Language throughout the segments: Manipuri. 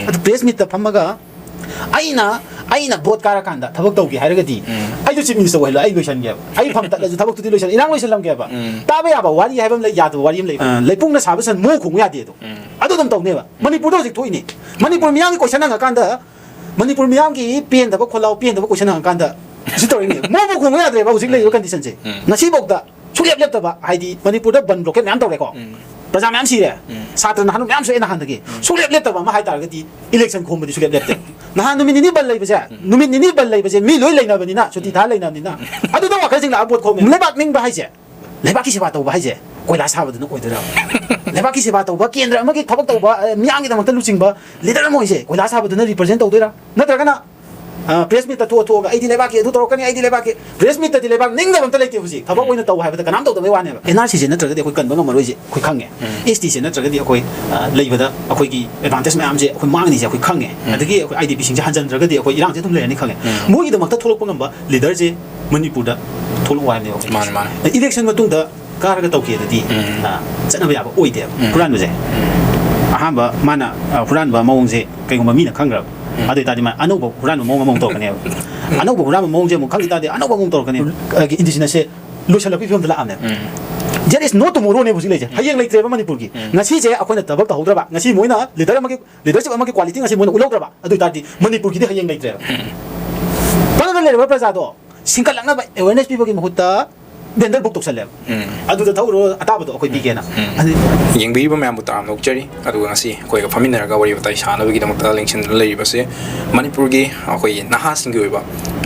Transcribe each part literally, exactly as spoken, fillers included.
ꯑꯗꯨ ꯄ꯭ꯔꯦꯁ ꯃꯤꯠꯇ ꯐꯝꯃꯒ ꯑꯩꯅ ꯑꯩꯅ ꯚꯣꯠ ꯀꯥꯔꯀꯥꯟꯗ ꯊꯕꯛ ꯇꯧꯒꯦ ꯍꯥꯏꯔꯒꯗꯤ ꯑꯩꯁꯨ ꯆꯤꯐ ꯃꯤꯅꯤꯁꯇꯔ ꯑꯣꯏꯍꯜꯂꯣ, ꯑꯩ ꯂꯣꯏꯁꯟꯒꯦꯕ, ꯑꯩ ꯐꯝ ꯇꯠꯂꯁꯨ ꯊꯕꯛꯇꯨꯗꯤ ꯂꯣꯏꯁꯟ, ꯏꯔꯥꯡ ꯂꯣꯏꯁꯜꯂꯝꯒꯦꯕ꯫ ꯇꯥꯕ ꯌꯥꯕ ꯋꯥꯔꯤ ꯍꯥꯏꯕ ꯑꯃ ꯂꯩ, ꯌꯥꯗꯕ ꯋꯥꯔꯤ ꯑꯃ ꯂꯩ꯫ ꯑ, ꯂꯩꯄꯨꯡꯅ ꯁꯥꯕ ꯁꯟ ꯃꯣ ꯈꯣꯡꯉꯨ ꯌꯥꯗꯦ ꯑꯗꯣ꯫ ꯑꯗꯨ ꯑꯗꯨꯝ ꯇꯧꯅꯦꯕ꯫ ꯃꯅꯤꯄꯨꯔꯗ ꯍꯧꯖꯤꯛ ꯊꯣꯛꯏꯅꯦ꯫ ꯃꯅꯤꯄꯨꯔ ꯃꯤꯌꯥꯝꯒꯤ ꯀꯣꯏꯁꯟ ꯍꯪꯉꯀꯥꯟꯗ, ꯃꯅꯤꯄꯨꯔ ꯃꯤꯌꯥꯝꯒꯤ ꯄꯦꯟꯗꯕ ꯈꯣꯜꯂꯥꯎ, ꯄꯦꯟꯗꯕ ꯀꯣꯏꯁꯟ ꯍꯪꯉꯀꯥꯟꯗ ꯁꯤ ꯇꯧꯔꯤꯅꯦ꯫ ꯃꯣ ꯃꯣ ꯈꯣꯡꯉꯨ ꯌꯥꯗ꯭ꯔꯦꯕ ꯍꯧꯖꯤꯛ ꯂꯩꯔꯤꯕ ꯀꯟꯗꯤꯁꯟꯁꯦ꯫ ꯉꯁꯤꯐꯥꯎꯗ ꯁꯨꯡꯂꯦꯞ ꯂꯦꯞꯇꯕ, ꯍꯥꯏꯗꯤ ꯃꯅꯤꯄꯨꯔꯗ ꯕꯟ ꯕ꯭ꯂꯣꯀꯦꯠ ꯃꯌꯥꯝ ꯇꯧꯔꯦꯀꯣ꯫ ꯄ꯭ꯔꯖꯥ ꯃꯌꯥꯝ ꯁꯤꯔꯦ꯫ ꯁꯥꯇ꯭ꯔ ꯅꯍꯥꯟ ꯃꯌꯥꯝ ꯁꯣꯛꯑꯦ ꯅꯍꯥꯟꯗꯒꯤ꯫ ꯁꯨꯡꯂꯦꯞ ꯂꯦꯞꯇꯕ ꯑꯃ ꯍꯥꯏꯇꯥꯔꯒꯗꯤ ꯏꯂꯦꯛꯁꯟ ꯈꯣꯝꯕꯗꯤ ꯁꯨꯡꯂꯦꯞ ꯂꯦꯞꯇꯦ꯫ ꯅꯍꯥꯟ ꯅꯨꯃꯤꯠ ꯅꯤꯅꯤ ꯕꯟ ꯂꯩꯕꯁꯦ, ꯅꯨꯃꯤꯠ ꯅꯤꯅꯤ ꯕꯟ ꯂꯩꯕꯁꯦ ꯃꯤ ꯂꯣꯏ ꯂꯩꯅꯕꯅꯤꯅ, ꯁꯨꯇꯤ ꯊꯥ ꯂꯩꯅꯕꯅꯤꯅ꯫ ꯑꯗꯨꯗ ꯋꯥꯀꯔꯁꯤꯡ ꯂꯥꯛꯑ ꯚꯣꯠ ꯈꯣꯝꯃꯦ꯫ ꯂꯩꯕꯥꯛ ꯅꯤꯡꯕ ꯍꯥꯏꯁꯦ, ꯂꯩꯕꯥꯛꯀꯤ ꯁꯦꯕꯥ ꯇꯧꯕ ꯍꯥꯏꯁꯦ ꯀꯣꯏꯂꯥ ꯁꯥꯕꯗꯨꯅ ꯑꯣꯏꯗꯣꯏꯔꯥ? ꯂꯩꯕꯥꯛꯀꯤ ꯁꯦꯕꯥ ꯇꯧꯕ, ꯀꯦꯟꯗ꯭ꯔ ꯑꯃꯒꯤ ꯊꯕꯛ ꯇꯧꯕ, ꯑ, ꯃꯤꯌꯥꯝꯒꯤꯗꯃꯛꯇ ꯂꯨꯆꯤꯡꯕ ꯂꯤꯗꯔ ꯑꯃ ꯑꯣꯏꯁꯦ ꯀꯣꯏꯂꯥ ꯁꯥꯕꯗꯨꯅ ꯔꯤꯄ꯭ꯔꯖꯦꯟ ꯇꯧꯗꯣꯏꯔꯥ? ꯅꯠꯇ꯭ꯔꯒꯅ, ꯑ, ꯄ꯭ꯔꯦꯁ ꯃꯤꯠꯇ ꯊꯣꯛꯑ ꯊꯣꯛꯑꯒ "ꯑꯩꯗꯤ ꯂꯩꯕꯥꯛꯀꯤ ꯑꯗꯨ ꯇꯧꯔꯛꯀꯅꯤ, ꯑꯩꯗꯤ ꯂꯩꯕꯥꯛꯀꯤ"? ꯄ꯭ꯔꯦꯁ ꯃꯤꯠꯇꯗꯤ ꯂꯩꯕꯥꯛ ꯅꯤꯡꯗꯕ ꯑꯝꯇ ꯂꯩꯇꯦ ꯍꯧꯖꯤꯛ꯫ ꯊꯕꯛ ꯑꯣꯏꯅ ꯇꯧ ꯍꯥꯏꯕꯗ ꯀꯅꯥꯝ ꯇꯧꯗꯕꯩ ꯋꯥꯅꯦꯕ꯫ ꯑꯦꯟ ꯑꯥꯔ ꯁꯤꯁꯦ ꯅꯠꯇ꯭ꯔꯒꯗꯤ ꯑꯩꯈꯣꯏ ꯀꯟꯕ ꯉꯝꯃꯔꯣꯏꯁꯦ ꯑꯩꯈꯣꯏ ꯈꯪꯉꯦ꯫ ꯑꯦꯁ ꯇꯤꯁꯦ ꯅꯠꯇ꯭ꯔꯒꯗꯤ ꯑꯩꯈꯣꯏ, ꯑ, ꯂꯩꯕꯗ ꯑꯩꯈꯣꯏꯒꯤ ꯑꯦꯗꯚꯥꯟꯇꯦꯖ ꯃꯌꯥꯝꯁꯦ ꯑꯩꯈꯣꯏ ꯃꯥꯡꯉꯅꯤꯁꯦ ꯑꯩꯈꯣꯏ ꯈꯪꯉꯦ꯫ ꯑꯗꯒꯤ ꯑꯩꯈꯣꯏ ꯑꯥꯏ ꯗꯤ ꯄꯤꯁꯤꯡꯁꯦ ꯍꯟꯖꯟꯗ꯭ꯔꯒꯗꯤ ꯑꯩꯈꯣꯏ ꯏꯔꯥꯡꯁꯦ ꯑꯗꯨꯝ ꯂꯩꯔꯅꯤ ꯈꯪꯉꯦ꯫ ꯃꯣꯏꯒꯤꯗꯃꯛꯇ ꯊꯣꯛꯂꯛꯄ ꯉꯝꯕ ꯂꯤꯗꯔꯁꯦ ꯃꯅꯤꯄꯨꯔꯗ ꯊꯣꯛꯂꯛꯑꯣ ꯍꯥꯏꯕꯅꯦꯕ ꯑꯩꯈꯣꯏ꯫ ꯃꯥꯅꯦ, ꯃꯥꯅꯦ꯫ ꯏꯂꯦꯛꯁꯟ ꯃꯇꯨꯡꯗ ꯀꯥꯔꯒ ꯇꯧꯒꯦꯗꯗꯤ, ꯑ, ꯆꯠꯅꯕ ꯌꯥꯕ ꯑꯣꯏꯗꯦꯕ ꯍꯨꯔꯥꯟꯕꯁꯦ꯫ ꯑꯍꯥꯟꯕ ꯃꯥꯅ, ꯑ, ꯍꯨꯔꯥꯟꯕ ꯃꯑꯣꯡꯁꯦ ꯀꯩꯒꯨꯝꯕ ꯃꯤꯅ ꯈꯪꯈ꯭ꯔꯕ, ꯑꯗꯨ ꯑꯣꯏꯇꯥꯔꯗꯤ ꯃꯥ ꯑꯅꯧꯕ ꯍꯨꯔꯥꯟꯕ ꯃꯑꯣꯡ ꯑꯃꯃꯨꯛ ꯇꯧꯔꯛꯀꯅꯦꯕ꯫ ꯑꯅꯧꯕ ꯍꯨꯔꯥꯟꯕ ꯃꯑꯣꯡꯁꯦ ꯑꯃꯨꯛ ꯈꯪꯈꯤ ꯇꯥꯔꯗꯤ ꯑꯅꯧꯕ ꯑꯃꯃꯨꯛ ꯇꯧꯔꯛꯀꯅꯦꯕ꯫ ꯑ, ꯏꯟꯗꯤꯖꯤꯅꯁꯁꯦ ꯂꯣꯏꯁꯤꯜꯂꯛꯄꯒꯤ ꯐꯤꯕꯝꯗ ꯂꯥꯛꯑꯕꯅꯦꯕ꯫ There is no tomorrow ꯅꯦꯕ ꯍꯧꯖꯤꯛ ꯂꯩꯁꯦ꯫ ꯍꯌꯦꯡ ꯂꯩꯇ꯭ꯔꯦꯕ ꯃꯅꯤꯄꯨꯔꯒꯤ꯫ ꯉꯁꯤꯁꯦ ꯑꯩꯈꯣꯏꯅ ꯊꯕꯛ ꯇꯧꯍꯧꯗ꯭ꯔꯕ, ꯉꯁꯤ ꯃꯣꯏꯅ ꯂꯤꯗꯔ ꯑꯃꯒꯤ, ꯂꯤꯗꯔꯁꯤꯞ ꯑꯃꯒꯤ ꯀ꯭ꯋꯥꯂꯤꯇꯤ ꯉꯁꯤ ꯃꯣꯏꯅ ꯎꯠꯍꯧꯗ꯭ꯔꯕ, ꯑꯗꯨ ꯑꯣꯏꯇꯥꯔꯗꯤ ꯃꯅꯤꯄꯨꯔꯒꯤꯗꯤ ꯍꯌꯦꯡ ꯂꯩꯇ꯭ꯔꯦꯕ꯫ ꯄꯜꯂꯒ ꯂꯩꯔꯕ ꯄ꯭ꯔꯖꯥꯗꯣ ꯁꯤꯡꯀꯠꯂꯛꯅꯕ ꯑꯦꯋꯦꯔꯅꯦꯁ ꯄꯤꯕꯒꯤ ꯃꯍꯨꯠꯇ ꯕꯦꯟꯗꯔ ꯕꯨꯛ ꯇꯧꯁꯜꯂꯦꯕ꯫ ꯑꯗꯨꯗ ꯊꯧꯔꯣ ꯑꯇꯥꯕꯗꯣ ꯑꯩꯈꯣꯏ ꯄꯤꯒꯦꯅ꯫ ꯑꯗꯨ ꯌꯦꯡꯕꯤꯔꯤꯕ ꯃꯌꯥꯝꯕꯨ ꯇꯔꯥꯝꯅ ꯑꯣꯛꯆꯔꯤ꯫ ꯑꯗꯨꯒ ꯉꯁꯤ ꯑꯩꯈꯣꯏꯒ ꯐꯝꯃꯤꯟꯅꯔꯒ ꯋꯥꯔꯤ ꯋꯥꯇꯥꯏ ꯁꯥꯟꯅꯕꯒꯤꯗꯃꯛꯇ ꯂꯦꯡꯁꯤꯟꯗꯨꯅ ꯂꯩꯔꯤꯕꯁꯦ ꯃꯅꯤꯄꯨꯔꯒꯤ ꯑꯩꯈꯣꯏꯒꯤ ꯅꯍꯥꯁꯤꯡꯒꯤ ꯑꯣꯏꯕ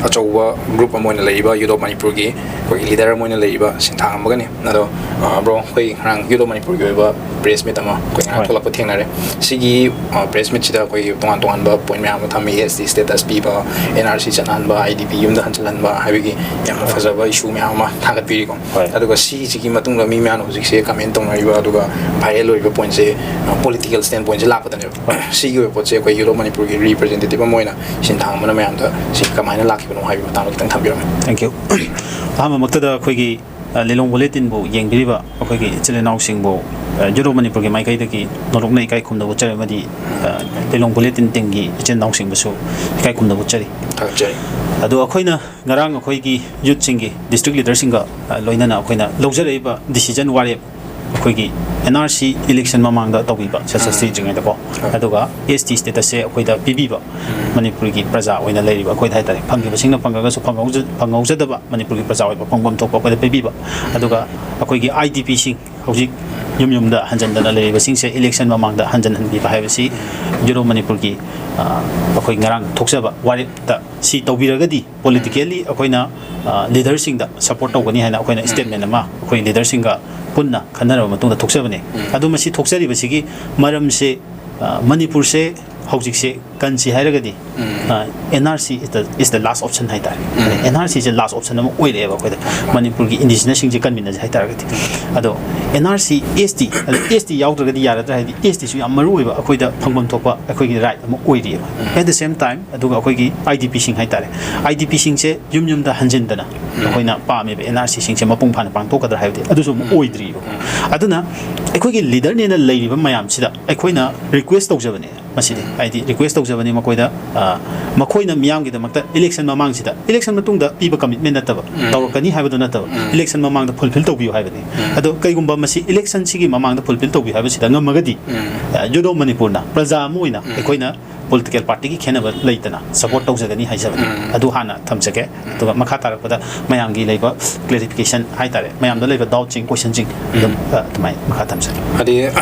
ꯑꯆꯧꯕ ꯒ꯭ꯔꯨꯞ ꯑꯃ ꯑꯣꯏꯅ ꯂꯩꯔꯤꯕ ꯌꯨꯠ ꯑꯣꯐ ꯃꯅꯤꯄꯨꯔꯒꯤ ꯑꯩꯈꯣꯏꯒꯤ ꯂꯤꯗꯔ ꯑꯃ ꯑꯣꯏꯅ ꯂꯩꯔꯤꯕ ꯁꯤꯟꯊꯥꯡ ꯑꯃꯒꯅꯤ꯫ ꯑꯗꯣ, ꯑ, ꯕ꯭ꯔꯣ, ꯑꯩꯈꯣꯏ ꯉꯔꯥꯡ ꯌꯨꯠ ꯑꯣꯐ ꯃꯅꯤꯄꯨꯔꯒꯤ ꯑꯣꯏꯕ ꯄ꯭ꯔꯦꯁ ꯃꯤꯠ ꯑꯃ ꯑꯩꯈꯣꯏ ꯉꯔꯥꯡ ꯍꯣꯏ꯫ ꯊꯣꯛꯂꯛꯄ ꯊꯦꯡꯅꯔꯦ꯫ ꯁꯤꯒꯤ, ꯑ, ꯄ꯭ꯔꯦꯁ ꯃꯤꯠꯁꯤꯗ ꯑꯩꯈꯣꯏꯒꯤ ꯇꯣꯉꯥꯟ ꯇꯣꯉꯥꯟꯕ ꯄꯣꯏꯟ ꯃꯌꯥꯝ ꯑꯃ ꯊꯝꯃꯤ, ꯑꯦꯁ ꯇꯤ ꯁ꯭ꯇꯦꯇꯁ ꯄꯤꯕ, ꯑꯦꯟ ꯑꯥꯔ ꯁꯤ ꯆꯠꯅꯍꯟꯕ, ꯑꯥꯏ ꯗꯤ ꯄꯤ ꯌꯨꯝꯗ ꯍꯟꯖꯤꯜꯍꯟꯕ ꯍꯥꯏꯕꯒꯤ ꯌꯥꯝꯅ ꯐꯖꯕ ꯏꯁꯨ ꯃꯌꯥꯝ ꯑꯃ ꯊꯥꯒꯠꯄꯤꯔꯤꯀꯣ꯫ ꯍꯣꯏ꯫ ꯑꯗꯨꯒ ꯁꯤꯁꯤꯒꯤ ꯃꯇꯨꯡꯗ ꯃꯤ ꯃꯌꯥꯝꯅ ꯍꯧꯖꯤꯛꯁꯦ ꯀꯃꯦꯟ ꯇꯧꯅꯔꯤꯕ ꯑꯗꯨꯒ ꯚꯥꯏꯔꯦꯜ ꯑꯣꯏꯔꯤꯕ ꯄꯣꯏꯟꯁꯦ, ꯑ, ꯄꯣꯂꯤꯇꯤꯀꯦꯜ ꯁ꯭ꯇꯦꯟ ꯄꯣꯏꯟꯁꯦ ꯂꯥꯛꯄꯗꯅꯦꯕ꯫ ꯍꯣꯏ꯫ ꯁꯤꯒꯤ ꯑꯣꯏꯕ ꯄꯣꯠꯁꯦ ꯑꯩꯈꯣꯏ ꯌꯨꯠ ꯑꯣꯐ ꯃꯅꯤꯄꯨꯔꯒꯤ ꯔꯤꯄ꯭ꯔꯖꯦꯟꯇꯦꯇꯤꯚ ꯑꯃ ꯑꯣꯏꯅ ꯁꯤꯟꯊꯥꯡ ꯑꯃꯅ ꯃꯌꯥꯝꯗ ꯁꯤ ꯀꯃꯥꯏꯅ ꯂꯥꯛꯈꯤꯕꯅꯣ ꯍꯥꯏꯕꯒꯤ ꯃꯇꯥꯡꯗ ꯈꯤꯇꯪ ꯊꯝꯕꯤꯔꯝꯃꯨ꯫ Thank you꯫ ꯑꯍꯥꯟꯕꯃꯛꯇꯗ ꯑꯩꯈꯣꯏꯒꯤ ꯑ, ꯂꯤꯂꯣꯡ ꯕꯨꯂꯦꯇꯤꯟꯕꯨ ꯌꯦꯡꯕꯤꯔꯤꯕ ꯑꯩꯈꯣꯏꯒꯤ ꯏꯆꯤꯜ ꯏꯅꯥꯎꯁꯤꯡꯕꯨ, ꯑ, ꯌꯨꯔꯣ ꯃꯅꯤꯄꯨꯔꯒꯤ ꯃꯥꯏꯀꯩꯗꯒꯤ ꯅꯣꯂꯨꯛꯅ ꯏꯀꯥꯏ ꯈꯨꯝꯅꯕ ꯎꯠꯆꯔꯤ ꯑꯃꯗꯤ, ꯑ, ꯂꯤꯂꯣꯡ ꯕꯨꯂꯦꯇꯤꯟ ꯇꯤꯝꯒꯤ ꯏꯆꯤꯜ ꯏꯅꯥꯎꯁꯤꯡꯕꯨꯁꯨ ꯏꯀꯥꯏ ꯈꯨꯝꯅꯕ ꯎꯠꯆꯔꯤ꯫ ꯊꯥꯒꯠꯆꯔꯤ꯫ ꯑꯗꯣ ꯑꯩꯈꯣꯏꯅ ꯉꯔꯥꯡ ꯑꯩꯈꯣꯏꯒꯤ ꯌꯨꯠꯁꯤꯡꯒꯤ, ꯗꯤꯁꯇ꯭ꯔꯤꯛ ꯂꯤꯗꯔꯁꯤꯡꯒ, ꯑ, ꯂꯣꯏꯅꯅ ꯑꯩꯈꯣꯏꯅ ꯂꯧꯖꯔꯛꯏꯕ ꯗꯤꯁꯤꯖꯟ ꯋꯥꯔꯦꯞ, ꯑꯩꯈꯣꯏꯒꯤ ꯑꯦꯟ ꯑꯥꯔ ꯁꯤ ꯏꯂꯦꯛꯁꯟ ꯃꯃꯥꯡꯗ ꯇꯧꯕꯤꯕ, ꯁꯦꯟꯁꯁ ꯎꯝ꯫ ꯊꯤꯗ꯭ꯔꯤꯉꯩꯗꯀꯣ, ꯍꯣꯏ꯫ ꯑꯗꯨꯒ ꯑꯦꯁ ꯇꯤ ꯁ꯭ꯇꯦꯇꯁꯁꯦ ꯑꯩꯈꯣꯏꯗ ꯄꯤꯕꯤꯕ, ꯎꯝ꯫ ꯃꯅꯤꯄꯨꯔꯒꯤ ꯄ꯭ꯔꯖꯥ ꯑꯣꯏꯅ ꯂꯩꯔꯤꯕ ꯑꯩꯈꯣꯏꯗ ꯍꯥꯏꯇꯥꯔꯦ, ꯐꯪꯈꯤꯕꯁꯤꯡꯅ ꯐꯪꯉꯒꯁꯨ ꯐꯪꯍꯧꯖ-, ꯐꯪꯍꯧꯖꯗꯕ ꯃꯅꯤꯄꯨꯔꯒꯤ ꯄ꯭ꯔꯖꯥ ꯑꯣꯏꯕ ꯐꯪꯐꯝ ꯊꯣꯛꯄ ꯑꯩꯈꯣꯏꯗ ꯄꯤꯕꯤꯕ, ꯑꯗꯨꯒ ꯑꯩꯈꯣꯏꯒꯤ ꯑꯥꯏ ꯗꯤ ꯄꯤꯁꯤꯡ ꯍꯧꯖꯤꯛ ꯌꯨꯝ ꯌꯨꯝꯗ ꯍꯟꯖꯟꯗꯅ ꯂꯩꯔꯤꯕꯁꯤꯡꯁꯦ ꯏꯂꯦꯛꯁꯟ ꯃꯃꯥꯡꯗ ꯍꯟꯖꯟꯍꯟꯕꯤꯕ ꯍꯥꯏꯕꯁꯤ ꯌꯨꯔꯣ ꯃꯅꯤꯄꯨꯔꯒꯤ, ꯑ, ꯑꯩꯈꯣꯏ ꯉꯔꯥꯡ ꯊꯣꯛꯆꯕ ꯋꯥꯔꯦꯞꯇ ꯁꯤ ꯇꯧꯕꯤꯔꯒꯗꯤ ꯄꯣꯂꯤꯇꯤꯀꯦꯜꯂꯤ ꯑꯩꯈꯣꯏꯅ, ꯑ, ꯂꯤꯗꯔꯁꯤꯡꯗ ꯁꯄꯣꯔꯠ ꯇꯧꯒꯅꯤ ꯍꯥꯏꯅ ꯑꯩꯈꯣꯏꯅ ꯎꯝ꯫ ꯁ꯭ꯇꯦꯠꯃꯦꯟ ꯑꯃ ꯑꯩꯈꯣꯏ ꯂꯤꯗꯔꯁꯤꯡꯒ ꯄꯨꯟꯅ ꯈꯟꯅꯔꯕ ꯃꯇꯨꯡꯗ ꯊꯣꯛꯆꯕꯅꯦ꯫ ꯎꯝ꯫ ꯑꯗꯣ ꯃꯁꯤ ꯊꯣꯛꯆꯔꯤꯕꯁꯤꯒꯤ ꯃꯔꯝꯁꯦ, ꯑ, ꯃꯅꯤꯄꯨꯔꯁꯦ ꯍꯧꯖꯤꯛꯁꯦ ꯀꯟꯁꯤ ꯍꯥꯏꯔꯒꯗꯤ, um. Uh, N R C is the, is the last option ꯍꯥꯏꯇꯥꯔꯦ꯫ ꯎꯝ꯫ ꯑꯦꯟ ꯑꯥꯔ ꯁꯤꯁꯦ ꯂꯥꯁ ꯑꯣꯞꯁꯟ ꯑꯃ ꯑꯣꯏꯔꯛꯑꯦꯕ ꯑꯩꯈꯣꯏꯗ꯫ ꯎꯝ꯫ ꯃꯅꯤꯄꯨꯔꯒꯤ ꯏꯟꯗꯤꯖꯤꯅꯁꯁꯤꯡꯁꯦ ꯀꯟꯃꯤꯟꯅꯁꯦ ꯍꯥꯏꯇꯥꯔꯒꯗꯤ꯫ ꯑꯗꯣ ꯑꯦꯟ ꯑꯥꯔ ꯁꯤ, ꯑꯦꯁ ꯇꯤ, ꯑꯗꯣ ꯑꯦꯁ ꯇꯤ ꯌꯥꯎꯗ꯭ꯔꯒꯗꯤ ꯌꯥꯔꯗ꯭ꯔꯥ ꯍꯥꯏꯗꯤ ꯑꯦꯁ ꯇꯤꯁꯨ ꯌꯥꯝ ꯃꯔꯨ ꯑꯣꯏꯕ ꯑꯩꯈꯣꯏꯗ ꯐꯪꯐꯝ ꯊꯣꯛꯄ ꯑꯩꯈꯣꯏꯒꯤ ꯔꯥꯏꯠ ꯑꯃ ꯑꯣꯏꯔꯤꯑꯕ꯫ ꯎꯝ꯫ At the same time, ꯑꯗꯨꯒ ꯑꯩꯈꯣꯏꯒꯤ ꯑꯥꯏ ꯗꯤ ꯄꯤꯁꯤꯡ ꯍꯥꯏꯇꯥꯔꯦ, ꯑꯥꯏ ꯗꯤ ꯄꯤꯁꯤꯡꯁꯦ ꯌꯨꯝ ꯌꯨꯝꯗ ꯍꯟꯖꯤꯟꯗꯅ ꯎꯝ꯫ ꯑꯩꯈꯣꯏꯅ ꯄꯥꯝꯃꯦꯕ ꯑꯦꯟ ꯑꯥꯔ ꯁꯤꯁꯤꯡꯁꯦ ꯃꯄꯨꯡ ꯐꯥꯅ ꯄꯥꯡꯊꯣꯛꯀꯗ꯭ꯔꯥ ꯍꯥꯏꯕꯗꯤ ꯑꯗꯨꯁꯨ ꯑꯃꯨꯛ ꯎꯝ꯫ ꯑꯣꯏꯗ꯭ꯔꯤꯕ꯫ ꯎꯝ꯫ ꯑꯗꯨꯅ ꯑꯩꯈꯣꯏꯒꯤ ꯂꯤꯗꯔꯅꯦꯅ ꯂꯩꯔꯤꯕ ꯃꯌꯥꯝꯁꯤꯗ ꯑꯩꯈꯣꯏꯅ ꯔꯤꯀ꯭ꯋꯦꯁ ꯇꯧꯖꯕꯅꯦ꯫ ꯃꯁꯤꯗꯤ ꯎꯝ꯫ ꯍꯥꯏꯗꯤ ꯔꯤꯀ꯭ꯋꯦꯁ ꯇꯧꯖꯕꯅꯤ ꯃꯈꯣꯏꯗ, ꯑ, ꯃꯈꯣꯏꯅ ꯃꯤꯌꯥꯝꯒꯤꯗꯃꯛꯇ ꯏꯂꯦꯛꯁꯟ ꯃꯃꯥꯡꯁꯤꯗ, ꯏꯂꯦꯛꯁꯟ ꯃꯇꯨꯡꯗ ꯄꯤꯕ ꯀꯃꯤꯠꯃꯦꯟ ꯅꯠꯇꯕ, ꯎꯝ꯫ ꯇꯧꯔꯛꯀꯅꯤ ꯍꯥꯏꯕꯗꯨ ꯅꯠꯇꯕ, ꯎꯝ꯫ ꯏꯂꯦꯛꯁꯟ ꯃꯃꯥꯡꯗ ꯐꯨꯜꯐꯤꯜ ꯇꯧꯕꯤꯌꯨ ꯍꯥꯏꯕꯅꯤ꯫ ꯎꯝ꯫ ꯑꯗꯣ ꯀꯩꯒꯨꯝꯕ ꯃꯁꯤ ꯏꯂꯦꯛꯁꯟꯁꯤꯒꯤ ꯃꯃꯥꯡꯗ ꯐꯨꯜꯐꯤꯜ ꯇꯧꯕꯤꯌꯨ ꯍꯥꯏꯕꯁꯤꯗ ꯉꯝꯃꯒꯗꯤ, ꯎꯝ꯫ ꯑ, ꯌꯨꯔꯣ ꯃꯅꯤꯄꯨꯔꯅ ꯄ꯭ꯔꯖꯥ ꯑꯃ ꯑꯣꯏꯅ ꯎꯝ꯫ ꯑꯩꯈꯣꯏꯅ ꯄꯣꯂꯤꯇꯤꯀꯦꯜ ꯄꯥꯔꯇꯤꯒꯤ ꯈꯦꯠꯅꯕ ꯂꯩꯇꯅ ꯁꯄꯣꯔꯠ ꯎꯝ꯫ ꯇꯧꯖꯒꯅꯤ ꯍꯥꯏꯖꯕꯅꯤ꯫ ꯎꯝ꯫ ꯑꯗꯨ ꯍꯥꯟꯅ ꯊꯝꯖꯒꯦ꯫ ꯑꯗꯨꯒ ꯃꯈꯥ ꯇꯥꯔꯛꯄꯗ ꯃꯌꯥꯝꯒꯤ ꯂꯩꯕ ꯀ꯭ꯂꯦꯔꯤꯐꯤꯀꯦꯁꯟ ꯍꯥꯏꯇꯥꯔꯦ, ꯃꯌꯥꯝꯗ ꯂꯩꯕ ꯗꯥꯎꯠꯁꯤꯡ, ꯀꯣꯏꯁꯟꯁꯤꯡ ꯑꯗꯨꯝ, ꯎꯝ꯫ ꯑ, ꯑꯗꯨꯃꯥꯏꯅ ꯃꯈꯥ ꯊꯝꯖꯒꯦ꯫ ꯍꯥꯏꯗꯤ,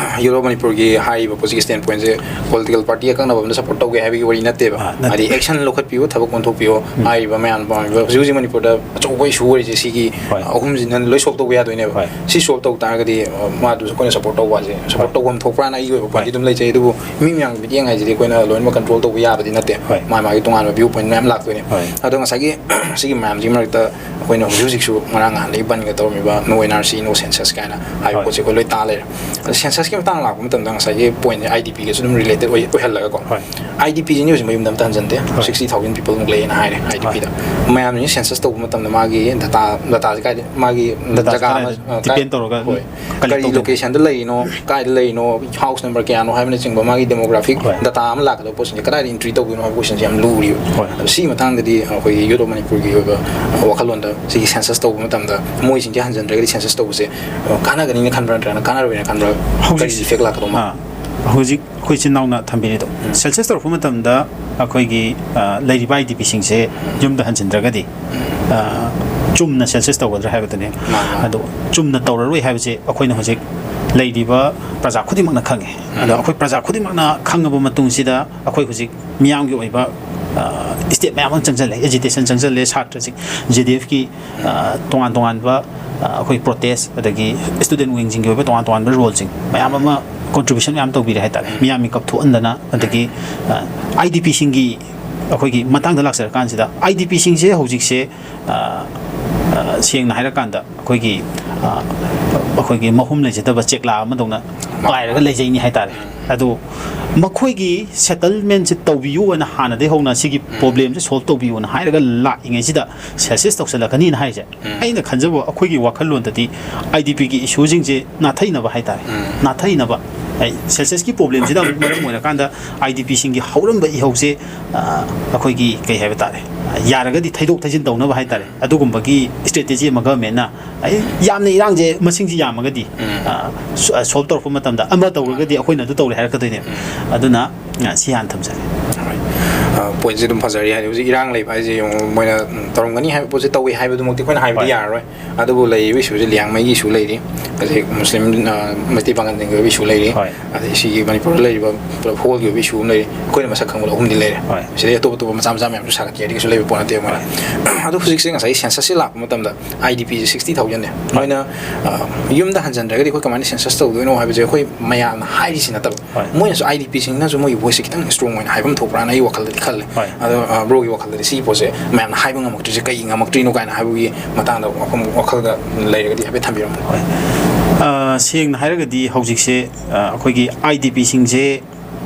ꯌꯨꯔꯣꯞ ꯃꯅꯤꯄꯨꯔꯒꯤ ꯍꯥꯏꯔꯤꯕ ꯍꯧꯖꯤꯛꯀꯤ ꯁ꯭ꯇꯦꯟ ꯄꯣꯏꯟꯁꯦ ꯄꯣꯂꯤꯇꯤꯀꯦꯜ ꯄꯥꯔꯇꯤ ꯑꯀꯛꯅꯕ ꯑꯃꯗ ꯁꯄꯣꯔꯠ ꯇꯧꯒꯦ ꯍꯥꯏꯕꯒꯤ ꯋꯥꯔꯤ ꯅꯠꯇꯦꯕ꯫ ꯑꯥ, ꯅꯠꯇꯦ꯫ ꯍꯥꯏꯗꯤ, ꯑꯦꯛꯁꯟ ꯂꯧꯈꯠꯄꯤꯌꯨ, ꯊꯕꯛ ꯑꯣꯟꯊꯣꯛꯄꯤꯌꯨ ꯎꯝ꯫ ꯍꯥꯏꯔꯤꯕ ꯃꯌꯥꯝ ꯄꯥꯝꯃꯤꯕ ꯍꯧꯖꯤꯛ ꯍꯧꯖꯤꯛ ꯃꯅꯤꯄꯨꯔꯗ ꯑꯆꯧꯕ ꯏꯁꯨ ꯑꯣꯏꯔꯤꯁꯦ ꯁꯤꯒꯤ ꯍꯣꯏ꯫ ꯑꯍꯨꯝꯁꯤꯅ ꯂꯣꯏ ꯁꯣꯜꯕ ꯇꯧꯕ ꯌꯥꯗꯣꯏꯅꯦꯕ꯫ ꯍꯣꯏ꯫ ꯁꯤ ꯁꯣꯜꯕ ꯇꯧ ꯇꯥꯔꯒꯗꯤ, ꯑ, ꯃꯥꯗꯨꯁꯨ ꯑꯩꯈꯣꯏꯅ ꯁꯄꯣꯔꯠ ꯇꯧꯕ ꯍꯥꯏꯁꯦ, ꯁꯄꯣꯔꯠ ꯍꯣꯏ꯫ ꯇꯧꯐꯝ ꯊꯣꯛꯄ꯭ꯔꯥꯅ ꯑꯩꯒꯤ ꯑꯣꯏꯕ ꯄꯣꯏꯟꯠꯇꯤ ꯍꯣꯏ꯫ ꯑꯗꯨꯝ ꯂꯩꯖꯩ꯫ ꯑꯗꯨꯕꯨ ꯃꯤ ꯃꯌꯥꯝꯒꯤ ꯃꯤꯠꯌꯦꯡ ꯍꯥꯏꯁꯤꯗꯤ ꯑꯩꯈꯣꯏꯅ ꯂꯣꯏꯅꯃꯛ ꯀꯟꯇ꯭ꯔꯣꯜ ꯇꯧꯕ ꯌꯥꯕꯗꯤ ꯅꯠꯇꯦ꯫ ꯍꯣꯏ꯫ ꯃꯥ ꯃꯥꯒꯤ ꯇꯣꯉꯥꯟꯕ ꯚ꯭ꯌꯨ ꯄꯣꯏꯟꯠ ꯃꯌꯥꯝ ꯂꯥꯛꯇꯣꯏꯅꯤ꯫ ꯍꯣꯏ꯫ ꯑꯗꯣ ꯉꯁꯥꯏꯒꯤ ꯁꯤꯒꯤ ꯃꯌꯥꯝꯁꯤꯒꯤ ꯃꯔꯛꯇ ꯑꯩꯈꯣꯏꯅ ꯍꯧꯖꯤꯛ ꯍꯧꯖꯤꯛꯁꯨ ꯉꯔꯥꯡ ꯅꯍꯥꯟꯗꯒꯤ ꯕꯟꯒ ꯇꯧꯔꯝꯃꯤꯕ "No N R C, no census" ꯀꯥꯏꯅ ꯍꯥꯏꯕ ꯍꯣꯏ꯫ ꯄꯣꯠꯁꯦ ꯑꯩꯈꯣꯏ ꯂꯣꯏ ꯇꯥ ꯂꯩꯔꯦ꯫ ꯑꯗꯣ ꯁꯦꯟꯁꯁꯀꯤ ꯃꯇꯥꯡꯗ ꯂꯥꯛꯄ ꯃꯇꯝꯗ ꯉꯁꯥꯏꯒꯤ ꯄꯣꯏꯟꯠꯁꯦ ꯑꯥꯏ ꯗꯤ ꯄꯤꯒꯁꯨ ꯑꯗꯨꯝ ꯔꯤꯂꯦꯇꯦꯠ ꯑꯣꯏ ꯑꯣꯏꯍꯜꯂꯒꯀꯣ꯫ ꯍꯣꯏ꯫ ꯑꯥꯏ ꯗꯤ ꯄꯤꯁꯤꯅ ꯍꯧꯖꯤꯛ ꯃꯌꯨꯝꯗ ꯑꯝꯇ ꯍꯟꯖꯟꯗꯦ꯫ ꯍꯣꯏ꯫ ꯁꯤꯛꯁꯇꯤ ꯊꯥꯎꯖꯟ ꯄꯤꯄꯜꯃꯨꯛ ꯂꯩꯌꯦꯅ ꯍꯥꯏꯔꯦ ꯑꯥꯏ ꯗꯤ ꯄꯤꯗ꯫ ꯃꯌꯥꯝꯁꯤꯅ ꯁꯦꯟꯁꯁ ꯇꯧꯕ ꯃꯇꯝꯗ ꯃꯥꯒꯤ ꯗꯇꯥ ꯗꯇꯥꯁꯦ ꯀꯥꯏꯗ ꯃꯥꯒꯤ Data ꯖꯒꯥ ꯑꯃ ꯀꯗꯥꯏꯗ depend ꯇꯧꯔꯒ ꯍꯣꯏ꯫ collect ꯀꯔꯤ ꯇꯧꯗꯣꯏꯅꯣ? ꯂꯣꯀꯦꯁꯟꯗ ꯂꯩꯔꯤꯅꯣ, ꯀꯥꯏꯗ ꯂꯩꯔꯤꯅꯣ, ꯍꯥꯎꯁ ꯅꯝꯕꯔ ꯀꯌꯥꯅꯣ ꯍꯥꯏꯕꯅꯆꯤꯡꯕ ꯃꯥꯒꯤ ꯗꯦꯃꯣꯒ꯭ꯔꯥꯐꯤꯛ ꯍꯣꯏ꯫ ꯗꯇꯥ ꯑꯃ ꯂꯥꯛꯀꯗꯕ ꯄꯣꯠꯁꯤꯡꯁꯦ ꯀꯗꯥꯏꯗ ꯑꯦꯟꯇ꯭ꯔꯤ ꯇꯧꯗꯣꯏꯅꯣ ꯍꯥꯏꯕ ꯀꯣꯏꯁꯟꯁꯦ ꯌꯥꯝ ꯂꯨꯔꯤꯕ꯫ ꯍꯣꯏ꯫ ꯑꯗꯣ ꯁꯤꯒꯤ ꯃꯇꯥꯡꯗꯗꯤ ꯑꯩꯈꯣꯏꯒꯤ ꯌꯨꯠ ꯑꯣꯐ ꯃꯅꯤꯄꯨꯔꯒꯤ ꯑꯣꯏꯕ ꯋꯥꯈꯜꯂꯣꯟꯗ ꯁꯤꯒꯤ ꯁꯦꯟꯁꯁ ꯇꯧꯕ ꯃꯇꯝꯗ ꯃꯣꯏꯁꯤꯡꯁꯦ ꯍꯟꯖꯟꯗ꯭ꯔꯒꯗꯤ ꯁꯦꯟꯁꯁ ꯇꯧꯕꯁꯦ ꯀꯥꯟꯅꯒꯅꯤꯅ ꯈꯟꯕ꯭ꯔꯥ ꯅꯠꯇ꯭ꯔꯒꯅ ꯀꯥꯟꯅꯔꯣꯏꯅ ꯈꯟꯕ꯭ꯔꯥ? ꯀꯔꯤ ꯍꯧꯖꯤꯛ- ꯏꯐꯦꯛ ꯂꯥꯛꯀꯗꯧ ꯃꯥꯟꯕ꯭ꯔꯥ? ꯑꯥ, ꯍꯧꯖꯤꯛ ꯑꯩꯈꯣꯏ ꯏꯆꯤꯟ ꯏꯅꯥꯎꯅ ꯊꯝꯕꯤꯔꯤꯗꯣ, ꯁꯦꯟꯁꯁ ꯇꯧꯔꯛꯄ ꯃꯇꯝꯗ ꯑꯩꯈꯣꯏꯒꯤ, ꯑ, ꯂꯩꯔꯤꯕ ꯑꯥꯏ ꯗꯤ ꯄꯤꯁꯤꯡꯁꯦ ꯌꯨꯝꯗ ꯍꯟꯖꯤꯟꯗ꯭ꯔꯒꯗꯤ, ꯑ, ꯆꯨꯝꯅ ꯁꯦꯟꯁꯁ ꯇꯧꯒꯗ꯭ꯔꯥ ꯍꯥꯏꯕꯗꯨꯅꯦ꯫ ꯃꯥꯅꯤ, ꯃꯥꯅꯤ꯫ ꯑꯗꯣ ꯆꯨꯝꯅ ꯇꯧꯔꯔꯣꯏ ꯍꯥꯏꯕꯁꯦ ꯑꯩꯈꯣꯏꯅ ꯍꯧꯖꯤꯛ ꯂꯩꯔꯤꯕ ꯄ꯭ꯔꯖꯥ ꯈꯨꯗꯤꯡꯃꯛꯅ ꯈꯪꯉꯦ꯫ ꯑꯗꯣ ꯑꯩꯈꯣꯏ ꯄ꯭ꯔꯖꯥ ꯈꯨꯗꯤꯡꯃꯛꯅ ꯈꯪꯉꯕ ꯃꯇꯨꯡꯁꯤꯗ ꯑꯩꯈꯣꯏ ꯍꯧꯖꯤꯛ ꯃꯤꯌꯥꯝꯒꯤ ꯑꯣꯏꯕ, ꯑ, ꯁ꯭ꯇꯦꯞ ꯃꯌꯥꯝ ꯑꯃ ꯆꯪꯁꯤꯜꯂꯦ, ꯑꯦꯖꯤꯇꯦꯁꯟ ꯆꯪꯁꯤꯜꯂꯦ, ꯁꯥꯇ꯭ꯔꯁꯤꯡ, ꯖꯦ ꯗꯤ ꯑꯦꯐꯀꯤ, ꯑ, ꯇꯣꯉꯥꯟ ꯇꯣꯉꯥꯟꯕ, ꯑ, ꯑꯩꯈꯣꯏ ꯄ꯭ꯔꯣꯇꯦꯁ, ꯑꯗꯒꯤ ꯁ꯭ꯇꯨꯗꯦꯟꯠ ꯋꯤꯡꯁꯤꯡꯒꯤ ꯑꯣꯏꯕ ꯇꯣꯉꯥꯟ ꯇꯣꯉꯥꯟꯕ ꯔꯣꯜꯁꯤꯡ ꯃꯌꯥꯝ ꯑꯃ ꯀꯣꯟꯇ꯭ꯔꯤꯕ꯭ꯌꯨꯁꯟ ꯃꯌꯥꯝ ꯇꯧꯕꯤꯔꯦ ꯍꯥꯏꯇꯥꯔꯦ꯫ ꯃꯤꯌꯥꯝ ꯃꯤꯀꯞ ꯊꯣꯛꯍꯟꯗꯅ, ꯑꯗꯒꯤ, ꯑ, ꯑꯥꯏ ꯗꯤ ꯄꯤꯁꯤꯡꯒꯤ ꯑꯩꯈꯣꯏꯒꯤ ꯃꯇꯥꯡꯗ ꯂꯥꯛꯆꯔꯀꯥꯟꯁꯤꯗ, ꯑꯥꯏ ꯗꯤ ꯄꯤꯁꯤꯡꯁꯦ ꯍꯧꯖꯤꯛꯁꯦ, ꯑ, ꯑ, ꯁꯦꯡꯅ ꯍꯥꯏꯔꯀꯥꯟꯗ ꯑꯩꯈꯣꯏꯒꯤ, ꯑ, ꯑꯩꯈꯣꯏꯒꯤ ꯃꯍꯨꯝ ꯂꯩꯖꯗꯕ ꯆꯦꯛꯂꯥ ꯑꯃꯗꯧꯅ ꯄꯥꯏꯔꯒ ꯂꯩꯖꯩꯅꯤ ꯍꯥꯏꯇꯥꯔꯦ꯫ ꯑꯗꯨ ꯃꯈꯣꯏꯒꯤ ꯁꯦꯇꯜꯃꯦꯟꯁꯦ ꯇꯧꯕꯤꯌꯨ ꯍꯥꯏꯅ ꯍꯥꯟꯅꯗꯒꯤ ꯍꯧꯅ ꯁꯤꯒꯤ ꯄ꯭ꯔꯣꯕ꯭ꯂꯦꯝꯁꯦ ꯁꯣꯜꯕ ꯇꯧꯕꯤꯌꯨꯅ ꯍꯥꯏꯔꯒ ꯂꯥꯛꯏꯉꯩꯁꯤꯗ ꯁꯦꯟꯁꯁ ꯇꯧꯁꯜꯂꯛꯀꯅꯤꯅ ꯍꯥꯏꯁꯦ, ꯑꯩꯅ ꯈꯟꯖꯕ ꯑꯩꯈꯣꯏꯒꯤ ꯋꯥꯈꯜꯂꯣꯟꯗꯗꯤ ꯑꯥꯏ ꯗꯤ ꯄꯤꯒꯤ ꯏꯁꯨꯁꯤꯡꯁꯦ ꯅꯥꯊꯩꯅꯕ ꯍꯥꯏꯇꯥꯔꯦ꯫ ꯅꯥꯊꯩꯅꯕ, ꯍꯥꯏ, ꯁꯦꯟꯁꯁꯀꯤ ꯄ꯭ꯔꯣꯕ꯭ꯂꯦꯝꯁꯤꯅ ꯑꯃꯨꯛ ꯃꯔꯝ ꯑꯣꯏꯔꯀꯥꯟꯗ ꯑꯥꯏ ꯗꯤ ꯄꯤꯁꯤꯡꯒꯤ ꯍꯧꯔꯝꯕ ꯏꯍꯧꯁꯦ, ꯑ, ꯑꯩꯈꯣꯏꯒꯤ ꯀꯩ ꯍꯥꯏꯕ ꯇꯥꯔꯦ, ꯌꯥꯔꯒꯗꯤ ꯊꯩꯗꯣꯛ ꯊꯩꯖꯤꯟ ꯇꯧꯅꯕ ꯍꯥꯏꯇꯥꯔꯦ, ꯑꯗꯨꯒꯨꯝꯕꯒꯤ ꯁ꯭ꯇ꯭ꯔꯦꯇꯦꯖꯤ ꯑꯃ ꯒꯚꯔꯟꯃꯦꯟꯠꯅ, ꯑꯩ, ꯌꯥꯝꯅ ꯏꯔꯥꯡꯁꯦ ꯃꯁꯤꯡꯁꯤ ꯌꯥꯝꯃꯒꯗꯤ, ꯑ, ꯁꯣ-, ꯑ, ꯁꯣꯜꯕ ꯇꯧꯔꯛꯄ ꯃꯇꯝꯗ ꯑꯃ ꯇꯧꯔꯒꯗꯤ ꯑꯩꯈꯣꯏꯅ ꯑꯗꯨ ꯇꯧꯔꯦ ꯍꯥꯏꯔꯛꯀꯗꯣꯏꯅꯦꯕ꯫ ꯑꯗꯨꯅ, ꯑ, ꯁꯤ ꯍꯥꯟꯅ ꯊꯝꯖꯒꯦ꯫ ꯄꯣꯏꯟꯁꯦ ꯑꯗꯨꯝ ꯐꯖꯔꯤ꯫ ꯍꯥꯏꯗꯤ ꯍꯧꯖꯤꯛ ꯏꯔꯥꯡ ꯂꯩꯕ ꯍꯥꯏꯁꯦ ꯌꯦꯡꯉꯨ, ꯃꯣꯏꯅ ꯎꯝ, ꯇꯧꯔꯝꯒꯅꯤ ꯍꯥꯏꯕ ꯄꯣꯠꯁꯦ ꯇꯧꯏ ꯍꯥꯏꯕꯗꯨꯃꯛꯇꯤ ꯑꯩꯈꯣꯏꯅ ꯍꯥꯏꯕꯗꯤ ꯍꯣꯏ꯫ ꯌꯥꯔꯔꯣꯏ꯫ ꯑꯗꯨꯕꯨ ꯂꯩꯔꯤꯕ ꯏꯁꯨꯁꯦ ꯂꯤꯌꯥꯡꯃꯩꯒꯤ ꯏꯁꯨ ꯂꯩꯔꯤ, ꯍꯧꯖꯤꯛ ꯃꯨꯁꯂꯤꯝ, ꯑ, ꯃꯩꯇꯩ ꯄꯥꯉꯜꯁꯤꯡꯒꯤ ꯑꯣꯏꯕ ꯏꯁꯨ ꯂꯩꯔꯤ, ꯍꯣꯏ꯫ ꯑꯗꯩ ꯁꯤꯒꯤ ꯃꯅꯤꯄꯨꯔꯗ ꯂꯩꯔꯤꯕ ꯄꯨꯂꯞ ꯍꯣꯜꯒꯤ ꯑꯣꯏꯕ ꯏꯁꯨ ꯑꯃ ꯂꯩꯔꯤ, ꯑꯩꯈꯣꯏꯅ ꯃꯁꯛ ꯈꯪꯕꯗ ꯑꯍꯨꯝꯗꯤ ꯂꯩꯔꯦ꯫ ꯍꯣꯏ꯫ ꯁꯤꯗꯩ ꯑꯇꯣꯞ ꯑꯇꯣꯞꯄ ꯃꯆꯥ ꯃꯆꯥ ꯃꯌꯥꯝꯁꯨ ꯁꯥꯒꯠꯀꯦ ꯍꯥꯏꯗꯤ ꯀꯩꯁꯨ ꯂꯩꯕ ꯄꯣꯠ ꯅꯠꯇꯦ ꯃꯣꯏꯅ꯫ ꯍꯣꯏ꯫ ꯑꯗꯣ ꯍꯧꯖꯤꯛꯁꯦ ꯉꯁꯥꯏꯒꯤ ꯁꯦꯟꯁꯁꯁꯤ ꯂꯥꯛꯄ ꯃꯇꯝꯗ ꯑꯥꯏ ꯗꯤ ꯄꯤꯁꯦ ꯁꯤꯛꯁꯇꯤ ꯊꯥꯎꯖꯟꯅꯦ꯫ ꯍꯣꯏ꯫ ꯃꯣꯏꯅ, ꯑ, ꯌꯨꯝꯗ ꯍꯟꯖꯟꯗ꯭ꯔꯒꯗꯤ ꯑꯩꯈꯣꯏ ꯀꯃꯥꯏꯅ ꯁꯦꯟꯁꯁ ꯇꯧꯗꯣꯏꯅꯣ ꯍꯥꯏꯕꯁꯦ ꯑꯩꯈꯣꯏ ꯃꯌꯥꯝꯅ ꯍꯥꯏꯔꯤꯁꯤ ꯅꯠꯇꯕ, ꯍꯣꯏ꯫ ꯃꯣꯏꯅꯁꯨ ꯑꯥꯏ ꯗꯤ ꯄꯤꯁꯤꯡꯅꯁꯨ ꯃꯣꯏꯒꯤ ꯚꯣꯏꯁꯁꯦ ꯈꯤꯇꯪ ꯏꯁꯇ꯭ꯔꯣꯡ ꯑꯣꯏꯅ ꯍꯥꯏꯐꯝ ꯊꯣꯛꯄ꯭ꯔꯥꯅ ꯑꯩ ꯋꯥꯈꯜꯗꯗꯤ ꯈꯜꯂꯦ꯫ ꯍꯣꯏ꯫ ꯑꯗꯣ, ꯑ, ꯕ꯭ꯔꯣꯒꯤ ꯋꯥꯈꯜꯗꯗꯤ ꯁꯤꯒꯤ ꯄꯣꯠꯁꯦ ꯃꯌꯥꯝꯅ ꯍꯥꯏꯕ ꯉꯝꯃꯛꯇ꯭ꯔꯤꯁꯦ ꯀꯩꯒꯤ ꯉꯝꯃꯛꯇ꯭ꯔꯤꯅꯣ ꯀꯥꯏꯅ ꯍꯥꯏꯕꯒꯤ ꯃꯇꯥꯡꯗ ꯋꯥꯐꯝ, ꯋꯥꯈꯜꯗ ꯂꯩꯔꯒꯗꯤ ꯍꯥꯏꯐꯦꯠ ꯊꯝꯕꯤꯔꯝꯃꯨ꯫ ꯍꯣꯏ꯫ ꯑ, ꯁꯦꯡꯅ ꯍꯥꯏꯔꯒꯗꯤ ꯍꯧꯖꯤꯛꯁꯦ, ꯑ, ꯑꯩꯈꯣꯏꯒꯤ ꯑꯥꯏ ꯗꯤ ꯄꯤꯁꯤꯡꯁꯦ,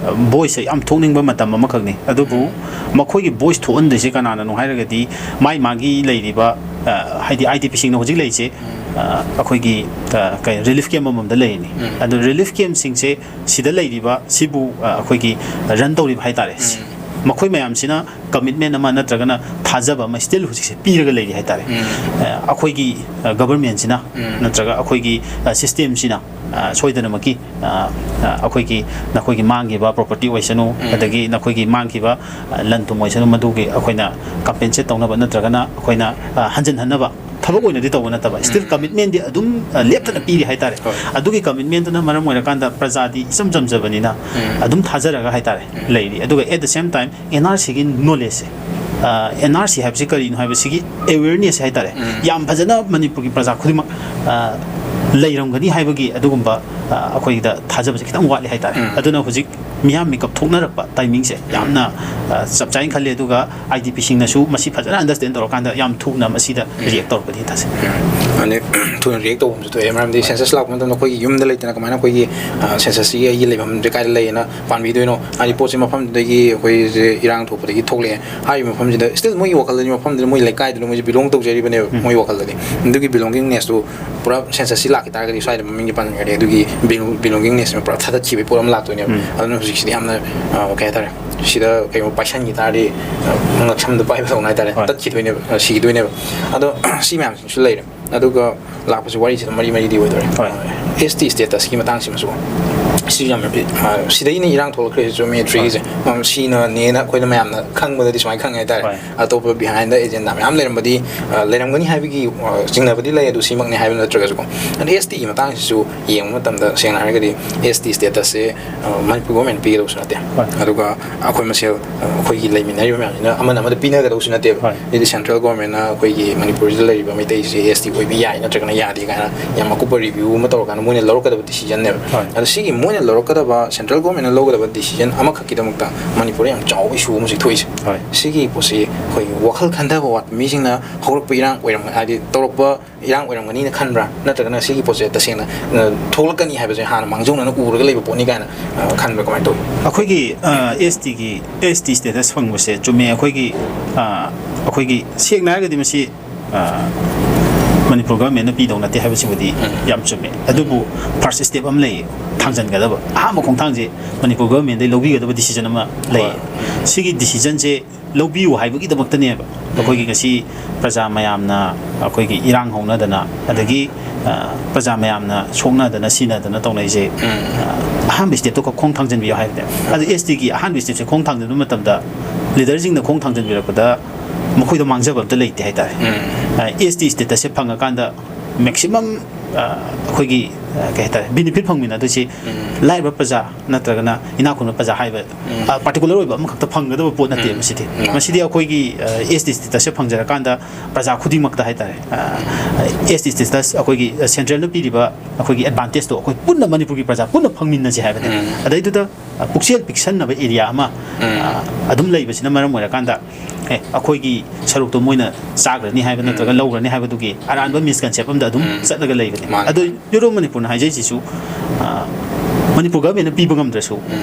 ꯑ, ꯚꯣꯏꯁꯁꯦ ꯌꯥꯝ ꯊꯣꯛꯅꯤꯡꯕ ꯃꯇꯝ ꯑꯃꯈꯛꯅꯤ꯫ ꯑꯗꯨꯕꯨ ꯎꯝ꯫ ꯃꯈꯣꯏꯒꯤ ꯚꯣꯏꯁ ꯊꯣꯛꯍꯟꯗ꯭ꯔꯤꯁꯦ ꯀꯅꯥꯅꯅꯣ ꯍꯥꯏꯔꯒꯗꯤ ꯃꯥꯏ ꯃꯥꯒꯤ ꯂꯩꯔꯤꯕ, ꯑ, ꯍꯥꯏꯗꯤ ꯑꯥꯏ ꯗꯤ ꯄꯤꯁꯤꯡꯅ ꯍꯧꯖꯤꯛ ꯂꯩꯔꯤꯁꯦ, ꯎꯝ꯫ ꯑ, ꯑꯩꯈꯣꯏꯒꯤ, ꯑ, ꯀꯩ, ꯔꯤꯂꯤꯐ ꯀꯦꯝ ꯑꯃꯃꯝꯗ ꯂꯩꯔꯤꯅꯤ꯫ ꯎꯝ꯫ ꯑꯗꯨ ꯔꯤꯂꯤꯐ ꯀꯦꯝꯁꯤꯡꯁꯦ ꯁꯤꯗ ꯂꯩꯔꯤꯕ ꯁꯤꯕꯨ, ꯑ, ꯑꯩꯈꯣꯏꯒꯤ ꯔꯟ ꯇꯧꯔꯤꯕ ꯍꯥꯏꯇꯥꯔꯦ꯫ ꯎꯝ꯫ ꯃꯈꯣꯏ ꯃꯌꯥꯝꯁꯤꯅ ꯀꯃꯤꯠꯃꯦꯟ ꯑꯃ ꯅꯠꯇ꯭ꯔꯒꯅ ꯊꯥꯖꯕ ꯑꯃ ꯁ꯭ꯇꯤꯜ ꯍꯧꯖꯤꯛꯁꯦ ꯄꯤꯔꯒ ꯂꯩꯔꯤ ꯍꯥꯏꯇꯥꯔꯦ꯫ ꯎꯝ꯫ ꯑ, ꯑꯩꯈꯣꯏꯒꯤ, ꯑ, ꯒꯚꯔꯟꯃꯦꯟꯁꯤꯅ ꯎꯝ꯫ ꯅꯠꯇ꯭ꯔꯒ ꯑꯩꯈꯣꯏꯒꯤ, ꯑ, ꯁꯤꯁꯇꯦꯝꯁꯤꯅ, ꯑ, ꯁꯣꯏꯗꯅꯃꯛꯀꯤ, ꯑ, ꯑ, ꯑꯩꯈꯣꯏꯒꯤ, ꯅꯈꯣꯏꯒꯤ ꯃꯥꯡꯈꯤꯕ ꯄ꯭ꯔꯣꯄꯔꯇꯤ ꯑꯣꯏꯁꯅꯨ, ꯎꯝ꯫ ꯑꯗꯒꯤ ꯅꯈꯣꯏꯒꯤ ꯃꯥꯡꯈꯤꯕ, ꯑ, ꯂꯟ ꯊꯨꯝ ꯑꯣꯏꯁꯅꯨ, ꯃꯗꯨꯒꯤ ꯑꯩꯈꯣꯏꯅ ꯀꯝꯄꯦꯟꯁꯦꯠ ꯇꯧꯅꯕ ꯅꯠꯇ꯭ꯔꯒꯅ ꯑꯩꯈꯣꯏꯅ, ꯑ, ꯍꯟꯖꯤꯟꯍꯟꯅꯕ ꯊꯕꯛ ꯑꯣꯏꯅꯗꯤ ꯇꯧꯕ ꯅꯠꯇꯕ, ꯁ꯭ꯇꯤꯜ ꯎꯝ꯫ ꯀꯃꯤꯠꯃꯦꯟꯗꯤ ꯑꯗꯨꯝ, ꯑ, ꯂꯦꯞꯇꯅ ꯄꯤꯔꯤ ꯍꯥꯏꯇꯥꯔꯦ꯫ ꯍꯣꯏ꯫ ꯑꯗꯨꯒꯤ ꯀꯃꯤꯠꯃꯦꯟꯗꯨꯅ ꯃꯔꯝ ꯑꯣꯏꯔꯀꯥꯟꯗ ꯄ꯭ꯔꯖꯥꯗꯤ ꯏꯆꯝ ꯆꯝꯖꯕꯅꯤꯅ ꯎꯝ꯫ ꯑꯗꯨꯝ ꯊꯥꯖꯔꯒ ꯍꯥꯏꯇꯥꯔꯦ ꯎꯝ꯫ ꯂꯩꯔꯤ꯫ ꯑꯗꯨꯒ at the same time N R ꯁꯤꯒꯤ ꯅꯣꯂꯦꯖꯁꯦ, ꯑ, ꯑꯦꯟ ꯑꯥꯔ ꯁꯤ ꯍꯥꯏꯕꯁꯤ ꯀꯔꯤꯅꯣ ꯍꯥꯏꯕꯁꯤꯒꯤ ꯑꯦꯋꯦꯔꯅꯦꯁꯁꯦ ꯍꯥꯏꯇꯥꯔꯦ, ꯎꯝ꯫ ꯌꯥꯝ ꯐꯖꯅ ꯃꯅꯤꯄꯨꯔꯒꯤ ꯄ꯭ꯔꯖꯥ ꯈꯨꯗꯤꯡꯃꯛ, ꯑ, ꯂꯩꯔꯝꯒꯅꯤ ꯍꯥꯏꯕꯒꯤ ꯑꯗꯨꯒꯨꯝꯕ, ꯑ, ꯑꯩꯈꯣꯏꯗ ꯊꯥꯖꯕꯁꯦ ꯈꯤꯇꯪ ꯋꯥꯠꯂꯤ ꯍꯥꯏꯇꯥꯔꯦ꯫ ꯎꯝ꯫ ꯑꯗꯨꯅ ꯍꯧꯖꯤꯛ ꯃꯤꯌꯥꯝ ꯃꯤꯀꯞ ꯊꯣꯛꯅꯔꯛꯄ ꯇꯥꯏꯃꯤꯡꯁꯦ ꯎꯝ꯫ ꯌꯥꯝꯅ, ꯑ, ꯆꯞ ꯆꯥꯏꯅ ꯈꯜꯂꯤ꯫ ꯑꯗꯨꯒ ꯑꯥꯏ ꯗꯤ ꯄꯤꯁꯤꯡꯅꯁꯨ ꯃꯁꯤ ꯐꯖꯅ ꯑꯟꯗꯔꯁꯇꯦꯟ ꯇꯧꯔꯀꯥꯟꯗ ꯌꯥꯝ ꯊꯨꯅ ꯃꯁꯤꯗ ꯎꯝ꯫ ꯔꯤꯌꯦꯛ ꯇꯧꯔꯛꯀꯅꯤ ꯊꯥꯖꯩ꯫ ꯎꯝ꯫ ꯑꯗꯩ ꯊꯨꯅ ꯔꯤꯌꯦꯛ ꯇꯧꯕ ꯑꯃꯁꯨ ꯊꯣꯛꯑꯦ꯫ ꯃꯔꯝꯗꯤ ꯍꯣꯏ꯫ ꯁꯦꯟꯁꯁ ꯂꯥꯛꯄ ꯃꯇꯝꯗ ꯑꯩꯈꯣꯏꯒꯤ ꯌꯨꯝꯗ ꯂꯩꯇꯅ ꯀꯃꯥꯏꯅ ꯑꯩꯈꯣꯏꯒꯤ, ꯑ, ꯁꯦꯟꯁꯁꯁꯤꯒꯤ ꯑꯩꯒꯤ ꯂꯩꯐꯝꯁꯦ ꯀꯥꯏꯗ ꯂꯩꯌꯦꯅ ꯄꯥꯟꯕꯤꯗꯣꯏꯅꯣ? ꯍꯥꯏꯗꯤ ꯄꯣꯠꯁꯦ ꯃꯐꯝꯗꯨꯗꯒꯤ ꯑꯩꯈꯣꯏꯁꯦ ꯏꯔꯥꯡ ꯊꯣꯛꯄꯗꯒꯤ ꯊꯣꯛꯂꯛꯑꯦ꯫ ꯍꯥꯏꯔꯤꯕ ꯃꯐꯝꯁꯤꯗ ꯁ꯭ꯇꯤꯜ ꯃꯣꯏꯒꯤ ꯋꯥꯈꯜꯗꯗꯤ ꯃꯐꯝꯗꯨꯗ ꯃꯣꯏ ꯂꯩꯀꯥꯏꯗꯨꯗ ꯃꯣꯏꯁꯦ ꯕꯤꯂꯣꯡ ꯇꯧꯖꯔꯤꯕꯅꯦꯕ ꯎꯝ꯫ ꯃꯣꯏ ꯋꯥꯈꯜꯗꯗꯤ꯫ ꯑꯗꯨꯒꯤ ꯕꯤꯂꯣꯡꯒꯤꯡꯅꯦꯁꯇꯨ ꯄꯨꯔꯥ ꯁꯦꯟꯁꯁꯁꯤ ꯂꯥꯛꯈꯤ ꯇꯥꯔꯒꯗꯤ ꯁ꯭ꯋꯥꯏꯗ ꯃꯃꯤꯡꯁꯦ ꯄꯟꯈ꯭ꯔꯗꯤ ꯑꯗꯨꯒꯤ ꯕꯤꯂꯣꯡꯒꯤꯡꯅꯦꯁꯁꯤꯅ ꯄꯨꯔꯥ ꯊꯥꯗꯠꯈꯤꯕꯒꯤ ꯄꯣꯠ ꯑꯃ ꯂꯥꯛꯇꯣꯏꯅꯦꯕ꯫ ꯎꯝ꯫ ꯑꯗꯨꯅ ꯍꯧꯖꯤꯛꯁꯤꯗꯤ ꯌꯥꯝꯅ, ꯑ, ꯀꯩ ꯍꯥꯏꯇꯥꯔꯦ, ꯁꯤꯗ ꯀꯩꯒꯨꯝꯕ ꯄꯥꯏꯁꯟꯈꯤ ꯇꯥꯔꯗꯤ, ꯑ, ꯉꯛꯁꯝꯗ ꯄꯥꯏꯕꯗꯧꯅ ꯍꯥꯏꯇꯥꯔꯦ, ꯍꯣꯏ꯫ ꯇꯠꯈꯤꯗꯣꯏꯅꯦꯕ, ꯑ, ꯁꯤꯈꯤꯗꯣꯏꯅꯦꯕ꯫ ꯑꯗꯣ ꯁꯤ ꯃꯌꯥꯝꯁꯤꯡꯁꯨ ꯂꯩꯔꯦ꯫ ꯑꯗꯨꯒ ꯂꯥꯛꯄꯁꯦ ꯋꯥꯔꯤꯁꯤꯗ ꯃꯔꯤ ꯃꯔꯤꯗꯤ ꯑꯣꯏꯗꯣꯔꯦ꯫ ꯍꯣꯏ꯫ ꯑꯦꯁ ꯇꯤ ꯁ꯭ꯇꯦꯇꯁꯀꯤ ꯃꯇꯥꯡꯁꯤꯃꯁꯨ꯫ ꯁꯤ ꯌꯥꯝ ꯑ, ꯁꯤꯗꯩꯅ ꯏꯔꯥꯡ ꯊꯣꯛꯂꯛꯈ꯭ꯔꯤꯁꯦ ꯆꯨꯝꯃꯦ, ꯊ꯭ꯔꯤꯒꯤꯁꯦ꯫ ꯎꯝ, ꯁꯤꯅꯅꯦꯅ ꯑꯩꯈꯣꯏꯅ ꯃꯌꯥꯝꯅ ꯈꯪꯕꯗꯗꯤ ꯁꯨꯃꯥꯏꯅ ꯈꯪꯉꯦ ꯍꯥꯏꯇꯥꯔꯦ꯫ ꯍꯣꯏ꯫ ꯑꯇꯣꯞꯄ ꯕꯤꯍꯥꯏꯟꯗ ꯑꯦꯖꯦꯟꯗꯥ ꯃꯌꯥꯝ ꯂꯩꯔꯝꯕꯗꯤ ꯑ, ꯂꯩꯔꯝꯒꯅꯤ ꯍꯥꯏꯕꯒꯤ ꯑ, ꯆꯤꯡꯅꯕꯗꯤ ꯂꯩ, ꯑꯗꯨ ꯁꯤꯃꯛꯅꯤ ꯍꯥꯏꯕ ꯅꯠꯇ꯭ꯔꯒꯁꯨꯀꯣ꯫ ꯑꯗ ꯑꯦꯁ ꯇꯤꯒꯤ ꯃꯇꯥꯡꯁꯤꯁꯨ ꯌꯦꯡꯕ ꯃꯇꯝꯗ ꯁꯦꯡꯅ ꯍꯥꯏꯔꯒꯗꯤ ꯑꯦꯁ ꯇꯤ ꯁ꯭ꯇꯦꯇꯁꯁꯦ ꯃꯅꯤꯄꯨꯔ ꯒꯣꯔꯃꯦꯟ ꯄꯤꯒꯗꯧꯁꯨ ꯅꯠꯇꯦ꯫ ꯍꯣꯏ꯫ ꯑꯗꯨꯒ ꯑꯩꯈꯣꯏ ꯃꯁꯦꯜ ꯑ, ꯑꯩꯈꯣꯏꯒꯤ ꯂꯩꯃꯤꯟꯅꯔꯤꯕ ꯃꯌꯥꯝꯁꯤꯅ ꯑꯃꯅ ꯑꯃꯗ ꯄꯤꯅꯒꯗꯧꯁꯨ ꯅꯠꯇꯦꯕ꯫ ꯍꯣꯏ꯫ ꯑꯗꯩꯗꯤ ꯁꯦꯟꯇ꯭ꯔꯦꯜ ꯒꯣꯔꯃꯦꯟꯅ ꯑꯩꯈꯣꯏꯒꯤ ꯃꯅꯤꯄꯨꯔꯁꯤꯗ ꯂꯩꯔꯤꯕ ꯃꯩꯇꯩꯁꯦ ꯑꯦꯁ ꯇꯤ ꯑꯣꯏꯕ ꯌꯥꯏ ꯅꯠꯇ꯭ꯔꯒꯅ ꯌꯥꯗꯦ ꯀꯥꯏꯅ ꯌꯥꯝ ꯑꯀꯨꯞꯄ ꯔꯤꯚ꯭ꯌꯨ ꯑꯃ ꯇꯧꯔꯀꯥꯟꯗ ꯃꯣꯏꯅ ꯂꯧꯔꯛꯀꯗꯕ ꯗꯤꯁꯤꯖꯟꯅꯦꯕ꯫ ꯍꯣꯏ꯫ ꯑꯗꯣ ꯁꯤꯒꯤ ꯃꯣꯏꯅ ꯂꯧꯔꯛꯀꯗꯕ, ꯁꯦꯟꯇ꯭ꯔꯦꯜ ꯒꯣꯔꯃꯦꯟꯅ ꯂꯧꯒꯗꯕ ꯗꯤꯁꯤꯖꯟ ꯑꯃꯈꯛꯀꯤꯗꯃꯛꯇ ꯃꯅꯤꯄꯨꯔꯗ ꯌꯥꯝ ꯆꯥꯎꯕ ꯏꯁꯨ ꯑꯃꯁꯨ ꯊꯣꯛꯏꯁꯦ꯫ ꯍꯣꯏ꯫ ꯁꯤꯒꯤ ꯄꯣꯠꯁꯤ ꯑꯩꯈꯣꯏꯒꯤ ꯋꯥꯈꯜ ꯈꯟꯊꯕ ꯋꯥꯠꯄ ꯃꯤꯁꯤꯡꯅ ꯍꯧꯔꯛꯄ ꯏꯔꯥꯡ ꯑꯣꯏꯔꯝꯒ-, ꯍꯥꯏꯗꯤ ꯇꯧꯔꯛꯄ ꯏꯔꯥꯡ ꯑꯣꯏꯔꯝꯒꯅꯤꯅ ꯈꯟꯕ꯭ꯔꯥ? ꯅꯠꯇ꯭ꯔꯒꯅ ꯁꯤꯒꯤ ꯄꯣꯠꯁꯦ ꯇꯁꯦꯡꯅ ꯑ, ꯊꯣꯛꯂꯛꯀꯅꯤ ꯍꯥꯏꯕꯁꯦ ꯍꯥꯟꯅ ꯃꯥꯡꯖꯧꯅꯅ ꯎꯔꯒ ꯂꯩꯕ ꯄꯣꯠꯅꯤ ꯀꯥꯏꯅ ꯑ, ꯈꯟꯕ꯭ꯔꯥ? ꯀꯃꯥꯏꯅ ꯇꯧꯏ? ꯑꯩꯈꯣꯏꯒꯤ ꯑꯦꯁ ꯇꯤꯒꯤ ꯑꯦꯁ ꯇꯤ ꯁ꯭ꯇꯦꯇꯁ ꯐꯪꯕꯁꯦ ꯆꯨꯝꯃꯦ꯫ ꯑꯩꯈꯣꯏꯒꯤ ꯑ, ꯑꯩꯈꯣꯏꯒꯤ ꯁꯦꯡꯅ ꯍꯥꯏꯔꯒꯗꯤ ꯃꯁꯤ ꯑ, ꯃꯅꯤꯄꯨꯔ ꯒꯚꯔꯟꯃꯦꯟꯅ ꯄꯤꯗꯧ ꯅꯠꯇꯦ ꯍꯥꯏꯕꯁꯤꯕꯨꯗꯤ ꯌꯥꯝ ꯆꯨꯝꯃꯦ꯫ ꯑꯗꯨꯕꯨ ꯐꯥꯔꯁ ꯁ꯭ꯇꯦꯞ ꯑꯃ ꯂꯩꯌꯦ ꯊꯥꯡꯖꯟꯒꯗꯕ꯫ ꯑꯍꯥꯟꯕ ꯈꯣꯡꯊꯥꯡꯁꯦ ꯃꯅꯤꯄꯨꯔ ꯒꯚꯔꯟꯃꯦꯟꯗꯩ ꯂꯧꯕꯤꯒꯗꯕ ꯗꯤꯁꯤꯖꯟ ꯑꯃ ꯂꯩꯌꯦ꯫ ꯁꯤꯒꯤ ꯗꯤꯁꯤꯖꯟꯁꯦ ꯂꯧꯕꯤꯌꯨ ꯍꯥꯏꯕꯒꯤꯗꯃꯛꯇꯅꯦꯕ ꯑꯩꯈꯣꯏꯒꯤ ꯉꯁꯤ ꯄ꯭ꯔꯖꯥ ꯃꯌꯥꯝꯅ ꯑꯩꯈꯣꯏꯒꯤ ꯏꯔꯥꯡ ꯍꯧꯅꯗꯅ, ꯑꯗꯒꯤ ꯑ, ꯄ꯭ꯔꯖꯥ ꯃꯌꯥꯝꯅ ꯁꯣꯛꯅꯗꯅ ꯁꯤꯅꯗꯅ ꯇꯧꯅꯩꯁꯦ꯫ ꯑ, ꯑꯍꯥꯟꯕ ꯁ꯭ꯇꯦꯞꯇꯣ ꯈꯛ ꯈꯣꯡ ꯊꯥꯡꯖꯟꯕꯤꯌꯨ ꯍꯥꯏꯕꯅꯦ꯫ ꯑꯗꯣ ꯑꯦꯁ ꯇꯤꯒꯤ ꯑꯍꯥꯟꯕ ꯁ꯭ꯇꯦꯞꯁꯦ ꯈꯣꯡ ꯊꯥꯡꯖꯟꯕ ꯃꯇꯝꯗ ꯂꯤꯗꯔꯁꯤꯡꯅ ꯈꯣꯡ ꯊꯥꯡꯖꯟꯕꯤꯔꯛꯄꯗ ꯃꯈꯣꯏꯗ ꯃꯥꯡꯖꯕ ꯑꯝꯇ ꯂꯩꯇꯦ ꯍꯥꯏꯇꯥꯔꯦ꯫ ꯑꯦꯁ ꯇꯤ ꯁ꯭ꯇꯦꯇꯁꯁꯦ ꯐꯪꯉꯀꯥꯟꯗ ꯃꯦꯛꯁꯤꯃꯝ ꯑꯩꯈꯣꯏꯒꯤ ꯑ, ꯀꯩ ꯍꯥꯏꯇꯥꯔꯦ, ꯕꯤꯅꯤꯐꯤꯠ ꯐꯪꯃꯤꯟꯅꯗꯣꯏꯁꯤ ꯂꯥꯏꯔꯕ ꯄ꯭ꯔꯖꯥ ꯅꯠꯇ꯭ꯔꯒꯅ ꯏꯅꯥꯛ ꯈꯨꯟꯕ ꯄ꯭ꯔꯖꯥ ꯍꯥꯏꯕ ꯄꯥꯔꯇꯤꯀꯨꯂꯔ ꯑꯣꯏꯕ ꯑꯃꯈꯛꯇ ꯐꯪꯒꯗꯕ ꯄꯣꯠ ꯅꯠꯇꯦ꯫ ꯃꯁꯤꯗꯤ ꯃꯁꯤꯗꯤ ꯑꯩꯈꯣꯏꯒꯤ ꯑꯦꯁ ꯇꯤ ꯁ꯭ꯇꯦꯇꯁꯁꯦ ꯐꯪꯖꯔꯀꯥꯟꯗ ꯄ꯭ꯔꯖꯥ ꯈꯨꯗꯤꯡꯃꯛꯇ ꯍꯥꯏꯇꯥꯔꯦ, ꯑꯦꯁ ꯇꯤ ꯁ꯭ꯇꯦꯇꯁ ꯑꯩꯈꯣꯏꯒꯤ ꯁꯦꯟꯇ꯭ꯔꯦꯜꯅ ꯄꯤꯔꯤꯕ ꯑꯩꯈꯣꯏꯒꯤ ꯑꯦꯗꯚꯥꯟꯇꯦꯖꯇꯣ ꯑꯩꯈꯣꯏ ꯄꯨꯟꯅ ꯃꯅꯤꯄꯨꯔꯒꯤ ꯄ꯭ꯔꯖꯥ ꯄꯨꯟꯅ ꯐꯪꯃꯤꯟꯅꯁꯦ ꯍꯥꯏꯕꯅꯦ꯫ ꯑꯗꯩꯗꯨꯗ ꯑ, ꯄꯨꯛꯆꯦꯜ ꯄꯤꯛꯁꯟꯅꯕ ꯑꯦꯔꯤꯌꯥ ꯑꯃ ꯑ, ꯑꯗꯨꯝ ꯂꯩꯕꯁꯤꯅ ꯃꯔꯝ ꯑꯣꯏꯔꯀꯥꯟꯗ ꯑꯦ, ꯑꯩꯈꯣꯏꯒꯤ ꯁꯔꯨꯛꯇꯣ ꯃꯣꯏꯅ ꯆꯥꯈ꯭ꯔꯅꯤ ꯍꯥꯏꯕ ꯅꯠꯇ꯭ꯔꯒ ꯂꯧꯈ꯭ꯔꯅꯤ ꯍꯥꯏꯕꯗꯨꯒꯤ ꯑꯔꯥꯟꯕ ꯃꯤꯁꯀꯟꯁꯦꯞ ꯑꯃꯗ ꯑꯗꯨꯝ ꯆꯠꯂꯒ ꯂꯩꯕꯅꯦ꯫ ꯃꯥꯅꯦ꯫ ꯑꯗꯣ ꯌꯨꯔꯣꯞ ꯃꯅꯤꯄꯨꯔꯅ ꯍꯥꯏꯖꯩꯁꯤꯁꯨ ꯑ, ꯃꯅꯤꯄꯨꯔ ꯒꯚꯔꯟꯃꯦꯟꯅ ꯄꯤꯕ ꯉꯝꯗ꯭ꯔꯁꯨ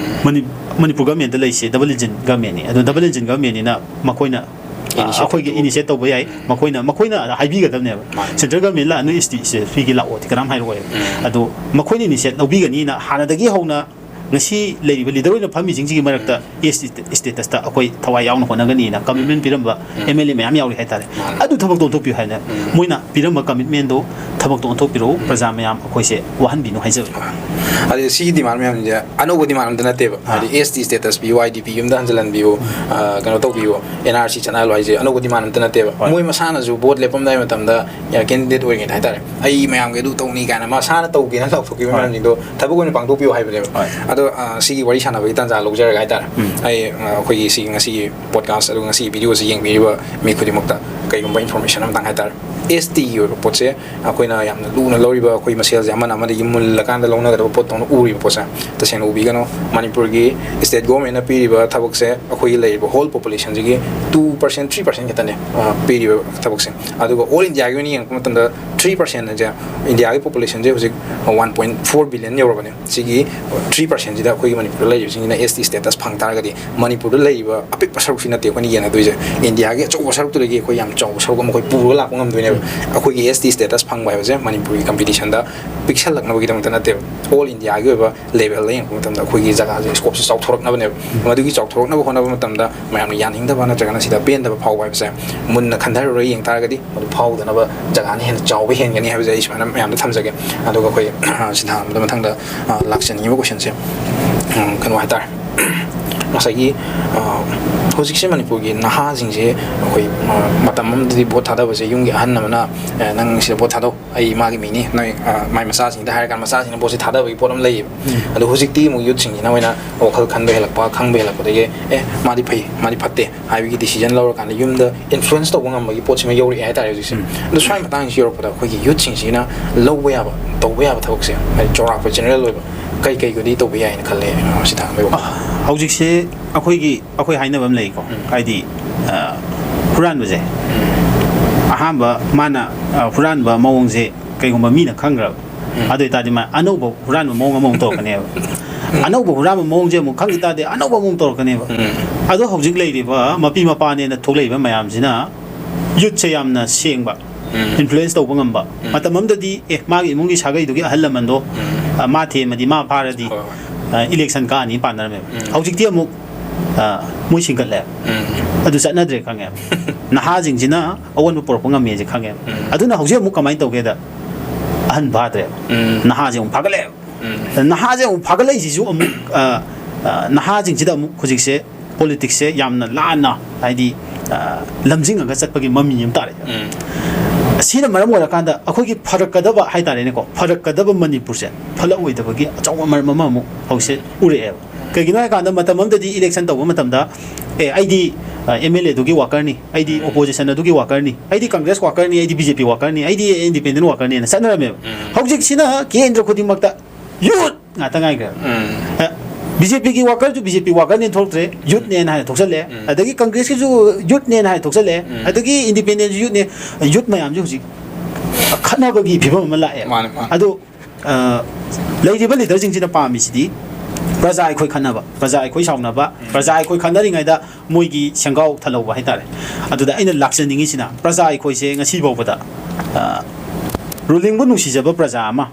ꯃꯅꯤ-, ꯃꯅꯤꯄꯨꯔ ꯒꯚꯔꯟꯃꯦꯟꯗ ꯂꯩꯁꯦ ꯗꯕꯜ ꯏꯟꯖꯤꯟ ꯒꯚꯔꯟꯃꯦꯟꯅꯤ꯫ ꯑꯗꯣ ꯗꯕꯜ ꯏꯟꯖꯤꯟ ꯒꯚꯔꯟꯃꯦꯟꯅꯤꯅ ꯃꯈꯣꯏꯅ ꯑ, Initiate ꯑꯩꯈꯣꯏꯒꯤ ꯇꯧꯕ꯫ ꯏꯅꯤꯁꯤꯌꯦꯠ ꯇꯧꯕ ꯌꯥꯏ꯫ ꯃꯈꯣꯏꯅ ꯃꯈꯣꯏꯅ ꯍꯥꯏꯕꯤꯒꯗꯕꯅꯦꯕ꯫ ꯃꯥꯅꯦ꯫ ꯁꯦꯟꯇ꯭ꯔꯦꯜ ꯒꯚꯔꯟꯃꯦꯟ ꯂꯥꯛꯑꯅꯨ, ꯑꯦꯁ ꯇꯤ ꯁꯤꯒꯤ ꯂꯥꯛꯑꯣꯗꯤ ꯀꯅꯥꯝ ꯍꯥꯏꯔꯛꯑꯣꯏꯕ꯫ ꯑꯗꯣ ꯃꯈꯣꯏꯅ ꯏꯅꯤꯁꯤꯌꯦꯠ ꯂꯧꯕꯤꯒꯅꯤꯅ ꯍꯥꯟꯅꯗꯒꯤ ꯍꯧꯅ ꯉꯁꯤ ꯂꯩꯔꯤꯕ ꯂꯤꯗꯔ ꯑꯣꯏꯅ ꯐꯝꯃꯤꯁꯤꯡꯁꯤꯒꯤ ꯃꯔꯛꯇ ꯑꯦꯁ ꯇꯤ ꯁ꯭ꯇꯦꯇꯁꯇ ꯑꯩꯈꯣꯏ ꯊꯋꯥꯏ ꯌꯥꯎꯅ ꯍꯣꯠꯅꯒꯅꯤꯅ ꯀꯃꯤꯠꯃꯦꯟ ꯄꯤꯔꯝꯕ ꯑꯦꯝ ꯑꯦꯜ ꯑꯦ ꯃꯌꯥꯝ ꯌꯥꯎꯔꯤ ꯍꯥꯏꯇꯥꯔꯦ꯫ ꯑꯗꯨ ꯊꯕꯛꯇ ꯑꯣꯟꯊꯣꯛꯄꯤꯌꯨ ꯍꯥꯏꯅ ꯃꯣꯏꯅ ꯄꯤꯔꯝꯕ ꯀꯃꯤꯠꯃꯦꯟꯗꯣ ꯊꯕꯛꯇ ꯑꯣꯟꯊꯣꯛꯄꯤꯔꯛꯎ꯫ ꯄ꯭ꯔꯖꯥ ꯃꯌꯥꯝ ꯑꯩꯈꯣꯏꯁꯦ ꯋꯥꯍꯟꯕꯤꯅꯨ ꯍꯥꯏꯖꯕꯅꯤ꯫ ꯑꯗꯩ ꯁꯤꯒꯤ ꯗꯤꯃꯥꯟ ꯃꯌꯥꯝꯁꯦ ꯑꯅꯧꯕ ꯗꯤꯃꯥꯟ ꯑꯝꯇ ꯅꯠꯇꯦꯕ꯫ ꯍꯥꯏꯗꯤ ꯑꯦꯁ ꯇꯤ ꯁ꯭ꯇꯦꯇꯁ ꯄꯤꯌꯨ, ꯑꯥꯏ ꯗꯤ ꯄꯤ ꯌꯨꯝꯗ ꯍꯟꯖꯤꯜꯍꯟꯕꯤꯌꯨ, ꯑ, ꯀꯩꯅꯣ ꯇꯧꯕꯤꯌꯨ, ꯑꯦꯟ ꯑꯥꯔ ꯁꯤ ꯆꯠꯅꯍꯜꯂꯣ ꯍꯥꯏꯁꯦ ꯑꯅꯧꯕ ꯗꯤꯃꯥꯟ ꯑꯝꯇ ꯅꯠꯇꯦꯕ꯫ ꯃꯣꯏ ꯃꯁꯥꯅꯁꯨ ꯚꯣꯠ ꯂꯦꯞꯄꯝꯗꯥꯏ ꯃꯇꯝꯗ ꯀꯦꯟꯗꯤꯗꯦꯠ ꯑꯣꯏꯔꯤꯉꯩꯗ ꯍꯥꯏꯇꯥꯔꯦ, "ꯑꯩ ꯃꯌꯥꯝꯒꯤ ꯑꯗꯨ ꯇꯧꯅꯤ" ꯀꯥꯏꯅ ꯃꯁꯥꯅ ꯇꯧꯒꯦꯅ ꯂꯥꯎꯊꯣꯛꯈꯤꯕ ꯃꯌꯥꯝꯁꯤꯡꯗꯣ ꯊꯕꯛ ꯑꯣꯏꯅ ꯄꯥꯡꯊꯣꯛꯄꯤꯌꯨ ꯍꯥꯏꯕꯅꯦꯕ꯫ ꯑꯗꯣ, ꯑ, ꯁꯤꯒꯤ ꯋꯥꯔꯤ ꯁꯥꯟꯅꯕꯒꯤ ꯇꯥꯟꯖꯥ ꯂꯧꯖꯔꯒ ꯍꯥꯏꯇꯥꯔꯦ, ꯑꯩ, ꯑ, ꯑꯩꯈꯣꯏꯒꯤ ꯁꯤꯒꯤ ꯉꯁꯤꯒꯤ ꯄꯣꯗꯀꯥꯁ ꯑꯗꯨꯒ ꯉꯁꯤꯒꯤ ꯚꯤꯗꯤꯑꯣꯁꯤ ꯌꯦꯡꯕꯤꯔꯤꯕ ꯃꯤ ꯈꯨꯗꯤꯡꯃꯛꯇ ꯀꯩꯒꯨꯝꯕ ꯏꯟꯐꯣꯔꯃꯦꯁꯟ ꯑꯃꯇꯪ ꯍꯥꯏꯇꯥꯔꯦ, ꯑꯦꯁ ꯇꯤꯒꯤ ꯑꯣꯏꯕ ꯄꯣꯠꯁꯦ ꯑꯩꯈꯣꯏꯅ ꯌꯥꯝꯅ ꯂꯨꯅ ꯂꯧꯔꯤꯕ, ꯑꯩꯈꯣꯏ ꯃꯁꯦꯜꯁꯦ ꯑꯃꯅ ꯑꯃꯗꯒꯤ ꯃꯨꯜꯂꯀꯥꯟꯗ ꯂꯧꯅꯒꯗꯕ ꯄꯣꯠꯇꯧꯅ ꯎꯔꯤꯕ ꯄꯣꯠꯁꯦ ꯇꯁꯦꯡꯅ ꯎꯕꯤꯒꯅꯨ꯫ ꯃꯅꯤꯄꯨꯔꯒꯤ ꯁ꯭ꯇꯦꯠ ꯒꯣꯔꯃꯦꯟꯅ ꯄꯤꯔꯤꯕ ꯊꯕꯛꯁꯦ ꯑꯩꯈꯣꯏꯒꯤ ꯂꯩꯔꯤꯕ ꯍꯣꯜ ꯄꯣꯄꯨꯂꯦꯁꯟꯁꯤꯒꯤ ꯇꯨ ꯄꯔꯁꯦꯟ, ꯊ꯭ꯔꯤ ꯄꯔꯁꯦꯟ ꯈꯛꯇꯅꯦ, ꯑ, ꯄꯤꯔꯤꯕ ꯊꯕꯛꯁꯦ꯫ ꯑꯗꯨꯒ ꯑꯣꯜ ꯏꯟꯗꯤꯌꯥꯒꯤ ꯑꯣꯏꯅ ꯌꯦꯡꯉꯛꯄ ꯃꯇꯝꯗ ꯊ꯭ꯔꯤ ꯄꯔꯁꯦꯟꯁꯦ, ꯏꯟꯗꯤꯌꯥꯒꯤ ꯄꯣꯄꯨꯂꯦꯁꯟꯁꯦ ꯍꯧꯖꯤꯛ ꯋꯥꯟ ꯄꯣꯏꯟ ꯐꯣꯔ ꯕꯤꯂꯤꯌꯟ ꯌꯧꯔꯕꯅꯦ꯫ ꯁꯤꯒꯤ ꯊ꯭ꯔꯤ ꯄꯔꯁꯦꯟꯁꯤꯗ ꯑꯩꯈꯣꯏꯒꯤ ꯃꯅꯤꯄꯨꯔꯗ ꯂꯩꯔꯤꯕꯁꯤꯡꯁꯤꯅ ꯑꯦꯁ ꯇꯤ ꯁ꯭ꯇꯦꯇꯁ ꯐꯪ ꯇꯥꯔꯒꯗꯤ ꯃꯅꯤꯄꯨꯔꯗ ꯂꯩꯔꯤꯕ ꯑꯄꯤꯛꯄ ꯁꯔꯨꯛꯁꯤ ꯅꯠꯇꯦ ꯑꯩꯈꯣꯏꯅ ꯌꯦꯡꯅꯗꯣꯏꯁꯦ꯫ ꯏꯟꯗꯤꯌꯥꯒꯤ ꯑꯆꯧꯕ ꯁꯔꯨꯛꯇꯨꯗꯒꯤ ꯑꯩꯈꯣꯏ ꯌꯥꯝ ꯆꯥꯎꯕ ꯁꯔꯨꯛ ꯑꯃ ꯑꯩꯈꯣꯏ ꯄꯨꯔꯒ ꯂꯥꯛꯄ ꯉꯝꯗꯣꯏꯅꯦꯕ꯫ ꯑꯩꯈꯣꯏꯒꯤ ꯑꯦꯁ ꯇꯤ ꯁ꯭ꯇꯦꯇꯁ ꯐꯪꯕ ꯍꯥꯏꯕꯁꯦ ꯃꯅꯤꯄꯨꯔꯒꯤ ꯀꯝꯄꯤꯇꯤꯁꯟꯗ ꯄꯤꯛꯁꯜꯂꯛꯅꯕꯒꯤꯗꯃꯛꯇ ꯅꯠꯇꯦꯕ꯫ ꯑꯣꯜ ꯏꯟꯗꯤꯌꯥꯒꯤ ꯑꯣꯏꯕ ꯂꯦꯚꯦꯜꯗ ꯌꯦꯡꯉꯛꯄ ꯃꯇꯝꯗ ꯑꯩꯈꯣꯏꯒꯤ ꯖꯒꯥꯁꯦ, ꯁ꯭ꯀꯣꯞꯁꯦ ꯆꯥꯎꯊꯣꯔꯛꯅꯕꯅꯦꯕ꯫ ꯃꯗꯨꯒꯤ ꯆꯥꯎꯊꯣꯔꯛꯅꯕ ꯍꯣꯠꯅꯕ ꯃꯇꯝꯗ ꯃꯌꯥꯝꯅ ꯌꯥꯅꯤꯡꯗꯕ ꯅꯠꯇ꯭ꯔꯒꯅ ꯁꯤꯗ ꯄꯦꯟꯗꯕ ꯐꯥꯎꯕ ꯍꯥꯏꯕꯁꯦ ꯃꯨꯟꯅ ꯈꯟꯊꯔꯨꯔꯒ ꯌꯦꯡ ꯇꯥꯔꯒꯗꯤ ꯃꯗꯨ ꯐꯥꯎꯗꯅꯕ ꯖꯒꯥꯅ ꯍꯦꯟꯅ ꯆꯥꯎꯕ ꯍꯦꯟꯒꯅꯤ ꯍꯥꯏꯕꯁꯦ ꯑꯩ ꯁꯨꯃꯥꯏꯅ ꯃꯌꯥꯝꯗ ꯊꯝꯖꯒꯦ꯫ ꯑꯗꯨꯒ ꯑꯩꯈꯣꯏ ꯁꯤꯗ ꯍꯪꯕꯗ ꯃꯊꯪꯗ, ꯑ, ꯂꯥꯛꯆꯅꯤꯡꯉꯤꯕ ꯀꯣꯏꯁꯟꯁꯦ, ꯎꯝ, ꯀꯩꯅꯣ ꯍꯥꯏꯇꯥꯔꯦ, ꯉꯁꯥꯏꯒꯤ, ꯑ, ꯍꯧꯖꯤꯛꯁꯦ ꯃꯅꯤꯄꯨꯔꯒꯤ ꯅꯍꯥꯁꯤꯡꯁꯦ ꯑꯩꯈꯣꯏ, ꯑ, ꯃꯇꯝ ꯑꯃꯗꯗꯤ ꯚꯣꯠ ꯊꯥꯗꯕꯁꯦ ꯌꯨꯝꯒꯤ ꯑꯍꯟ ꯑꯃꯅ, "ꯑꯦ, ꯅꯪ ꯁꯤꯗ ꯚꯣꯠ ꯊꯥꯗꯧ, ꯑꯩ ꯃꯥꯒꯤ ꯃꯤꯅꯤ, ꯅꯣꯏ, ꯑ, ꯃꯥꯏ ꯃꯆꯥꯁꯤꯡꯗ" ꯍꯥꯏꯔꯀꯥꯟꯗ ꯃꯆꯥꯁꯤꯡꯅ ꯚꯣꯠꯁꯦ ꯊꯥꯗꯕꯒꯤ ꯄꯣꯠ ꯑꯃ ꯂꯩꯌꯦꯕ꯫ ꯑꯗꯣ ꯍꯧꯖꯤꯛꯇꯤ ꯑꯃꯨꯛ ꯌꯨꯠꯁꯤꯡꯁꯤꯅ ꯑꯣꯏꯅ ꯋꯥꯈꯜ ꯈꯟꯕ ꯍꯦꯜꯂꯛꯄ, ꯈꯪꯕ ꯍꯦꯜꯂꯛꯄꯗꯒꯤ, "ꯑꯦ, ꯃꯥꯗꯤ ꯐꯩ, ꯃꯥꯗꯤ ꯐꯠꯇꯦ" ꯍꯥꯏꯕꯒꯤ ꯗꯤꯁꯤꯖꯟ ꯂꯧꯔꯀꯥꯟꯗ ꯌꯨꯝꯗ ꯏꯟꯐ꯭ꯂꯨꯌꯦꯟꯁ ꯇꯧꯕ ꯉꯝꯕꯒꯤ ꯄꯣꯠꯁꯤꯃ ꯌꯧꯔꯛꯑꯦ ꯍꯥꯏꯇꯥꯔꯦ ꯍꯧꯖꯤꯛꯁꯦ꯫ ꯑꯗꯣ ꯁ꯭ꯋꯥꯏ ꯃꯇꯥꯡꯁꯤ ꯌꯧꯔꯛꯄꯗ ꯑꯩꯈꯣꯏꯒꯤ ꯌꯨꯠꯁꯤꯡꯁꯤꯅ ꯂꯧꯕ ꯌꯥꯕ, ꯇꯧꯕ ꯌꯥꯕ ꯊꯕꯛꯁꯦ, ꯍꯥꯏꯗꯤ ꯆꯥꯎꯔꯥꯛꯄ ꯖꯦꯅꯔꯦꯜ ꯑꯣꯏꯕ ꯀꯩ ꯀꯩꯒꯗꯤ ꯇꯧꯕ ꯌꯥꯏꯅ ꯈꯜꯂꯦ, ꯑ, ꯁꯤ ꯊꯥꯡꯕꯒꯤ ꯋꯥꯈꯜ? ꯍꯧꯖꯤꯛꯁꯦ ꯑꯩꯈꯣꯏꯒꯤ, ꯑꯩꯈꯣꯏ ꯍꯥꯏꯅꯕ ꯑꯃ ꯂꯩꯀꯣ, ꯍꯥꯏꯗꯤ, ꯑ, ꯍꯨꯔꯥꯟꯕꯁꯦ, ꯑꯍꯥꯟꯕ ꯃꯥꯅ, ꯑ, ꯍꯨꯔꯥꯟꯕ ꯃꯑꯣꯡꯁꯦ ꯀꯩꯒꯨꯝꯕ ꯃꯤꯅ ꯈꯪꯈ꯭ꯔꯕ, ꯑꯗꯨ ꯑꯣꯏꯇꯥꯔꯗꯤ ꯃꯥ ꯑꯅꯧꯕ ꯍꯨꯔꯥꯟꯕ ꯃꯑꯣꯡ ꯑꯃꯃꯨꯛ ꯇꯧꯔꯛꯀꯅꯦꯕ꯫ ꯑꯅꯧꯕ ꯍꯨꯔꯥꯟꯕ ꯃꯑꯣꯡꯁꯦ ꯑꯃꯨꯛ ꯈꯪꯈꯤ ꯇꯥꯔꯗꯤ ꯑꯅꯧꯕ ꯑꯃꯃꯨꯛ ꯇꯧꯔꯛꯀꯅꯦꯕ꯫ ꯑꯗꯣ ꯍꯧꯖꯤꯛ ꯂꯩꯔꯤꯕ ꯃꯄꯤ ꯃꯄꯥꯅꯦꯅ ꯊꯣꯛꯂꯛꯏꯕ ꯃꯌꯥꯝꯁꯤꯅ ꯌꯨꯠꯁꯦ ꯌꯥꯝꯅ ꯁꯦꯡꯕ, ꯏꯟꯐ꯭ꯂꯨꯌꯦꯟꯁ ꯇꯧꯕ ꯉꯝꯕ꯫ ꯃꯇꯝ ꯑꯃꯗꯗꯤ, ꯑꯦ, ꯃꯥꯒꯤ ꯏꯃꯨꯡꯒꯤ ꯁꯥꯒꯩꯗꯨꯒꯤ ꯑꯍꯜ ꯂꯃꯟꯗꯣ, ꯑ, ꯃꯥ ꯊꯦꯝꯃꯗꯤ, ꯃꯥ ꯐꯥꯔꯗꯤ, ꯍꯣꯏ, ꯍꯣꯏ꯫ ꯏꯂꯦꯛꯁꯟ ꯀꯥꯅꯤ ꯄꯥꯟꯅꯔꯝꯃꯦꯕ꯫ ꯎꯝ꯫ ꯍꯧꯖꯤꯛꯇꯤ ꯑꯃꯨꯛ, ꯑ, ꯃꯣꯏ ꯁꯤꯡꯒꯠꯂꯦ꯫ ꯎꯝ꯫ ꯑꯗꯨ ꯆꯠꯅꯗ꯭ꯔꯦ ꯈꯪꯉꯦꯕ꯫ ꯅꯍꯥꯁꯤꯡꯁꯤꯅ ꯑꯑꯣꯟꯕ ꯄꯨꯔꯛꯄ ꯉꯝꯃꯦꯁꯦ ꯈꯪꯉꯦꯕ꯫ ꯎꯝ꯫ ꯑꯗꯨꯅ ꯍꯧꯖꯤꯛ ꯑꯃꯨꯛ ꯀꯃꯥꯏꯅ ꯇꯧꯒꯦꯗ, ꯑꯍꯟ ꯐꯥꯗ꯭ꯔꯦꯕ꯫ ꯎꯝ꯫ ꯅꯍꯥꯁꯦ ꯑꯃꯨꯛ ꯐꯥꯒꯠꯂꯛꯑꯦꯕ꯫ ꯎꯝ꯫ ꯅꯍꯥꯁꯦ ꯑꯃꯨꯛ ꯐꯥꯒꯠꯂꯛꯏꯁꯤꯁꯨ ꯑꯃꯨꯛ, ꯑ, ꯑ, ꯅꯍꯥꯁꯤꯡꯁꯤꯗ ꯑꯃꯨꯛ ꯍꯧꯖꯤꯛꯁꯦ ꯄꯣꯂꯤꯇꯤꯛꯁꯁꯦ ꯌꯥꯝꯅ ꯂꯥꯟꯅ, ꯍꯥꯏꯗꯤ, ꯑ, ꯂꯝꯖꯤꯡꯉꯒ ꯆꯠꯄꯒꯤ ꯃꯃꯤ ꯑꯃ ꯇꯥꯔꯛꯑꯦ꯫ ꯎꯝ꯫ ꯑꯁꯤꯅ ꯃꯔꯝ ꯑꯣꯏꯔꯀꯥꯟꯗ ꯑꯩꯈꯣꯏꯒꯤ ꯐꯔꯛꯀꯗꯕ ꯍꯥꯏꯇꯥꯔꯦꯅꯦꯀꯣ, ꯐꯔꯛꯀꯗꯕ ꯃꯅꯤꯄꯨꯔꯁꯦ ꯐꯠꯂꯛꯑꯣꯏꯗꯕꯒꯤ ꯑꯆꯧꯕ ꯃꯔꯝ ꯑꯃ ꯑꯃꯨꯛ ꯍꯧꯖꯤꯛꯁꯦ ꯎꯔꯛꯑꯦꯕ꯫ ꯀꯩꯒꯤꯅꯣ ꯍꯥꯏꯀꯥꯟꯗ ꯃꯇꯝ ꯑꯃꯗꯗꯤ ꯏꯂꯦꯛꯁꯟ ꯇꯧꯕ ꯃꯇꯝꯗ, "ꯑꯦ, ꯑꯩꯗꯤ, ꯑ, ꯑꯦꯝ ꯑꯦꯜ ꯑꯦꯗꯨꯒꯤ ꯋꯥꯀꯔꯅꯤ, ꯑꯩꯗꯤ ꯎꯝ꯫ ꯑꯣꯄꯣꯖꯤꯁꯟ ꯑꯗꯨꯒꯤ ꯋꯥꯀꯔꯅꯤ, ꯑꯩꯗꯤ ꯀꯪꯒ꯭ꯔꯦꯁ ꯋꯥꯀꯔꯅꯤ, ꯑꯩꯗꯤ ꯕꯤ ꯖꯦ ꯄꯤ ꯋꯥꯀꯔꯅꯤ, ꯑꯩꯗꯤ ꯏꯟꯗꯤꯄꯦꯟꯗꯦꯟ ꯋꯥꯀꯔꯅꯤꯅ" ꯆꯠꯅꯔꯝꯃꯦꯕ꯫ ꯎꯝ꯫ ꯍꯧꯖꯤꯛꯁꯤꯅ ꯀꯦꯟꯗ꯭ꯔ ꯈꯨꯗꯤꯡꯃꯛꯇ ꯌꯨꯠ ꯉꯥꯛꯇ ꯉꯥꯏꯈ꯭ꯔꯦꯕ꯫ ꯎꯝ꯫ ꯑ, ꯕꯤ ꯖꯦ ꯄꯤꯒꯤ ꯋꯥꯀꯔꯁꯨ ꯕꯤ ꯖꯦ ꯄꯤ ꯋꯥꯀꯔꯅꯦꯅ ꯊꯣꯛꯇ꯭ꯔꯦ, ꯌꯨꯠꯅꯦꯅ ꯍꯥꯏꯅ ꯊꯣꯛꯆꯜꯂꯦ꯫ ꯎꯝ꯫ ꯑꯗꯒꯤ ꯀꯪꯒ꯭ꯔꯦꯁꯀꯤꯁꯨ ꯌꯨꯠꯅꯦꯅ ꯍꯥꯏꯅ ꯊꯣꯛꯆꯜꯂꯦ꯫ ꯎꯝ꯫ ꯑꯗꯒꯤ ꯏꯟꯗꯤꯄꯦꯟꯗꯦꯟꯁꯨ ꯌꯨꯠꯅꯦ꯫ ꯌꯨꯠ ꯃꯌꯥꯝꯁꯦ ꯍꯧꯖꯤꯛ ꯈꯠꯅꯕꯒꯤ ꯐꯤꯕꯝ ꯑꯃ ꯂꯥꯛꯑꯦꯕ꯫ ꯃꯥꯅꯦ, ꯃꯥꯅꯦ꯫ ꯑꯗꯣ, ꯑ, ꯂꯩꯔꯤꯕ ꯂꯤꯗꯔꯁꯤꯡꯁꯤꯅ ꯄꯥꯝꯃꯤꯁꯤꯗꯤ ꯄ꯭ꯔꯖꯥ ꯑꯩꯈꯣꯏ ꯈꯠꯅꯕ, ꯄ꯭ꯔꯖꯥ ꯑꯩꯈꯣꯏ ꯁꯥꯎꯅꯕ, ꯎꯝ꯫ ꯄ꯭ꯔꯖꯥ ꯑꯩꯈꯣꯏ ꯈꯠꯅꯔꯤꯉꯩꯗ ꯃꯣꯏꯒꯤ ꯁꯦꯡꯒꯥꯎ ꯊꯜꯍꯧꯕ ꯍꯥꯏꯇꯥꯔꯦ꯫ ꯑꯗꯨꯗ ꯑꯩꯅ ꯂꯥꯛꯆꯅꯤꯡꯉꯤꯁꯤꯅ ꯄ꯭ꯔꯖꯥ ꯑꯩꯈꯣꯏꯁꯦ ꯉꯁꯤ ꯐꯥꯎꯕꯗ, ꯑ, ꯔꯨꯂꯤꯡꯕꯨ ꯅꯨꯡꯁꯤꯖꯕ ꯄ꯭ꯔꯖꯥ ꯑꯃ,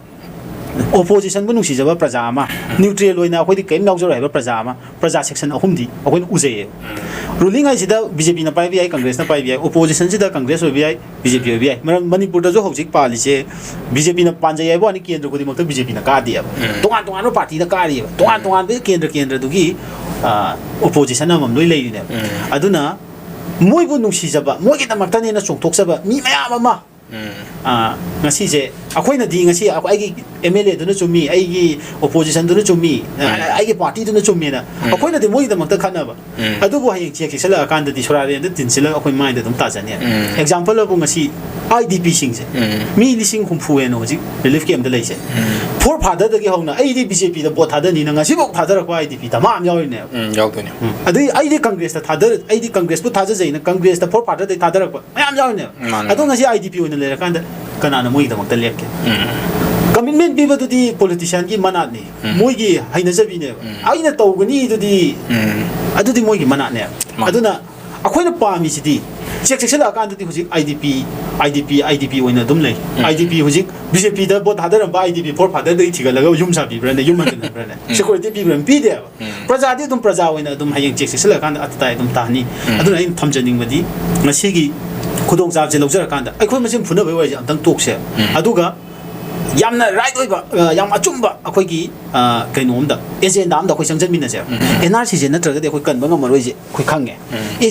ꯑꯣꯄꯣꯖꯤꯁꯟꯕꯨ ꯅꯨꯡꯁꯤꯖꯕ ꯄ꯭ꯔꯖꯥ ꯑꯃ, ꯅ꯭ꯌꯨꯇ꯭ꯔꯦꯜ ꯑꯣꯏꯅ ꯑꯩꯈꯣꯏꯗꯤ ꯀꯔꯤꯝ ꯌꯥꯎꯖꯔꯣꯏ ꯍꯥꯏꯕ ꯄ꯭ꯔꯖꯥ ꯑꯃ, ꯄ꯭ꯔꯖꯥ ꯁꯦꯛꯁꯟ ꯑꯍꯨꯝꯗꯤ ꯑꯩꯈꯣꯏꯅ ꯎꯖꯩꯌꯦꯕ꯫ ꯔꯨꯂꯤꯡ ꯍꯥꯏꯁꯤꯗ ꯕꯤ ꯖꯦ ꯄꯤꯅ ꯄꯥꯏꯕ ꯌꯥꯏ, ꯀꯪꯒ꯭ꯔꯦꯁꯅ ꯄꯥꯏꯕ ꯌꯥꯏ, ꯑꯣꯄꯣꯖꯤꯁꯟꯁꯤꯗ ꯀꯪꯒ꯭ꯔꯦꯁ ꯑꯣꯏꯕ ꯌꯥꯏ, ꯕꯤ ꯖꯦ ꯄꯤ ꯑꯣꯏꯕ ꯌꯥꯏ꯫ ꯃꯔꯝ ꯃꯅꯤꯄꯨꯔꯗꯁꯨ ꯍꯧꯖꯤꯛ ꯄꯥꯜꯂꯤꯁꯦ ꯕꯤ ꯖꯦ ꯄꯤꯅ ꯄꯥꯟꯖꯩ ꯍꯥꯏꯕ ꯋꯥꯅꯤ, ꯀꯦꯟꯗ꯭ꯔ ꯈꯨꯗꯤꯡꯃꯛꯇ ꯕꯤ ꯖꯦ ꯄꯤꯅ ꯀꯥꯗꯦꯕ꯫ ꯎꯝ꯫ ꯇꯣꯉꯥꯟ ꯇꯣꯉꯥꯟꯕ ꯄꯥꯔꯇꯤꯅ ꯀꯥꯔꯤꯕ꯫ ꯇꯣꯉꯥꯟ ꯎꯝ꯫ ꯇꯣꯉꯥꯟꯕ ꯀꯦꯟꯗ꯭ꯔ ꯀꯦꯟꯗ꯭ꯔꯗꯨꯒꯤ, ꯑ, ꯑꯣꯄꯣꯖꯤꯁꯟ ꯑꯃꯃꯝ ꯂꯣꯏ ꯂꯩꯔꯤꯅꯦꯕ꯫ ꯎꯝ꯫ ꯑꯗꯨꯅ ꯃꯣꯏꯕꯨ ꯅꯨꯡꯁꯤꯖꯕ, ꯃꯣꯏꯒꯤꯗꯃꯛꯇꯅꯦꯅ ꯆꯣꯡꯊꯣꯛꯆꯕ ꯃꯤ ꯃꯌꯥꯝ ꯑꯃ ꯎꯝ꯫ ꯑ, ꯉꯁꯤꯁꯦ ꯑꯩꯈꯣꯏꯅꯗꯤ ꯉꯁꯤ ꯑꯩ-, ꯑꯩꯒꯤ ꯑꯦꯝ ꯑꯦꯜ ꯑꯦꯗꯨꯅ ꯆꯨꯝꯃꯤ, ꯑꯩꯒꯤ ꯑꯣꯄꯣꯖꯤꯁꯟꯗꯨꯅ ꯆꯨꯝꯃꯤ, ꯑ, ꯎꯝ꯫ ꯑꯩꯒꯤ ꯄꯥꯔꯇꯤꯗꯨꯅ ꯆꯨꯝꯃꯦꯅ ꯎꯝ꯫ ꯑꯩꯈꯣꯏꯅꯗꯤ ꯃꯣꯏꯒꯤꯗꯃꯛꯇ ꯈꯠꯅꯕ꯫ ꯎꯝ꯫ ꯑꯗꯨꯕꯨ ꯍꯌꯦꯡ ꯆꯦꯛ ꯆꯦꯛꯁꯤꯜꯂꯛꯑꯀꯥꯟꯗꯗꯤ ꯁꯣꯔꯥꯔꯦꯟꯗ ꯇꯤꯟꯁꯤꯜꯂꯒ ꯑꯩꯈꯣꯏ ꯃꯥꯏꯗ ꯑꯗꯨꯝ ꯇꯥꯖꯅꯤ꯫ ꯎꯝ꯫ ꯑꯦꯛꯖꯥꯝꯄꯜ ꯑꯕꯨ ꯉꯁꯤ ꯑꯥꯏ ꯗꯤ ꯄꯤꯁꯤꯡꯁꯦ ꯎꯝ꯫ ꯃꯤ ꯂꯤꯁꯤꯡ ꯍꯨꯝꯐꯨ ꯍꯦꯟꯅ ꯍꯧꯖꯤꯛ ꯔꯤꯂꯤꯐ ꯀꯦꯝꯞꯇ ꯂꯩꯖꯩ꯫ ꯎꯝ꯫ ꯐꯣꯔ ꯐꯥꯗꯔꯗꯒꯤ ꯍꯧꯅ ꯑꯩꯗꯤ ꯕꯤ ꯖꯦ ꯄꯤꯗ ꯚꯣꯠ ꯊꯥꯗꯅꯤꯅ ꯉꯁꯤꯐꯥꯎ ꯊꯥꯗꯔꯛꯄ ꯑꯥꯏ ꯗꯤ ꯄꯤ ꯗꯃꯥ ꯑꯃ ꯌꯥꯎꯔꯤꯅꯦꯕ꯫ ꯎꯝ, ꯌꯥꯎꯗꯣꯏꯅꯦ꯫ ꯎꯝ꯫ ꯑꯗꯨꯗꯤ ꯑꯩꯗꯤ ꯀꯪꯒ꯭ꯔꯦꯁꯇ ꯊꯥꯗꯔ-, ꯑꯩꯗꯤ ꯀꯪꯒ꯭ꯔꯦꯁꯄꯨ ꯊꯥꯖꯖꯩꯅ ꯀꯪꯒ꯭ꯔꯦꯁꯇ ꯐꯣꯔ ꯐꯥꯗꯔꯗꯒꯤ ꯊꯥꯗꯔꯛꯄ ꯃꯌꯥꯝ ꯌꯥꯎꯔꯤꯅꯦꯕ꯫ ꯃꯥꯅꯦ꯫ ꯑꯗꯣ ꯉꯁꯤ ꯑꯥꯏ ꯗꯤ ꯄꯤ ꯑꯣꯏꯅ ꯂꯩꯔꯀꯥꯟꯗ ꯀꯅꯥꯅ ꯃꯣꯏꯒꯤꯗꯃꯛꯇ ꯂꯦꯞꯀꯦ? ꯎꯝ꯫ ꯀꯃꯤꯠꯃꯦꯟ ꯄꯤꯕꯗꯨꯗꯤ ꯄꯣꯂꯤꯇꯤꯁꯤꯌꯥꯟꯒꯤ ꯃꯅꯥꯠꯅꯤ, ꯎꯝ꯫ ꯃꯣꯏꯒꯤ ꯍꯩꯅꯖꯕꯤꯅꯦꯕ꯫ ꯎꯝ꯫ ꯑꯩꯅ ꯇꯧꯒꯅꯤ ꯑꯗꯨꯗꯤ, ꯎꯝ꯫ ꯑꯗꯨꯗꯤ ꯃꯣꯏꯒꯤ ꯃꯅꯥꯠꯅꯦꯕ꯫ ꯃꯥꯅꯦ꯫ ꯑꯗꯨꯅ ꯑꯩꯈꯣꯏꯅ ꯄꯥꯝꯃꯤꯁꯤꯗꯤ ꯆꯦꯛ ꯆꯦꯛꯁꯤꯜꯂꯛꯑꯀꯥꯟꯗꯗꯤ ꯍꯧꯖꯤꯛ IDP, IDP, IDP ꯑꯣꯏꯅ ꯑꯗꯨꯝ ꯂꯩ꯫ IDP ꯍꯧꯖꯤꯛ BJPꯗ ꯚꯣꯠ ꯊꯥꯗꯔꯝꯕ IDP forefatherꯗꯒꯤ ꯊꯤꯒꯠꯂꯒ ꯌꯨꯝ ꯁꯥꯕꯤꯕ꯭ꯔꯅꯦ, ꯌꯨꯝ ꯍꯟꯖꯤꯟꯍꯟꯕ꯭ꯔꯅꯦ, security ꯄꯤꯕ꯭ꯔꯅꯦ? ꯄꯤꯗꯦꯕ꯫ ꯄ꯭ꯔꯖꯥꯗꯤ ꯑꯗꯨꯝ ꯄ꯭ꯔꯖꯥ ꯑꯣꯏꯅ ꯑꯗꯨꯝ ꯍꯌꯦꯡ ꯆꯦꯛ ꯆꯦꯛꯁꯤꯜꯂꯛꯑꯀꯥꯟꯗ ꯑꯇꯇꯥꯏ ꯑꯗꯨꯝ ꯇꯥꯍꯟꯅꯤ꯫ ꯑꯗꯨꯅ ꯑꯩꯅ ꯊꯝꯖꯅꯤꯡꯕꯗꯤ, ꯉꯁꯤꯒꯤ ꯈꯨꯗꯣꯡꯆꯥꯕꯁꯦ ꯂꯧꯖꯔꯀꯥꯟꯗ ꯑꯩꯈꯣꯏ ꯃꯁꯦꯟ ꯐꯨꯅꯕꯒꯤ ꯋꯥꯔꯤꯁꯦ ꯑꯝꯇꯪ ꯇꯣꯛꯁꯦꯕ꯫ ꯑꯗꯨꯒ ꯌꯥꯝꯅ right ꯑꯣꯏꯕ, ꯑ, ꯌꯥꯝ ꯑꯆꯨꯝꯕ ꯑꯩꯈꯣꯏꯒꯤ, ꯑ, ꯀꯩꯅꯣ ꯑꯝꯗ, agenda ꯑꯝꯗ ꯑꯩꯈꯣꯏ ꯆꯪꯁꯤꯟꯃꯤꯟꯅꯁꯦꯕ꯫ NRCꯁꯦ ꯅꯠꯇ꯭ꯔꯒꯗꯤ ꯑꯩꯈꯣꯏ ꯀꯟꯕ ꯉꯝꯃꯔꯣꯏꯁꯦ ꯑꯩꯈꯣꯏ ꯈꯪꯉꯦ꯫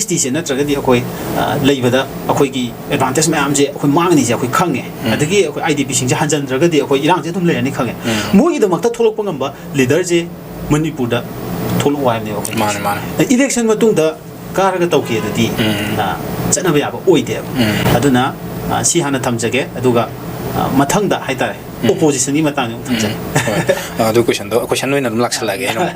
STꯁꯦ ꯅꯠꯇ꯭ꯔꯒꯗꯤ ꯑꯩꯈꯣꯏ, ꯑ, ꯂꯩꯕꯗ ꯑꯩꯈꯣꯏꯒꯤ advantage ꯃꯌꯥꯝꯁꯦ ꯑꯩꯈꯣꯏ ꯃꯥꯡꯉꯅꯤꯁꯦ ꯑꯩꯈꯣꯏ ꯈꯪꯉꯦ꯫ ꯑꯗꯒꯤ ꯑꯩꯈꯣꯏ IDPꯁꯤꯡꯁꯦ ꯍꯟꯖꯤꯟꯗ꯭ꯔꯒꯗꯤ ꯑꯩꯈꯣꯏ ꯏꯔꯥꯡꯁꯦ ꯑꯗꯨꯝ ꯂꯩꯔꯅꯤ ꯈꯪꯉꯦ꯫ ꯃꯣꯏꯒꯤꯗꯃꯛꯇ ꯊꯣꯛꯂꯛꯄ ꯉꯝꯕ leaderꯁꯦ ꯃꯅꯤꯄꯨꯔꯗ ꯊꯣꯛꯂꯛꯑꯣ ꯍꯥꯏꯕꯅꯦꯕ ꯑꯩꯈꯣꯏ꯫ ꯃꯥꯅꯦ, ꯃꯥꯅꯦ꯫ Electionꯒꯤ ꯃꯇꯨꯡꯗ ꯀꯥꯔꯒ ꯇꯧꯒꯦ ꯑꯗꯨꯗꯤ, ꯎꯝ꯫ ꯑ, ꯆꯠꯅꯕ ꯌꯥꯕ ꯑꯣꯏꯗꯦꯕ꯫ ꯎꯝ꯫ ꯑꯗꯨꯅ, ꯑ, ꯁꯤ ꯍꯥꯟꯅ ꯊꯝꯖꯒꯦ, ꯑꯗꯨꯒ, ꯑ, ꯃꯊꯪꯗ ꯍꯥꯏꯇꯥꯔꯦ, ꯎꯝ꯫ Oppositionꯒꯤ ꯃꯇꯥꯡꯗ ꯑꯃꯨꯛ ꯊꯝꯖꯒꯦ꯫ ꯎꯝ꯫ ꯍꯣꯏ꯫ ꯑ, ꯑꯗꯨ questionꯗꯣ, questionꯗꯣ ꯑꯣꯏꯅ ꯑꯗꯨꯝ ꯂꯥꯛꯁꯜꯂꯛꯑꯒꯦ ꯑꯩꯅ꯫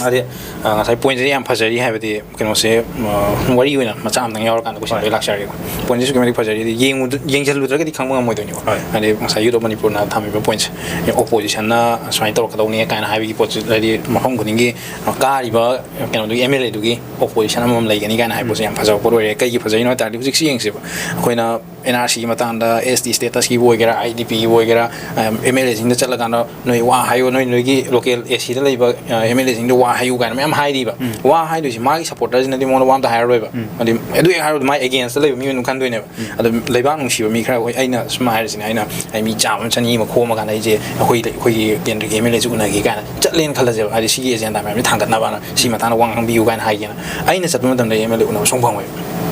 ꯍꯥꯏꯗꯤ, ꯑ, ꯉꯁꯥꯏ pointꯁꯦ ꯌꯥꯝ ꯐꯖꯔꯤ, ꯍꯥꯏꯕꯗꯤ ꯀꯩꯅꯣꯁꯦ, ꯑ, ꯋꯥꯔꯤ ꯑꯣꯏꯅ ꯃꯆꯥ ꯑꯝꯇꯪ ꯌꯥꯎꯔꯀꯥꯟꯗ questionꯗꯣ ꯑꯩ ꯂꯥꯛꯆꯔꯒꯦꯀꯣ꯫ Pointꯁꯦ ꯑꯁꯨꯛꯀꯤ ꯃꯇꯤꯛ ꯐꯖꯔꯤ, ꯑꯗꯨ ꯌꯦꯡꯉꯨꯗ-, ꯌꯦꯡꯁꯤꯜꯂꯨꯗ꯭ꯔꯒꯗꯤ ꯈꯪꯕ ꯉꯝꯃꯣꯏꯗꯣꯏꯅꯦꯕ꯫ ꯍꯣꯏ꯫ ꯍꯥꯏꯗꯤ ꯉꯁꯥꯏ Youth of Manipurꯅ ꯊꯝꯃꯤꯕ pointꯁꯦ, oppositionꯅ ꯁꯨꯃꯥꯏꯅ ꯇꯧꯔꯛꯀꯗꯧꯅꯤ ꯀꯥꯏꯅ ꯍꯥꯏꯕꯒꯤ ꯄꯣꯠꯁꯦ, ꯍꯥꯏꯗꯤ ꯃꯐꯝ ꯈꯨꯗꯤꯡꯒꯤ ꯀꯥꯔꯤꯕ ꯀꯩꯅꯣꯗꯨꯒꯤ, MLAꯗꯨꯒꯤ opposition ꯑꯃꯃꯝ ꯂꯩꯒꯅꯤ ꯀꯥꯏꯅ ꯍꯥꯏꯕꯁꯦ ꯎꯝ꯫ ꯌꯥꯝ ꯐꯖꯕ ꯄꯣꯠ ꯑꯣꯏꯔꯦ꯫ ꯀꯩꯒꯤ ꯐꯖꯩꯅꯣ ꯍꯥꯏ ꯇꯥꯔꯗꯤ, ꯍꯧꯖꯤꯛꯁꯤ ꯌꯦꯡꯁꯦꯕ, ꯑꯩꯈꯣꯏꯅ NRCꯒꯤ ꯃꯇꯥꯡꯗ, ST statusꯀꯤꯕꯨ ꯑꯣꯏꯒꯦꯔꯥ, IDPꯒꯤꯕꯨ ꯑꯣꯏꯒꯦꯔꯥ, ꯑ, MLAꯁꯤꯡꯗ ꯆꯠꯂꯀꯥꯟꯗ, "ꯅꯣꯏ ꯋꯥ ꯍꯥꯏꯌꯨ, ꯅꯣꯏ, ꯅꯣꯏꯒꯤ local ACꯗ ꯂꯩꯕ, ꯑ, MLAꯁꯤꯡꯗ ꯋꯥ ꯍꯥꯏꯌꯨ" ꯀꯥꯏꯅ ꯃꯌꯥꯝ ꯍꯥꯏꯔꯤꯕ꯫ ꯎꯝ꯫ ꯋꯥ ꯍꯥꯏꯗꯣꯏꯁꯤ ꯃꯥꯒꯤ supporterꯁꯤꯅꯗꯤ ꯃꯉꯣꯟꯗ ꯋꯥ ꯑꯝꯇ ꯍꯥꯏꯔꯔꯣꯏꯕ꯫ ꯎꯝ꯫ ꯑꯗꯨ, ꯑꯗꯨ ꯍꯦꯛ ꯍꯥꯏꯔꯨꯔꯗꯤ ꯃꯥꯒꯤ againstꯇ ꯂꯩꯕ ꯃꯤ ꯑꯣꯏꯅ ꯑꯗꯨꯝ ꯈꯟꯗꯣꯏꯅꯦꯕ꯫ ꯎꯝ꯫ ꯑꯗꯣ ꯂꯩꯕꯥꯛ ꯅꯨꯡꯁꯤꯕ ꯃꯤ ꯈꯔ, ꯑꯩꯈꯣꯏ, ꯑꯩꯅ ꯁꯨꯝ ꯍꯥꯏꯔꯤꯁꯤꯅꯦ, ꯑꯩꯅ, ꯑꯩ ꯃꯤ ꯆꯥꯝꯃ ꯆꯅꯤ ꯑꯃ ꯈꯣꯝꯃ ꯀꯥꯟꯗ ꯑꯩꯁꯦ ꯑꯩꯈꯣꯏ, ꯑꯩꯈꯣꯏꯒꯤ ꯀꯦꯟꯗ꯭ꯔꯒꯤ MLAꯁꯦ ꯎꯅꯒꯦ ꯀꯥꯏꯅ ꯆꯠꯂꯦꯅ ꯈꯜꯂꯁꯦꯕ, ꯍꯥꯏꯗꯤ ꯁꯤꯒꯤ agenda ꯃꯌꯥꯝꯁꯦ ꯊꯥꯡꯒꯠꯅꯕꯅ, ꯁꯤ ꯃꯇꯥꯡꯗ ꯋꯥ ꯉꯥꯡꯕꯤꯌꯨ ꯀꯥꯏꯅ ꯍꯥꯏꯒꯦꯅ꯫ ꯑꯩꯅ ꯆꯠꯄ ꯃꯇꯝꯗ MLA ꯎꯅꯕ ꯁꯨꯡꯐꯪ ꯐꯪꯉꯣꯏꯕ꯫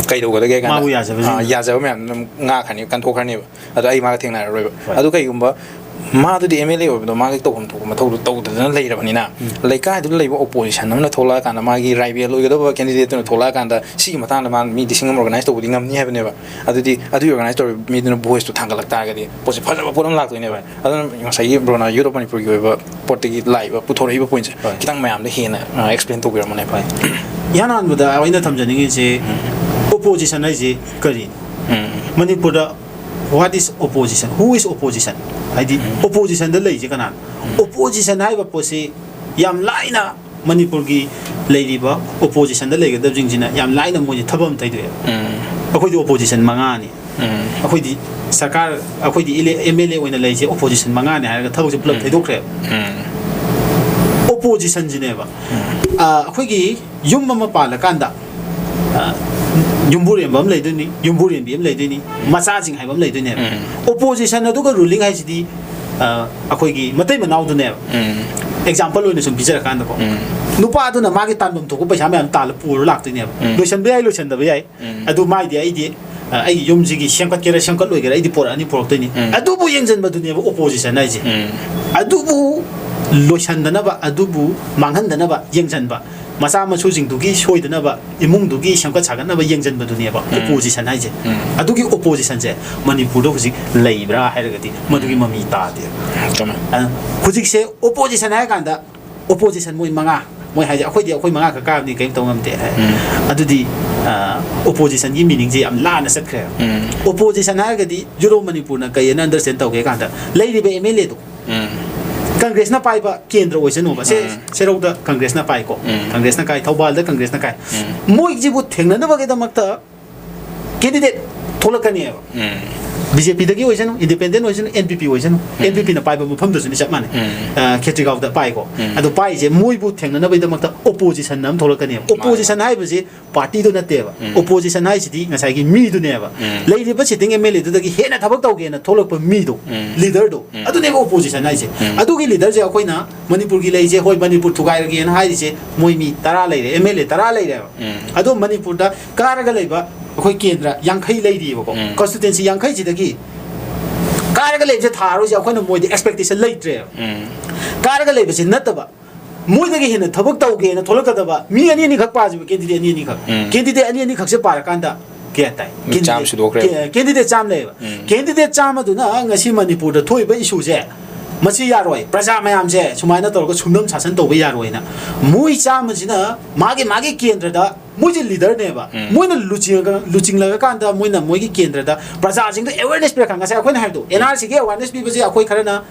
ꯀꯩꯗꯧꯒꯗꯒꯦ ꯀꯥꯏꯅ, ꯃꯥꯕꯨ ꯌꯥꯖꯕꯁꯤꯡ꯫ ꯑꯥ, ꯌꯥꯖꯕ ꯃꯌꯥꯝꯗꯨꯅ ꯑꯗꯨꯝ ꯉꯥꯛꯈ꯭ꯔꯅꯤ, ꯀꯟꯊꯣꯛꯈ꯭ꯔꯅꯦꯕ꯫ ꯑꯗꯣ ꯑꯩ ꯃꯥꯒ ꯊꯦꯡꯅꯔꯔꯣꯏꯕ꯫ ꯍꯣꯏ꯫ ꯑꯗꯨ ꯀꯩꯒꯨꯝꯕ ꯃꯥꯗꯨꯗꯤ MLA ꯑꯣꯏꯕꯗꯣ ꯃꯥꯒꯤ ꯇꯧꯐꯝ ꯊꯣꯛꯄ ꯃꯊꯧꯗꯣ ꯇꯧꯗꯗꯅ ꯂꯩꯔꯕꯅꯤꯅ, ꯎꯝ꯫ ꯂꯩꯀꯥꯏꯗꯨꯗ ꯂꯩꯕ opposition ꯑꯃꯅ ꯊꯣꯛꯂꯛꯑꯀꯥꯟꯗ, ꯃꯥꯒꯤ rival ꯑꯣꯏꯒꯗꯕ candidateꯇꯨꯅ ꯊꯣꯛꯂꯛꯑꯀꯥꯟꯗ, ꯁꯤꯒꯤ ꯃꯇꯥꯡꯗ ꯃꯥ ꯃꯤ ꯂꯤꯁꯤꯡ ꯑꯃ organize ꯇꯧꯕꯗꯤ ꯉꯝꯅꯤ ꯍꯥꯏꯕꯅꯦꯕ꯫ ꯑꯗꯨꯗꯤ ꯑꯗꯨꯒꯤ organize ꯇꯧꯔꯤꯕ ꯃꯤꯗꯨꯅ voiceꯇꯣ ꯊꯥꯡꯒꯠꯂꯛ ꯇꯥꯔꯒꯗꯤ ꯄꯣꯠꯁꯦ ꯐꯖꯕ ꯄꯣꯠ ꯑꯃ ꯂꯥꯛꯇꯣꯏꯅꯦꯕ꯫ ꯍꯣꯏ꯫ ꯑꯗꯨꯅ ꯉꯁꯥꯏꯒꯤ ꯕ꯭ꯔꯣꯅ Youth of Manipurꯒꯤ ꯑꯣꯏꯕ ꯄꯣꯠꯇꯒꯤ ꯂꯥꯛꯏꯕ, ꯄꯨꯊꯣꯔꯛꯏꯕ pointꯁꯦ ꯍꯣꯏ꯫ ꯈꯤꯇꯪ ꯃꯌꯥꯝꯗ ꯍꯦꯟꯅ, ꯑ, explain ꯇꯧꯕꯤꯔꯝꯃꯣꯅꯦ꯫ ꯍꯣꯏ꯫ ꯏꯍꯥꯟ ꯍꯥꯟꯕꯗ ꯑꯩꯅ ꯊꯝꯖꯅꯤꯡꯉꯤꯁꯦ, ꯎꯝ꯫ Opposition ꯍꯥꯏꯁꯦ ꯀꯔꯤꯅꯣ? ꯎꯝ꯫ ꯃꯅꯤꯄꯨꯔꯗ what is opposition? Who is opposition? ꯍꯥꯏꯗꯤ ꯎꯝ꯫ Oppositionꯗ ꯂꯩꯔꯤꯁꯦ ꯀꯅꯥꯅꯣ? ꯎꯝ꯫ Opposition ꯍꯥꯏꯕ ꯄꯣꯠꯁꯤ ꯌꯥꯝ ꯂꯥꯏꯅ ꯃꯅꯤꯄꯨꯔꯒꯤ ꯂꯩꯔꯤꯕ oppositionꯗ ꯂꯩꯒꯗꯕꯁꯤꯡꯁꯤꯅ ꯌꯥꯝ ꯂꯥꯏꯅ ꯃꯣꯏꯁꯦ ꯊꯕꯛ ꯑꯃ ꯊꯩꯗꯣꯛꯑꯦꯕ꯫ ꯎꯝ꯫ ꯑꯩꯈꯣꯏꯗꯤ ꯑꯣꯄꯣꯖꯤꯁꯟ ꯃꯉꯥꯅꯤ꯫ ꯑꯩꯈꯣꯏꯗꯤ ꯁꯔꯀꯥꯔ, ꯑꯩꯈꯣꯏꯗꯤ ꯑꯦꯝ ꯑꯦꯜ ꯑꯦ ꯑꯣꯏꯅ ꯂꯩꯔꯤꯁꯦ ꯑꯣꯄꯣꯖꯤꯁꯟ ꯃꯉꯥꯅꯤ ꯍꯥꯏꯔꯒ ꯊꯕꯛꯁꯦ ꯄꯨꯂꯞ ꯊꯩꯗꯣꯛꯈ꯭ꯔꯦꯕ꯫ ꯑꯣꯄꯣꯖꯤꯁꯟꯁꯤꯅꯦꯕ ꯑꯩꯈꯣꯏꯒꯤ ꯌꯨꯝ ꯑꯃ ꯄꯥꯜꯂꯀꯥꯟꯗ ꯌꯨꯝꯕꯨꯔꯦꯝꯕ ꯑꯃ ꯂꯩꯗꯣꯏꯅꯤ, ꯌꯨꯝꯕꯨꯔꯦꯝꯕꯤ ꯑꯃ ꯂꯩꯗꯣꯏꯅꯤ, ꯃꯆꯥꯁꯤꯡ ꯍꯥꯏꯕ ꯑꯃ ꯂꯩꯗꯣꯏꯅꯦꯕ꯫ ꯑꯣꯄꯣꯖꯤꯁꯟ ꯑꯗꯨꯒ ꯔꯨꯂꯤꯡ ꯍꯥꯏꯁꯤꯗꯤ ꯑꯩꯈꯣꯏꯒꯤ ꯃꯇꯩ ꯃꯅꯥꯎꯗꯨꯅꯦꯕ꯫ ꯑꯦꯛꯖꯥꯝꯄꯜ ꯑꯣꯏꯅ ꯁꯨꯝ ꯄꯤꯖꯔꯀꯥꯟꯗꯀꯣ, ꯅꯨꯄꯥꯗꯨꯅ ꯃꯥꯒꯤ ꯇꯥꯟꯐꯝ ꯊꯣꯛꯄ ꯄꯩꯁꯥ ꯃꯌꯥꯝ ꯇꯥꯜꯂ ꯄꯨꯔ ꯂꯥꯛꯇꯣꯏꯅꯦꯕ꯫ ꯂꯣꯏꯁꯟꯕ ꯌꯥꯏ, ꯂꯣꯏꯁꯟꯗꯕ ꯌꯥꯏ꯫ ꯑꯗꯨ ꯃꯥꯏꯗꯤ ꯑꯩꯗꯤ ꯑꯩꯒꯤ ꯌꯨꯝꯁꯤꯒꯤ ꯁꯦꯝꯒꯠꯀꯦꯔꯥ ꯁꯦꯝꯒꯠꯂꯣꯏꯒꯦꯔꯥ ꯑꯩꯗꯤ ꯄꯣꯔꯛꯑꯅꯤ, ꯄꯣꯔꯛꯇꯣꯏꯅꯤ꯫ ꯑꯗꯨꯕꯨ ꯌꯦꯡꯁꯤꯟꯕꯗꯨꯅꯦꯕ ꯑꯣꯄꯣꯖꯤꯁꯟ ꯍꯥꯏꯁꯦ꯫ ꯑꯗꯨꯕꯨ ꯂꯣꯏꯁꯟꯗꯅꯕ, ꯑꯗꯨꯕꯨ ꯃꯥꯡꯍꯟꯗꯅꯕ ꯌꯦꯡꯁꯤꯟꯕ, ꯃꯆꯥ ꯃꯁꯨꯁꯤꯡꯗꯨꯒꯤ ꯁꯣꯏꯗꯅꯕ, ꯏꯃꯨꯡꯗꯨꯒꯤ ꯁꯦꯝꯒꯠ ꯁꯥꯒꯠꯅꯕ ꯌꯦꯡꯁꯤꯟꯕꯗꯨꯅꯦꯕ ꯑꯣꯄꯣꯖꯤꯁꯟ ꯍꯥꯏꯁꯦ꯫ ꯑꯗꯨꯒꯤ ꯑꯣꯄꯣꯖꯤꯁꯟꯁꯦ ꯃꯅꯤꯄꯨꯔꯗ ꯍꯧꯖꯤꯛ ꯂꯩꯕ꯭ꯔꯥ ꯍꯥꯏꯔꯒꯗꯤ ꯃꯗꯨꯒꯤ ꯃꯃꯤ ꯇꯥꯗꯦ꯫ ꯍꯧꯖꯤꯛꯁꯦ ꯑꯣꯄꯣꯖꯤꯁꯟ ꯍꯥꯏꯔ ꯀꯥꯟꯗ ꯑꯣꯄꯣꯖꯤꯁꯟ ꯃꯣꯏ ꯃꯉꯥ, ꯃꯣꯏ ꯍꯥꯏꯁꯦ ꯑꯩꯈꯣꯏꯗꯤ ꯑꯩꯈꯣꯏ ꯃꯉꯥ ꯈꯛ ꯀꯥꯕꯅꯤ, ꯀꯔꯤꯝ ꯇꯧ ꯉꯝꯗꯦ ꯍꯥꯏ꯫ ꯑꯗꯨꯗꯤ ꯑꯣꯄꯣꯖꯤꯁꯟꯒꯤ ꯃꯤꯅꯤꯡꯁꯦ ꯌꯥꯝ ꯂꯥꯟꯅ ꯆꯠꯈ꯭ꯔꯦꯕ꯫ ꯑꯣꯄꯣꯖꯤꯁꯟ ꯍꯥꯏꯔꯒꯗꯤ ꯌꯨꯔꯣ ꯃꯅꯤꯄꯨꯔꯅ ꯀꯩ ꯍꯥꯏꯅ ꯑꯟꯗꯔꯁꯇꯦꯟ ꯇꯧꯒꯦ ꯀꯥꯟꯗ ꯂꯩꯔꯤꯕ ꯑꯦꯝ ꯑꯦꯜ ꯑꯦꯗꯣ ꯀꯪꯒ꯭ꯔꯦꯁꯅ ꯄꯥꯏꯕ ꯀꯦꯟꯗ꯭ꯔ ꯑꯣꯏꯁꯅꯨꯕ꯫ ꯁꯦ, ꯁꯦꯔꯧꯗ ꯀꯪꯒ꯭ꯔꯦꯁꯅ ꯄꯥꯏꯀꯣ, ꯀꯪꯒ꯭ꯔꯦꯁꯅ ꯀꯥꯏ, ꯊꯧꯕꯥꯜꯗ ꯀꯪꯒ꯭ꯔꯦꯁꯅ ꯀꯥꯏ꯫ ꯃꯣꯏꯁꯤꯕꯨ ꯊꯦꯡꯅꯅꯕꯒꯤꯗꯃꯛꯇ ꯀꯦꯟꯗꯤꯗꯦꯠ ꯊꯣꯛꯂꯛꯀꯅꯦꯕ꯫ ꯕꯤ ꯖꯦ ꯄꯤꯗꯒꯤ ꯑꯣꯏꯁꯅꯨ, ꯏꯟꯗꯤꯄꯦꯟꯗꯦꯟ ꯑꯣꯏꯁꯅꯨ, ꯑꯦꯟ ꯄꯤ ꯄꯤ ꯑꯣꯏꯁꯅꯨ, ꯑꯦꯟ ꯄꯤ ꯄꯤꯅ ꯄꯥꯏꯕ ꯃꯐꯝꯗꯁꯨꯅꯤ ꯆꯞ ꯃꯥꯟꯅꯩ꯫ ꯈꯦꯇ꯭ꯔꯤꯒꯥꯎꯗ ꯄꯥꯏꯀꯣ꯫ ꯑꯗꯣ ꯄꯥꯏꯁꯦ ꯃꯣꯏꯕꯨ ꯊꯦꯡꯅꯅꯕꯒꯤꯗꯃꯛꯇ ꯑꯣꯄꯣꯖꯤꯁꯟ ꯑꯃ ꯊꯣꯛꯂꯛꯀꯅꯦꯕ꯫ ꯑꯣꯄꯣꯖꯤꯁꯟ ꯍꯥꯏꯕꯁꯤ ꯄꯥꯔꯇꯤꯗꯨ ꯅꯠꯇꯦꯕ꯫ ꯑꯣꯄꯣꯖꯤꯁꯟ ꯍꯥꯏꯁꯤꯗꯤ ꯉꯁꯥꯏꯒꯤ ꯃꯤꯗꯨꯅꯦꯕ꯫ ꯂꯩꯔꯤꯕ ꯁꯤꯇꯤꯡ ꯑꯦꯝ ꯑꯦꯜ ꯑꯦꯗꯨꯗꯒꯤ ꯍꯦꯟꯅ ꯊꯕꯛ ꯇꯧꯒꯦꯅ ꯊꯣꯛꯂꯛꯄ ꯃꯤꯗꯣ, ꯂꯤꯗꯔꯗꯣ, ꯑꯗꯨꯅꯦꯕ ꯑꯣꯄꯣꯖꯤꯁꯟ ꯍꯥꯏꯁꯦ꯫ ꯑꯗꯨꯒꯤ ꯂꯤꯗꯔꯁꯦ ꯑꯩꯈꯣꯏꯅ ꯃꯅꯤꯄꯨꯔꯒꯤ ꯂꯩꯁꯦ, ꯍꯣꯏ, ꯃꯅꯤꯄꯨꯔ ꯊꯨꯒꯥꯏꯔꯒꯦꯅ ꯍꯥꯏꯔꯤꯁꯦ ꯃꯣꯏ ꯃꯤ ꯇꯔꯥ ꯂꯩꯔꯦ, ꯑꯦꯝ ꯑꯦꯜ ꯑꯦ ꯇꯔꯥ ꯂꯩꯔꯦꯕ꯫ ꯑꯗꯣ ꯃꯅꯤꯄꯨꯔꯗ ꯀꯥꯔꯒ ꯂꯩꯕ ꯑꯩꯈꯣꯏ ꯀꯦꯟꯗ꯭ꯔ ꯌꯥꯡꯈꯩ ꯂꯩꯔꯤꯕꯀꯣ, ꯀꯟꯁꯇꯤꯇ꯭ꯋꯦꯟꯁꯤ ꯌꯥꯡꯈꯩꯁꯤꯗꯒꯤ ꯀꯥꯔꯒ ꯂꯩꯕꯁꯦ ꯊꯥꯔꯣꯏꯁꯦ ꯑꯩꯈꯣꯏꯅ ꯃꯣꯏꯗ ꯑꯦꯛꯁꯄꯦꯛꯇꯦꯁꯟ ꯂꯩꯇ꯭ꯔꯦꯕ꯫ ꯀꯥꯔꯒ ꯂꯩꯕꯁꯦ ꯅꯠꯇꯕ, ꯃꯣꯏꯗꯒꯤ ꯍꯦꯟꯅ ꯊꯕꯛ ꯇꯧꯒꯦꯅ ꯊꯣꯛꯂꯛꯀꯗꯕ ꯃꯤ ꯑꯅꯤ ꯑꯅꯤꯈꯛ ꯄꯥꯁꯤꯕ, ꯀꯦꯟꯗꯤꯗꯦꯠ ꯑꯅꯤ ꯑꯅꯤꯈꯛ꯫ ꯀꯦꯟꯗꯤꯗꯦꯠ ꯑꯅꯤ ꯑꯅꯤꯈꯛꯁꯦ ꯄꯥꯔꯀꯥꯟꯗ ꯀꯌꯥ ꯇꯥꯏ? ꯃꯤ ꯆꯥꯝꯃ ꯀꯦꯟꯗꯤꯗꯦꯠ ꯁꯨꯗꯣꯛꯈ꯭ꯔꯦꯕ꯫ ꯀꯦ-, ꯀꯦꯟꯗꯤꯗꯦꯠ ꯆꯥꯝꯃ ꯂꯩꯌꯦꯕ꯫ ꯀꯦꯟꯗꯤꯗꯦꯠ ꯆꯥꯝꯃꯗꯨꯅ ꯉꯁꯤ ꯃꯅꯤꯄꯨꯔꯗ ꯊꯣꯛꯏꯕ ꯏꯁꯨꯁꯦ, ꯃꯁꯤ ꯌꯥꯔꯣꯏ, ꯄ꯭ꯔꯖꯥ ꯃꯌꯥꯝꯁꯦ ꯁꯨꯃꯥꯏꯅ ꯇꯧꯔꯒ ꯁꯨꯝꯅꯝ ꯁꯥꯁꯟ ꯇꯧꯕ ꯌꯥꯔꯣꯏꯅ ꯃꯣꯏ ꯆꯥꯝꯃꯁꯤꯅ ꯃꯥꯒꯤ, ꯃꯥꯒꯤ ꯀꯦꯟꯗ꯭ꯔꯗ ꯃꯣꯏꯁꯦ ꯂꯤꯗꯔꯅꯦꯕ꯫ ꯃꯣꯏꯅ ꯂꯨꯆꯤꯡꯉꯒ-, ꯂꯨꯆꯤꯡꯂꯒꯀꯥꯟꯗ ꯃꯣꯏꯅ ꯃꯣꯏꯒꯤ ꯀꯦꯟꯗ꯭ꯔꯗ ꯄ꯭ꯔꯖꯥꯁꯤꯡꯗ ꯑꯦꯋꯦꯔꯅꯦꯁ ꯄꯤꯔꯛꯀꯥꯟꯗ, ꯉꯁꯥꯏ ꯑꯩꯈꯣꯏꯅ ꯍꯥꯏꯕꯗꯣ, ꯑꯦꯟ ꯑꯥꯔ ꯁꯤꯒꯤ ꯑꯦꯋꯦꯔꯅꯦꯁ ꯄꯤꯕꯁꯦ ꯑꯩꯈꯣꯏ ꯈꯔꯅ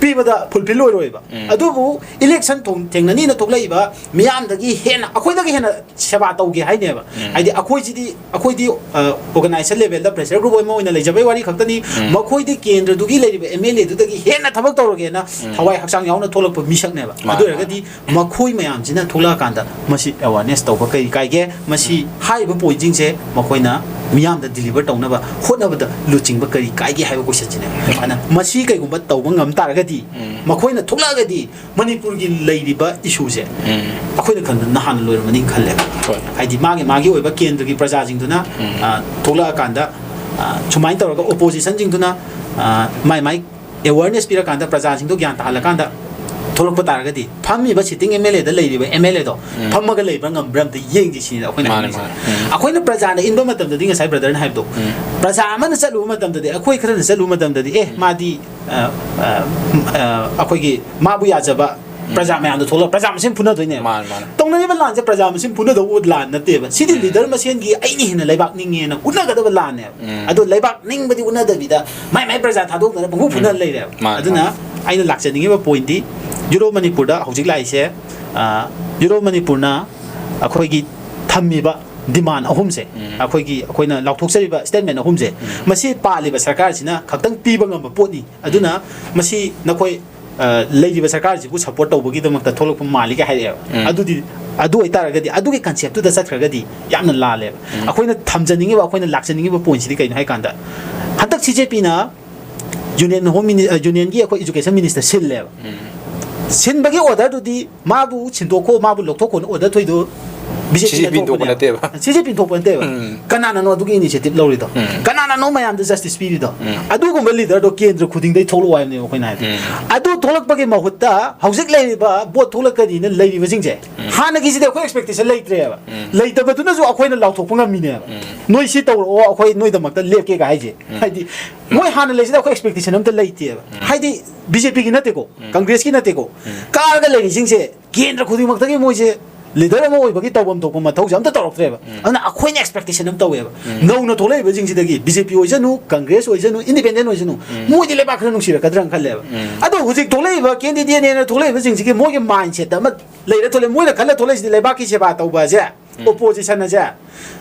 ꯄꯤꯕꯗ ꯐꯨꯜꯐꯤꯜ ꯑꯣꯏꯔꯣꯏꯕ꯫ ꯑꯗꯨꯕꯨ ꯏꯂꯦꯛꯁꯟ ꯊꯣꯡ-, ꯊꯦꯡꯅꯅꯤꯅ ꯊꯣꯛꯂꯛꯏꯕ ꯃꯤꯌꯥꯝꯗꯒꯤ ꯍꯦꯟꯅ, ꯑꯩꯈꯣꯏꯗꯒꯤ ꯍꯦꯟꯅ ꯁꯦꯕꯥ ꯇꯧꯒꯦ ꯍꯥꯏꯅꯦꯕ꯫ ꯍꯥꯏꯗꯤ ꯑꯩꯈꯣꯏꯁꯤꯗꯤ, ꯑꯩꯈꯣꯏꯗꯤ ꯑꯣꯔꯒꯅꯥꯏꯖꯦꯁꯟ ꯂꯦꯚꯦꯜꯗ ꯄ꯭ꯔꯦꯁꯔ ꯒ꯭ꯔꯨꯞ ꯑꯃ ꯑꯣꯏꯅ ꯂꯩꯖꯕꯩ ꯋꯥꯔꯤ ꯈꯛꯇꯅꯤ꯫ ꯃꯈꯣꯏꯗꯤ ꯀꯦꯟꯗ꯭ꯔꯗꯨꯒꯤ ꯂꯩꯔꯤꯕ ꯑꯦꯝ ꯑꯦꯜ ꯑꯦꯗꯨꯗꯒꯤ ꯍꯦꯟꯅ ꯊꯕꯛ ꯇꯧꯔꯒꯦꯅ ꯊꯋꯥꯏ ꯍꯛꯆꯥꯡ ꯌꯥꯎꯅ ꯊꯣꯛꯂꯛꯄ ꯃꯤꯁꯛꯅꯦꯕ꯫ ꯃꯥꯅꯦ, ꯑꯗꯨ ꯑꯣꯏꯔꯒꯗꯤ ꯃꯈꯣꯏ ꯃꯌꯥꯝꯁꯤꯅ ꯊꯣꯛꯂꯛꯑꯀꯥꯟꯗ ꯃꯁꯤ ꯑꯦꯋꯥꯔꯅꯦꯁ ꯇꯧꯕ ꯀꯔꯤ ꯀꯥꯏꯒꯦ? ꯃꯁꯤ ꯍꯥꯏꯔꯤꯕ ꯄꯣꯏꯟꯁꯤꯡꯁꯦ ꯃꯈꯣꯏꯅ ꯃꯤꯌꯥꯝꯗ ꯗꯤꯂꯤꯚꯔ ꯇꯧꯅꯕ ꯍꯣꯠꯅꯕꯗ ꯂꯨꯆꯤꯡꯕ ꯀꯔꯤ ꯀꯥꯏꯒꯦ ꯍꯥꯏꯕ ꯀꯣꯏꯁꯟꯁꯤꯅꯦ꯫ ꯑꯗꯨꯃꯥꯏꯅ ꯃꯁꯤ ꯀꯩꯒꯨꯝꯕ ꯇꯧꯕ ꯉꯝ ꯇꯥꯔꯒꯗꯤ, ꯃꯈꯣꯏꯅ ꯊꯣꯛꯂꯛꯑꯒꯗꯤ ꯃꯅꯤꯄꯨꯔꯒꯤ ꯂꯩꯔꯤꯕ ꯏꯁꯨꯁꯦ ꯑꯩꯈꯣꯏꯅ ꯈꯟꯕꯗ ꯅꯍꯥꯟꯅ ꯂꯣꯏꯔꯝꯃꯅꯤ ꯈꯜꯂꯦꯕ꯫ ꯍꯣꯏ꯫ ꯍꯥꯏꯗꯤ ꯃꯥꯒꯤ, ꯃꯥꯒꯤ ꯑꯣꯏꯕ ꯀꯦꯟꯗ꯭ꯔꯒꯤ ꯄ꯭ꯔꯖꯥꯁꯤꯡꯗꯨꯅ, ꯎꯝ꯫ ꯑ, ꯊꯣꯛꯂꯛꯑꯀꯥꯟꯗ, ꯑ, ꯁꯨꯃꯥꯏꯅ ꯇꯧꯔꯒ ꯑꯣꯄꯣꯖꯤꯁꯟꯁꯤꯡꯗꯨꯅ, ꯑ, ꯃꯥꯏ ꯃꯥꯏ ꯑꯦꯋꯥꯔꯅꯦꯁ ꯄꯤꯔꯀꯥꯟꯗ, ꯄ꯭ꯔꯖꯥꯁꯤꯡꯗꯣ ꯒ꯭ꯌꯥꯟ ꯇꯥꯍꯜꯂꯀꯥꯟꯗ ꯊꯣꯛꯂꯛꯄ ꯇꯥꯔꯒꯗꯤ, ꯐꯝꯃꯤꯕ ꯁꯤꯇꯤꯡ ꯑꯦꯝ ꯑꯦꯜ ꯑꯦꯗ ꯂꯩꯔꯤꯕ ꯑꯦꯝ ꯑꯦꯜ ꯑꯦꯗꯣ ꯎꯝ꯫ ꯐꯝꯃꯒ ꯂꯩꯕ꯭ꯔꯥ ꯉꯝꯕ꯭ꯔꯥ ꯑꯝꯇ ꯌꯦꯡꯁꯤ ꯁꯤꯅꯤ ꯑꯩꯈꯣꯏꯅ ꯃꯥꯅꯦ, ꯍꯥꯏꯅꯤꯡꯉꯤꯁꯦ꯫ ꯃꯥꯅꯦ꯫ ꯎꯝ꯫ ꯑꯩꯈꯣꯏꯅ ꯄ꯭ꯔꯖꯥꯅ ꯏꯟꯕ ꯃꯇꯝꯗꯗꯤ, ꯉꯁꯥꯏ ꯕ꯭ꯔꯗꯔꯅ ꯍꯥꯏꯕꯗꯣ, ꯎꯝ꯫ ꯄ꯭ꯔꯖꯥ ꯑꯃꯅ ꯆꯠꯂꯨꯕ ꯃꯇꯝꯗꯗꯤ, ꯑꯩꯈꯣꯏ ꯈꯔꯅ ꯆꯠꯂꯨꯕ ꯃꯇꯝꯗꯗꯤ, "ꯑꯦ, ꯃꯥꯗꯤ, ꯑ, ꯑ, ꯑ, ꯑꯩꯈꯣꯏꯒꯤ ꯃꯥꯕꯨ ꯌꯥꯖꯕ ꯄ꯭ꯔꯖꯥ ꯃꯌꯥꯝꯗꯣ ꯊꯣꯛꯂꯒ ꯄ꯭ꯔꯖꯥ ꯃꯁꯦꯟ ꯐꯨꯅꯗꯣꯏꯅꯦꯕ"꯫ ꯃꯥꯅꯦ, ꯃꯥꯅꯦ꯫ ꯇꯧꯅꯔꯤꯕ ꯂꯥꯟꯁꯦ ꯄ꯭ꯔꯖꯥ ꯃꯁꯦꯟ ꯐꯨꯅꯗꯧꯕ ꯂꯥꯟ ꯅꯠꯇꯦꯕ꯫ ꯁꯤꯗꯤ ꯎꯝ꯫ ꯂꯤꯗꯔ ꯃꯁꯦꯟꯒꯤ ꯑꯩꯅ ꯍꯦꯟꯅ ꯂꯩꯕꯥꯛ ꯅꯤꯡꯉꯦꯅ ꯎꯠꯅꯒꯗꯕ ꯂꯥꯟꯅꯦꯕ꯫ ꯎꯝ꯫ ꯑꯗꯣ ꯂꯩꯕꯥꯛ ꯅꯤꯡꯕꯗꯤ ꯎꯠꯅꯗꯕꯤꯗ ꯃꯥꯏ ꯃꯥꯏ ꯄ꯭ꯔꯖꯥ ꯊꯥꯗꯣꯛꯅꯔ ꯄꯪꯐꯨ ꯐꯨꯅ ꯎꯝ꯫ ꯂꯩꯔꯦꯕ꯫ ꯃꯥꯅꯦ, ꯑꯗꯨꯅ ꯃꯥꯅꯦ꯫ ꯑꯩꯅ ꯂꯥꯛꯆꯅꯤꯡꯉꯤꯕ ꯄꯣꯏꯟꯗꯤ, ꯌꯨꯔꯣꯞ ꯃꯅꯤꯄꯨꯔꯗ ꯍꯧꯖꯤꯛ ꯂꯥꯛꯏꯁꯦ, ꯑ, ꯌꯨꯔꯣꯞ ꯃꯅꯤꯄꯨꯔꯅ ꯑꯩꯈꯣꯏꯒꯤ ꯊꯝꯃꯤꯕ ꯗꯤꯃꯥꯟ ꯑꯍꯨꯝꯁꯦ, ꯎꯝ꯫ ꯑꯩꯈꯣꯏꯒꯤ, ꯑꯩꯈꯣꯏꯅ ꯂꯥꯎꯊꯣꯛꯆꯔꯤꯕ ꯁ꯭ꯇꯦꯠꯃꯦꯟ ꯑꯍꯨꯝꯁꯦ, ꯎꯝ꯫ ꯃꯁꯤ ꯄꯥꯜꯂꯤꯕ ꯁꯔꯀꯥꯔꯁꯤꯅ ꯈꯛꯇꯪ ꯄꯤꯕ ꯉꯝꯕ ꯄꯣꯠꯅꯤ꯫ ꯑꯗꯨꯅ ꯎꯝ꯫ ꯃꯁꯤ ꯅꯈꯣꯏ, ꯑ, ꯂꯩꯔꯤꯕ ꯁꯔꯀꯥꯔꯁꯤꯕꯨ ꯁꯞꯄꯣꯔꯠ ꯇꯧꯕꯒꯤꯗꯃꯛꯇ ꯊꯣꯛꯂꯛꯄ ꯃꯥꯜꯂꯤ ꯀꯥꯏ ꯍꯥꯏꯔꯛꯑꯦꯕ꯫ ꯎꯝ꯫ ꯑꯗꯨꯗꯤ, ꯑꯗꯨ ꯑꯣꯏꯇꯥꯔꯒꯗꯤ, ꯑꯗꯨꯒꯤ ꯀꯟꯁꯦꯞꯇꯨꯗ ꯆꯠꯈ꯭ꯔꯒꯗꯤ ꯌꯥꯝꯅ ꯂꯥꯜꯂꯦꯕ꯫ ꯎꯝ꯫ ꯑꯩꯈꯣꯏꯅ ꯊꯝꯖꯅꯤꯡꯉꯤꯕ, ꯑꯩꯈꯣꯏꯅ ꯂꯥꯛꯆꯅꯤꯡꯉꯤꯕ ꯄꯣꯏꯟꯁꯤꯗꯤ ꯀꯩꯅꯣ ꯍꯥꯏꯀꯥꯟꯗ, ꯍꯟꯗꯛ ꯁꯤ ꯖꯦ ꯄꯤꯅ ꯌꯨꯅꯤꯌꯟ ꯍꯣꯝ ꯃꯤꯅꯤ-, ꯑ, ꯌꯨꯅꯤꯌꯟꯒꯤ ꯑꯩꯈꯣꯏ ꯏꯖꯨꯀꯦꯁꯟ ꯃꯤꯅꯤꯁꯇꯔ ꯁꯤꯜꯂꯦꯕ꯫ ꯎꯝ꯫ ꯁꯤꯟꯕꯒꯤ ꯑꯣꯔꯗꯔꯗꯨꯗꯤ ꯃꯥꯕꯨ ꯁꯤꯟꯗꯣꯛꯈꯣ, ꯃꯥꯕꯨ ꯂꯧꯊꯣꯛꯈꯣꯅ ꯑꯣꯔꯗꯔ ꯊꯣꯏꯗꯣ ꯕꯤ ꯖꯦ ꯄꯤꯅ ꯁꯤ ꯖꯦ ꯄꯤꯅ ꯊꯣꯛꯄ ꯊꯣꯛꯄꯅꯦꯕ꯫ ꯅꯠꯇꯦꯕ꯫ ꯁꯤ ꯖꯦ ꯄꯤꯅ ꯊꯣꯛꯄ ꯅꯠꯇꯦꯕ꯫ ꯎꯝ꯫ ꯀꯅꯥꯅꯅꯣ ꯑꯗꯨꯒꯤ ꯏꯅꯤꯁꯤꯌꯦꯇꯤꯚ ꯂꯧꯔꯤꯗꯣ? ꯎꯝ꯫ ꯀꯅꯥꯅꯅꯣ ꯃꯌꯥꯝꯗ ꯖꯁꯇꯤꯁ ꯄꯤꯔꯤꯗꯣ? ꯎꯝ꯫ ꯑꯗꯨꯒꯨꯝꯕ ꯂꯤꯗꯔꯗꯣ ꯀꯦꯟꯗ꯭ꯔ ꯈꯨꯗꯤꯡꯗꯩ ꯊꯣꯛꯂꯛꯑꯣ ꯍꯥꯏꯕꯅꯦꯕ ꯑꯩꯈꯣꯏꯅ ꯍꯥꯏꯗꯣ꯫ ꯎꯝ꯫ ꯑꯗꯨ ꯊꯣꯛꯂꯛꯄꯒꯤ ꯃꯍꯨꯠꯇ ꯍꯧꯖꯤꯛ ꯂꯩꯔꯤꯕ ꯚꯣꯠ ꯊꯣꯛꯂꯛꯀꯅꯤꯅ ꯂꯩꯔꯤꯕꯁꯤꯡꯁꯦ, ꯎꯝ꯫ ꯍꯥꯟꯅꯒꯤꯁꯤꯗꯤ ꯑꯩꯈꯣꯏ ꯑꯦꯛꯁꯄꯦꯛꯇꯦꯁꯟ ꯂꯩꯇ꯭ꯔꯦꯕ꯫ ꯎꯝ꯫ ꯂꯩꯇꯕꯗꯨꯅꯁꯨ ꯑꯩꯈꯣꯏꯅ ꯂꯥꯎꯊꯣꯛꯄ ꯉꯝꯃꯤꯅꯦꯕ꯫ ꯎꯝ꯫ "ꯅꯣꯏ ꯁꯤ ꯇꯧꯔꯛꯑꯣ, ꯑꯩꯈꯣꯏ ꯅꯣꯏꯗꯃꯛꯇ ꯂꯦꯞꯀꯦꯒ" ꯍꯥꯏꯁꯦ꯫ ꯎꯝ꯫ ꯍꯥꯏꯗꯤ ꯃꯣꯏ ꯍꯥꯟꯅ ꯂꯩꯁꯤꯗ ꯑꯩꯈꯣꯏ ꯑꯦꯛꯁꯄꯦꯛꯇꯦꯁꯟ ꯑꯝꯇ ꯂꯩꯇꯦꯕ꯫ ꯎꯝ꯫ ꯍꯥꯏꯗꯤ ꯕꯤ ꯖꯦ ꯄꯤꯒꯤ ꯅꯠꯇꯦꯀꯣ, ꯎꯝ꯫ ꯀꯪꯒ꯭ꯔꯦꯁꯀꯤ ꯅꯠꯇꯦꯀꯣ, ꯎꯝ꯫ ꯀꯥꯔꯒ ꯂꯩꯔꯤꯁꯤꯡꯁꯦ ꯀꯦꯟꯗ꯭ꯔ ꯈꯨꯗꯤꯡꯃꯛꯇꯒꯤ ꯃꯣꯏꯁꯦ ꯂꯤꯗꯔ ꯑꯃ ꯑꯣꯏꯕꯒꯤ ꯇꯧꯐꯝ ꯊꯣꯛꯄ ꯃꯊꯧꯁꯦ ꯑꯝꯇ ꯇꯧꯔꯛꯇ꯭ꯔꯦꯕ꯫ ꯑꯗꯨꯅ ꯑꯩꯈꯣꯏꯅ ꯑꯦꯛꯁꯄꯦꯛꯇꯦꯁꯟ ꯑꯃ ꯇꯧꯋꯦꯕ꯫ ꯅꯧꯅ ꯊꯣꯛꯂꯛꯏꯕꯁꯤꯡꯁꯤꯗꯒꯤ ꯕꯤ ꯖꯦ ꯄꯤ ꯑꯣꯏꯁꯅꯨ, ꯀꯪꯒ꯭ꯔꯦꯁ ꯑꯣꯏꯁꯅꯨ, ꯏꯟꯗꯤꯄꯦꯟꯗꯦꯟ ꯑꯣꯏꯁꯅꯨ, ꯃꯣꯏꯗꯤ ꯂꯩꯕꯥꯛ ꯈꯔ ꯅꯨꯡꯁꯤꯔꯛꯀꯗ꯭ꯔꯥꯅ ꯈꯜꯂꯦꯕ꯫ ꯑꯗꯣ ꯍꯧꯖꯤꯛ ꯊꯣꯛꯂꯛꯏꯕ ꯀꯦꯟꯗꯤꯗꯦꯠꯅꯦꯅ ꯊꯣꯛꯂꯛꯏꯕꯁꯤꯡꯁꯤꯒꯤ ꯃꯣꯏꯒꯤ ꯃꯥꯏꯟꯁꯦꯠ ꯑꯃ ꯂꯩꯔ ꯊꯣꯛꯂꯛꯑꯦ꯫ ꯃꯣꯏꯅ ꯈꯜꯂ ꯊꯣꯛꯂꯛꯏꯁꯤꯗꯤ ꯂꯩꯕꯥꯛꯀꯤ ꯁꯦꯕꯥ ꯇꯧꯕ ꯑꯁꯦ, ꯑꯣꯄꯣꯖꯤꯁꯟ ꯑꯁꯦ,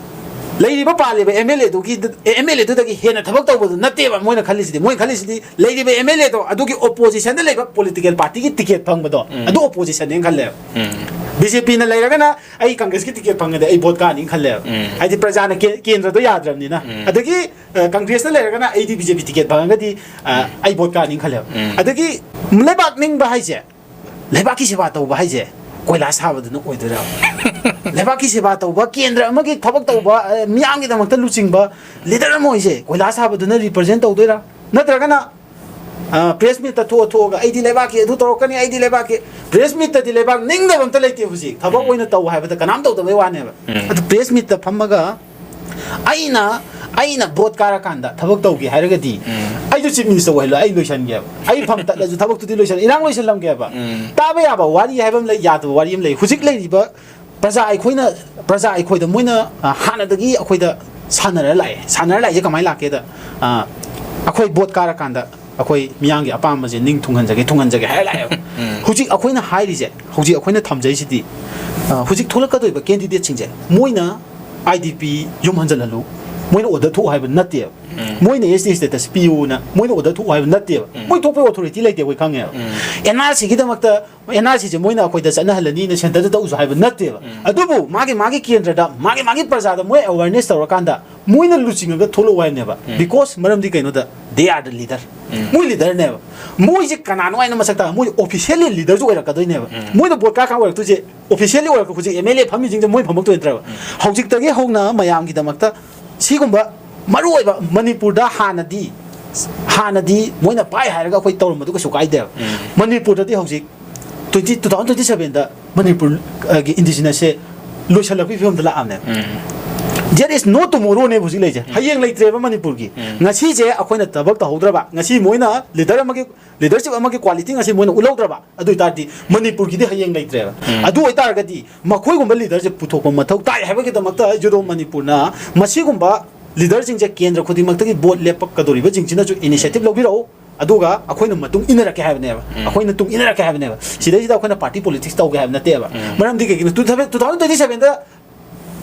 ꯂꯩꯔꯤꯕ ꯄꯥꯜꯂꯤꯕ ꯑꯦꯝ ꯑꯦꯜ ꯑꯦꯗꯨꯒꯤ, ꯑꯦꯝ ꯑꯦꯜ ꯑꯦꯗꯨꯗꯒꯤ ꯍꯦꯟꯅ ꯊꯕꯛ ꯇꯧꯕꯗꯨ ꯅꯠꯇꯦꯕ ꯃꯣꯏꯅ ꯈꯜꯂꯤꯁꯤꯗꯤ꯫ ꯃꯣꯏꯅ ꯈꯜꯂꯤꯁꯤꯗꯤ ꯂꯩꯔꯤꯕ ꯑꯦꯝ ꯑꯦꯜ ꯑꯦꯗꯣ ꯑꯗꯨꯒꯤ ꯑꯣꯄꯣꯖꯤꯁꯟꯗ ꯂꯩꯕ ꯄꯣꯂꯤꯇꯤꯀꯦꯜ ꯄꯥꯔꯇꯤꯒꯤ ꯇꯤꯀꯦꯠ ꯐꯪꯕꯗꯣ ꯑꯗꯨ ꯑꯣꯄꯣꯖꯤꯁꯟꯅꯦꯅ ꯈꯜꯂꯦꯕ꯫ ꯕꯤ ꯖꯦ ꯄꯤꯅ ꯂꯩꯔꯒꯅ ꯑꯩ ꯀꯪꯒ꯭ꯔꯦꯁꯀꯤ ꯇꯤꯀꯦꯠ ꯐꯪꯉꯗꯤ ꯑꯩ ꯚꯣꯠ ꯀꯥꯅꯤꯅ ꯈꯜꯂꯦꯕ꯫ ꯍꯥꯏꯗꯤ ꯄ꯭ꯔꯖꯥꯅ ꯀꯦ-, ꯀꯦꯟꯗ꯭ꯔꯗꯣ ꯌꯥꯗ꯭ꯔꯕꯅꯤꯅ꯫ ꯑꯗꯒꯤ, ꯑ, ꯀꯪꯒ꯭ꯔꯦꯁꯅ ꯂꯩꯔꯒꯅ ꯑꯩꯗꯤ ꯕꯤ ꯖꯦ ꯄꯤ ꯇꯤꯀꯦꯠ ꯐꯪꯉꯒꯗꯤ, ꯑ, ꯑꯩ ꯚꯣꯠ ꯀꯥꯅꯤꯅ ꯈꯜꯂꯦꯕ꯫ ꯑꯗꯒꯤ ꯂꯩꯕꯥꯛ ꯅꯤꯡꯕ ꯍꯥꯏꯁꯦ, ꯂꯩꯕꯥꯛꯀꯤ ꯁꯦꯕꯥ ꯇꯧꯕ ꯍꯥꯏꯁꯦ ꯀꯣꯏꯂꯥ ꯁꯥꯕꯗꯨꯅ ꯑꯣꯏꯗꯣꯏꯔꯥ? ꯂꯩꯕꯥꯛꯀꯤ ꯁꯦꯕꯥ ꯇꯧꯕ, ꯀꯦꯟꯗ꯭ꯔ ꯑꯃꯒꯤ ꯊꯕꯛ ꯇꯧꯕ, ꯑ, ꯃꯤꯌꯥꯝꯒꯤꯗꯃꯛꯇ ꯂꯨꯆꯤꯡꯕ ꯂꯤꯗꯔ ꯑꯃ ꯑꯣꯏꯁꯦ ꯀꯣꯏꯂꯥ ꯁꯥꯕꯗꯨꯅ ꯔꯤꯄ꯭ꯔꯖꯦꯟ ꯇꯧꯗꯣꯏꯔꯥ? ꯅꯠꯇ꯭ꯔꯒꯅ, ꯑ, ꯄ꯭ꯔꯦꯁ ꯃꯤꯠꯇ ꯊꯣꯛꯑ ꯊꯣꯛꯑꯒ "ꯑꯩꯗꯤ ꯂꯩꯕꯥꯛꯀꯤ ꯑꯗꯨ ꯇꯧꯔꯛꯀꯅꯤ, ꯑꯩꯗꯤ ꯂꯩꯕꯥꯛꯀꯤ"? ꯄ꯭ꯔꯦꯁ ꯃꯤꯠꯇꯗꯤ ꯂꯩꯕꯥꯛ ꯅꯤꯡꯗꯕ ꯑꯝꯇ ꯂꯩꯇꯦ ꯍꯧꯖꯤꯛ꯫ ꯊꯕꯛ ꯑꯣꯏꯅ ꯇꯧ ꯍꯥꯏꯕꯗ ꯀꯅꯥꯝ ꯇꯧꯗꯕꯩ ꯋꯥꯅꯦꯕ꯫ ꯑꯗꯨ ꯄ꯭ꯔꯦꯁ ꯃꯤꯠꯇ ꯐꯝꯃꯒ ꯑꯩꯅ, ꯑꯩꯅ ꯚꯣꯠ ꯀꯥꯔꯀꯥꯟꯗ ꯊꯕꯛ ꯇꯧꯒꯦ ꯍꯥꯏꯔꯒꯗꯤ ꯑꯩꯁꯨ ꯆꯤꯐ ꯃꯤꯅꯤꯁꯇꯔ ꯑꯣꯏꯍꯜꯂꯣ, ꯑꯩ ꯂꯣꯏꯁꯟꯒꯦꯕ꯫ ꯑꯩ ꯐꯝ ꯇꯠꯂꯁꯨ ꯊꯕꯛꯇꯨꯗꯤ ꯂꯣꯏꯁꯟ-, ꯏꯔꯥꯡ ꯂꯣꯏꯁꯜꯂꯝꯒꯦꯕ꯫ ꯇꯥꯕ ꯌꯥꯕ ꯋꯥꯔꯤ ꯍꯥꯏꯕ ꯑꯃ ꯂꯩ, ꯌꯥꯗꯕ ꯋꯥꯔꯤ ꯑꯃ ꯂꯩ꯫ ꯍꯧꯖꯤꯛ ꯂꯩꯔꯤꯕ ꯄ꯭ꯔꯖꯥ ꯑꯩꯈꯣꯏꯅ, ꯄ꯭ꯔꯖꯥ ꯑꯩꯈꯣꯏꯗ ꯃꯣꯏꯅ, ꯑ, ꯍꯥꯟꯅꯗꯒꯤ ꯑꯩꯈꯣꯏꯗ ꯁꯥꯟꯅꯔ ꯂꯥꯛꯑꯦ꯫ ꯁꯥꯟꯅꯔ ꯂꯥꯛꯏꯁꯦ ꯀꯃꯥꯏꯅ ꯂꯥꯛꯀꯦꯗ, ꯑ, ꯑꯩꯈꯣꯏ ꯚꯣꯠ ꯀꯥꯔꯀꯥꯟꯗ ꯑꯩꯈꯣꯏ ꯃꯤꯌꯥꯝꯒꯤ ꯑꯄꯥꯝꯕꯁꯦ ꯅꯤꯡ ꯊꯨꯡꯍꯟꯖꯒꯦ, ꯊꯨꯡꯍꯟꯖꯒꯦ ꯍꯥꯏꯔ ꯂꯥꯛꯑꯦꯕ꯫ ꯍꯧꯖꯤꯛ ꯑꯩꯈꯣꯏꯅ ꯍꯥꯏꯔꯤꯁꯦ, ꯍꯧꯖꯤꯛ ꯑꯩꯈꯣꯏꯅ ꯊꯝꯖꯩꯁꯤꯗꯤ, ꯑ, ꯍꯧꯖꯤꯛ ꯊꯣꯛꯂꯛꯀꯗꯣꯏꯕ ꯀꯦꯟꯗꯤꯗꯦꯠꯁꯤꯡꯁꯦ ꯃꯣꯏꯅ ꯑꯥꯏ ꯗꯤ ꯄꯤ ꯌꯨꯝ ꯍꯟꯖꯜꯍꯜꯂꯨ, ꯃꯣꯏꯅ ꯑꯣꯔꯗꯔ ꯊꯣꯛꯎ ꯍꯥꯏꯕ ꯅꯠꯇꯦꯕ꯫ ꯃꯣꯏꯅ ꯑꯦꯁ ꯇꯤ ꯁ꯭ꯇꯦꯇꯁ ꯄꯤꯌꯨꯅ ꯃꯣꯏꯅ ꯑꯣꯔꯗꯔ ꯊꯣꯛꯎ ꯍꯥꯏꯕ ꯅꯠꯇꯦꯕ꯫ ꯃꯣꯏ ꯊꯣꯛꯄꯩ ꯑꯣꯊꯣꯔꯤꯇꯤ ꯂꯩꯇꯦ, ꯑꯩꯈꯣꯏ ꯈꯪꯉꯦꯕ꯫ ꯑꯦꯟ ꯑꯥꯔ ꯁꯤꯒꯤꯗꯃꯛꯇ, ꯑꯦꯟ ꯑꯥꯔ ꯁꯤꯁꯦ ꯃꯣꯏꯅ ꯑꯩꯈꯣꯏꯗ ꯆꯠꯅꯍꯜꯂꯅꯤꯅ ꯁꯦꯟꯇꯔꯗ ꯇꯧꯁꯨ ꯍꯥꯏꯕ ꯅꯠꯇꯦꯕ꯫ ꯑꯗꯨꯕꯨ ꯃꯥꯒꯤ, ꯃꯥꯒꯤ ꯀꯦꯟꯗ꯭ꯔꯗ ꯃꯥꯒꯤ, ꯃꯥꯒꯤ ꯄ꯭ꯔꯖꯥꯗ ꯃꯣꯏ ꯑꯦꯋꯦꯔꯅꯦꯁ ꯇꯧꯔꯀꯥꯟꯗ ꯃꯣꯏꯅ ꯂꯨꯆꯤꯡꯉꯒ ꯊꯣꯛꯂꯛꯎ ꯍꯥꯏꯕꯅꯦꯕ꯫ ꯕꯤꯀꯣꯁ ꯃꯔꯝꯗꯤ ꯀꯩꯅꯣꯗ, they are the leader꯫ ꯃꯣꯏ ꯂꯤꯗꯔꯅꯦꯕ꯫ ꯃꯣꯏꯁꯦ ꯀꯅꯥꯅꯣ ꯍꯥꯏꯅ ꯃꯁꯛ ꯇꯥꯛꯑꯒ ꯃꯣꯏ ꯑꯣꯐꯤꯁꯤꯌꯦꯜꯂꯤ ꯂꯤꯗꯔꯁꯨ ꯑꯣꯏꯔꯛꯀꯗꯣꯏꯅꯦꯕ꯫ ꯃꯣꯏꯅ ꯚꯣꯠ ꯀꯥꯔꯀꯥꯟ ꯑꯣꯏꯔꯛꯇꯣꯏꯁꯦ ꯑꯣꯐꯤꯁꯤꯌꯦꯜꯂꯤ ꯑꯣꯏꯔꯛꯄ ꯍꯧꯖꯤꯛ ꯑꯦꯝ ꯑꯦꯜ ꯑꯦ ꯐꯝꯃꯤꯁꯤꯡꯁꯦ ꯃꯣꯏ ꯐꯝꯃꯛꯇꯣꯏ ꯅꯠꯇ꯭ꯔꯕ? ꯍꯧꯖꯤꯛꯇꯒꯤ ꯍꯧꯅ ꯃꯌꯥꯝꯒꯤꯗꯃꯛꯇ ꯁꯤꯒꯨꯝꯕ ꯃꯔꯨꯑꯣꯏꯕ ꯃꯅꯤꯄꯨꯔꯗ ꯍꯥꯟꯅꯗꯤ, ꯍꯥꯟꯅꯗꯤ ꯃꯣꯏꯅ ꯄꯥꯏ ꯍꯥꯏꯔꯒ ꯑꯩꯈꯣꯏ ꯇꯧꯔꯝꯕꯗꯨ ꯀꯩꯁꯨ ꯀꯥꯏꯗꯦꯕ꯫ ꯃꯅꯤꯄꯨꯔꯗꯗꯤ ꯍꯧꯖꯤꯛ twenty, two thousand twenty sevenꯗ ꯃꯅꯤꯄꯨꯔꯒꯤ ꯏꯟꯗꯤꯖꯤꯅꯁꯁꯦ ꯂꯣꯏꯁꯤꯜꯂꯛꯄꯒꯤ ꯐꯤꯕꯝꯗ ꯂꯥꯛꯑꯕꯅꯦꯕ꯫ There is no tomorrow ꯅꯦꯕ ꯍꯧꯖꯤꯛ ꯂꯩꯔꯤꯁꯦ꯫ ꯍꯌꯦꯡ ꯂꯩꯇ꯭ꯔꯦꯕ ꯃꯅꯤꯄꯨꯔꯒꯤ꯫ ꯉꯁꯤꯁꯦ ꯑꯩꯈꯣꯏꯅ ꯊꯕꯛ ꯇꯧꯍꯧꯗ꯭ꯔꯕ, ꯉꯁꯤ ꯃꯣꯏꯅ ꯂꯤꯗꯔ ꯑꯃꯒꯤ, ꯂꯤꯗꯔꯁꯤꯞ ꯑꯃꯒꯤ ꯀ꯭ꯋꯥꯂꯤꯇꯤ ꯉꯁꯤ ꯃꯣꯏꯅ ꯎꯠꯍꯧꯗ꯭ꯔꯕ, ꯑꯗꯨ ꯑꯣꯏꯇꯥꯔꯗꯤ ꯃꯅꯤꯄꯨꯔꯒꯤꯗꯤ ꯍꯌꯦꯡ ꯂꯩꯇ꯭ꯔꯦꯕ꯫ ꯑꯗꯨ ꯑꯣꯏꯇꯥꯔꯒꯗꯤ ꯃꯈꯣꯏꯒꯨꯝꯕ ꯂꯤꯗꯔꯁꯦ ꯄꯨꯊꯣꯛꯄ ꯃꯊꯧ ꯇꯥꯏ ꯍꯥꯏꯕꯒꯤꯗꯃꯛꯇ ꯌꯨꯔꯣꯞ ꯃꯅꯤꯄꯨꯔꯅ ꯃꯁꯤꯒꯨꯝꯕ ꯂꯤꯗꯔꯁꯤꯡꯁꯦ ꯀꯦꯟꯗ꯭ꯔ ꯈꯨꯗꯤꯡꯃꯛꯇꯒꯤ ꯚꯣꯠ ꯂꯦꯞꯄꯛꯀꯗꯧꯔꯤꯕꯁꯤꯡꯁꯤꯅꯁꯨ ꯏꯅꯤꯁꯤꯌꯦꯇꯤꯚ ꯂꯧꯕꯤꯔꯛꯎ, ꯑꯗꯨꯒ ꯑꯩꯈꯣꯏꯅ ꯃꯇꯨꯡ ꯏꯟꯅꯔꯛꯀꯦ ꯍꯥꯏꯕꯅꯦꯕ꯫ ꯑꯩꯈꯣꯏꯅ ꯇꯨꯡ ꯏꯟꯅꯔꯛꯀꯦ ꯍꯥꯏꯕꯅꯦꯕ꯫ ꯁꯤꯗꯩꯁꯤꯗ ꯑꯩꯈꯣꯏꯅ ꯄꯥꯔꯇꯤ ꯄꯣꯂꯤꯇꯤꯛꯁ ꯇꯧꯒꯦ ꯍꯥꯏꯕ ꯅꯠꯇꯦꯕ꯫ ꯃꯔꯝꯗꯤ ꯀꯩꯒꯤꯅꯣ, two thousand two thousand twenty ꯁꯚꯦꯟꯗ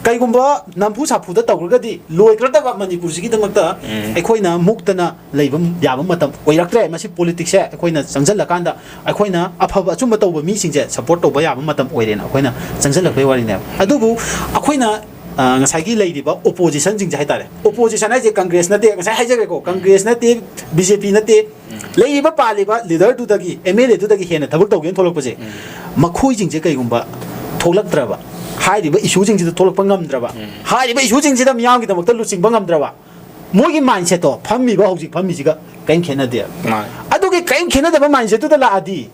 ꯀꯩꯒꯨꯝꯕ ꯅꯝꯐꯨ ꯁꯥꯐꯨꯗ ꯇꯧꯔꯒꯗꯤ ꯂꯣꯏꯈ꯭ꯔꯗꯕ ꯃꯅꯤꯄꯨꯔꯁꯤꯒꯤꯗꯃꯛꯇ ꯑꯩꯈꯣꯏꯅ ꯃꯨꯛꯇꯅ ꯂꯩꯕ ꯌꯥꯕ ꯃꯇꯝ ꯑꯣꯏꯔꯛꯇ꯭ꯔꯦ꯫ ꯃꯁꯤ ꯄꯣꯂꯤꯇꯤꯛꯁꯁꯦ ꯑꯩꯈꯣꯏꯅ ꯆꯪꯁꯤꯜꯂꯀꯥꯟꯗ ꯑꯩꯈꯣꯏꯅ ꯑꯐꯕ ꯑꯆꯨꯝꯕ ꯇꯧꯕ ꯃꯤꯁꯤꯡꯁꯦ ꯁꯞꯄꯣꯔꯠ ꯇꯧꯕ ꯌꯥꯕ ꯃꯇꯝ ꯑꯣꯏꯔꯦꯅ ꯑꯩꯈꯣꯏꯅ ꯆꯪꯁꯤꯜꯂꯛꯄꯩ ꯋꯥꯔꯤꯅꯦꯕ꯫ ꯑꯗꯨꯕꯨ ꯑꯩꯈꯣꯏꯅ, ꯑ, ꯉꯁꯥꯏꯒꯤ ꯂꯩꯔꯤꯕ ꯑꯣꯄꯣꯖꯤꯁꯟꯁꯤꯡꯁꯦ ꯍꯥꯏꯇꯥꯔꯦ, ꯑꯣꯄꯣꯖꯤꯁꯟ ꯍꯥꯏꯁꯦ ꯀꯪꯒ꯭ꯔꯦꯁ ꯅꯠꯇꯦ, ꯉꯁꯥꯏ ꯍꯥꯏꯖꯈ꯭ꯔꯦꯀꯣ, ꯀꯪꯒ꯭ꯔꯦꯁ ꯅꯠꯇꯦ, ꯕꯤ ꯖꯦ ꯄꯤ ꯅꯠꯇꯦ, ꯂꯩꯔꯤꯕ ꯄꯥꯜꯂꯤꯕ ꯂꯤꯗꯔꯗꯨꯗꯒꯤ, ꯑꯦꯝ ꯑꯦꯜ ꯑꯦꯗꯨꯗꯒꯤ ꯍꯦꯟꯅ ꯊꯕꯛ ꯇꯧꯒꯦꯅ ꯊꯣꯛꯂꯛꯄꯁꯦ, ꯃꯈꯣꯏꯁꯤꯡꯁꯦ ꯀꯩꯒꯨꯝꯕ ꯊꯣꯛꯂꯛꯇ꯭ꯔꯕ, ꯍꯥꯏꯔꯤꯕ ꯏꯁꯨꯁꯤꯡꯁꯤꯗ ꯊꯣꯛꯂꯛꯄ ꯉꯝꯗ꯭ꯔꯕ, ꯍꯥꯏꯔꯤꯕ ꯏꯁꯨꯁꯤꯡꯁꯤꯗ ꯃꯤꯌꯥꯝꯒꯤꯗꯃꯛꯇ ꯂꯨꯆꯤꯡꯕ ꯉꯝꯗ꯭ꯔꯕ, ꯃꯣꯏꯒꯤ ꯃꯥꯏꯟꯁꯦꯠꯇꯣ ꯐꯝꯃꯤꯕ ꯍꯧꯖꯤꯛ ꯐꯝꯃꯤꯁꯤꯒ ꯀꯔꯤꯝ ꯈꯦꯠꯅꯗꯦꯕ꯫ ꯃꯥꯅꯦ꯫ ꯑꯗꯨꯒꯤ ꯀꯔꯤꯝ ꯈꯦꯠꯅꯗꯕ ꯃꯥꯏꯟꯁꯦꯠꯇꯨꯗ ꯂꯥꯛꯑꯗꯤ,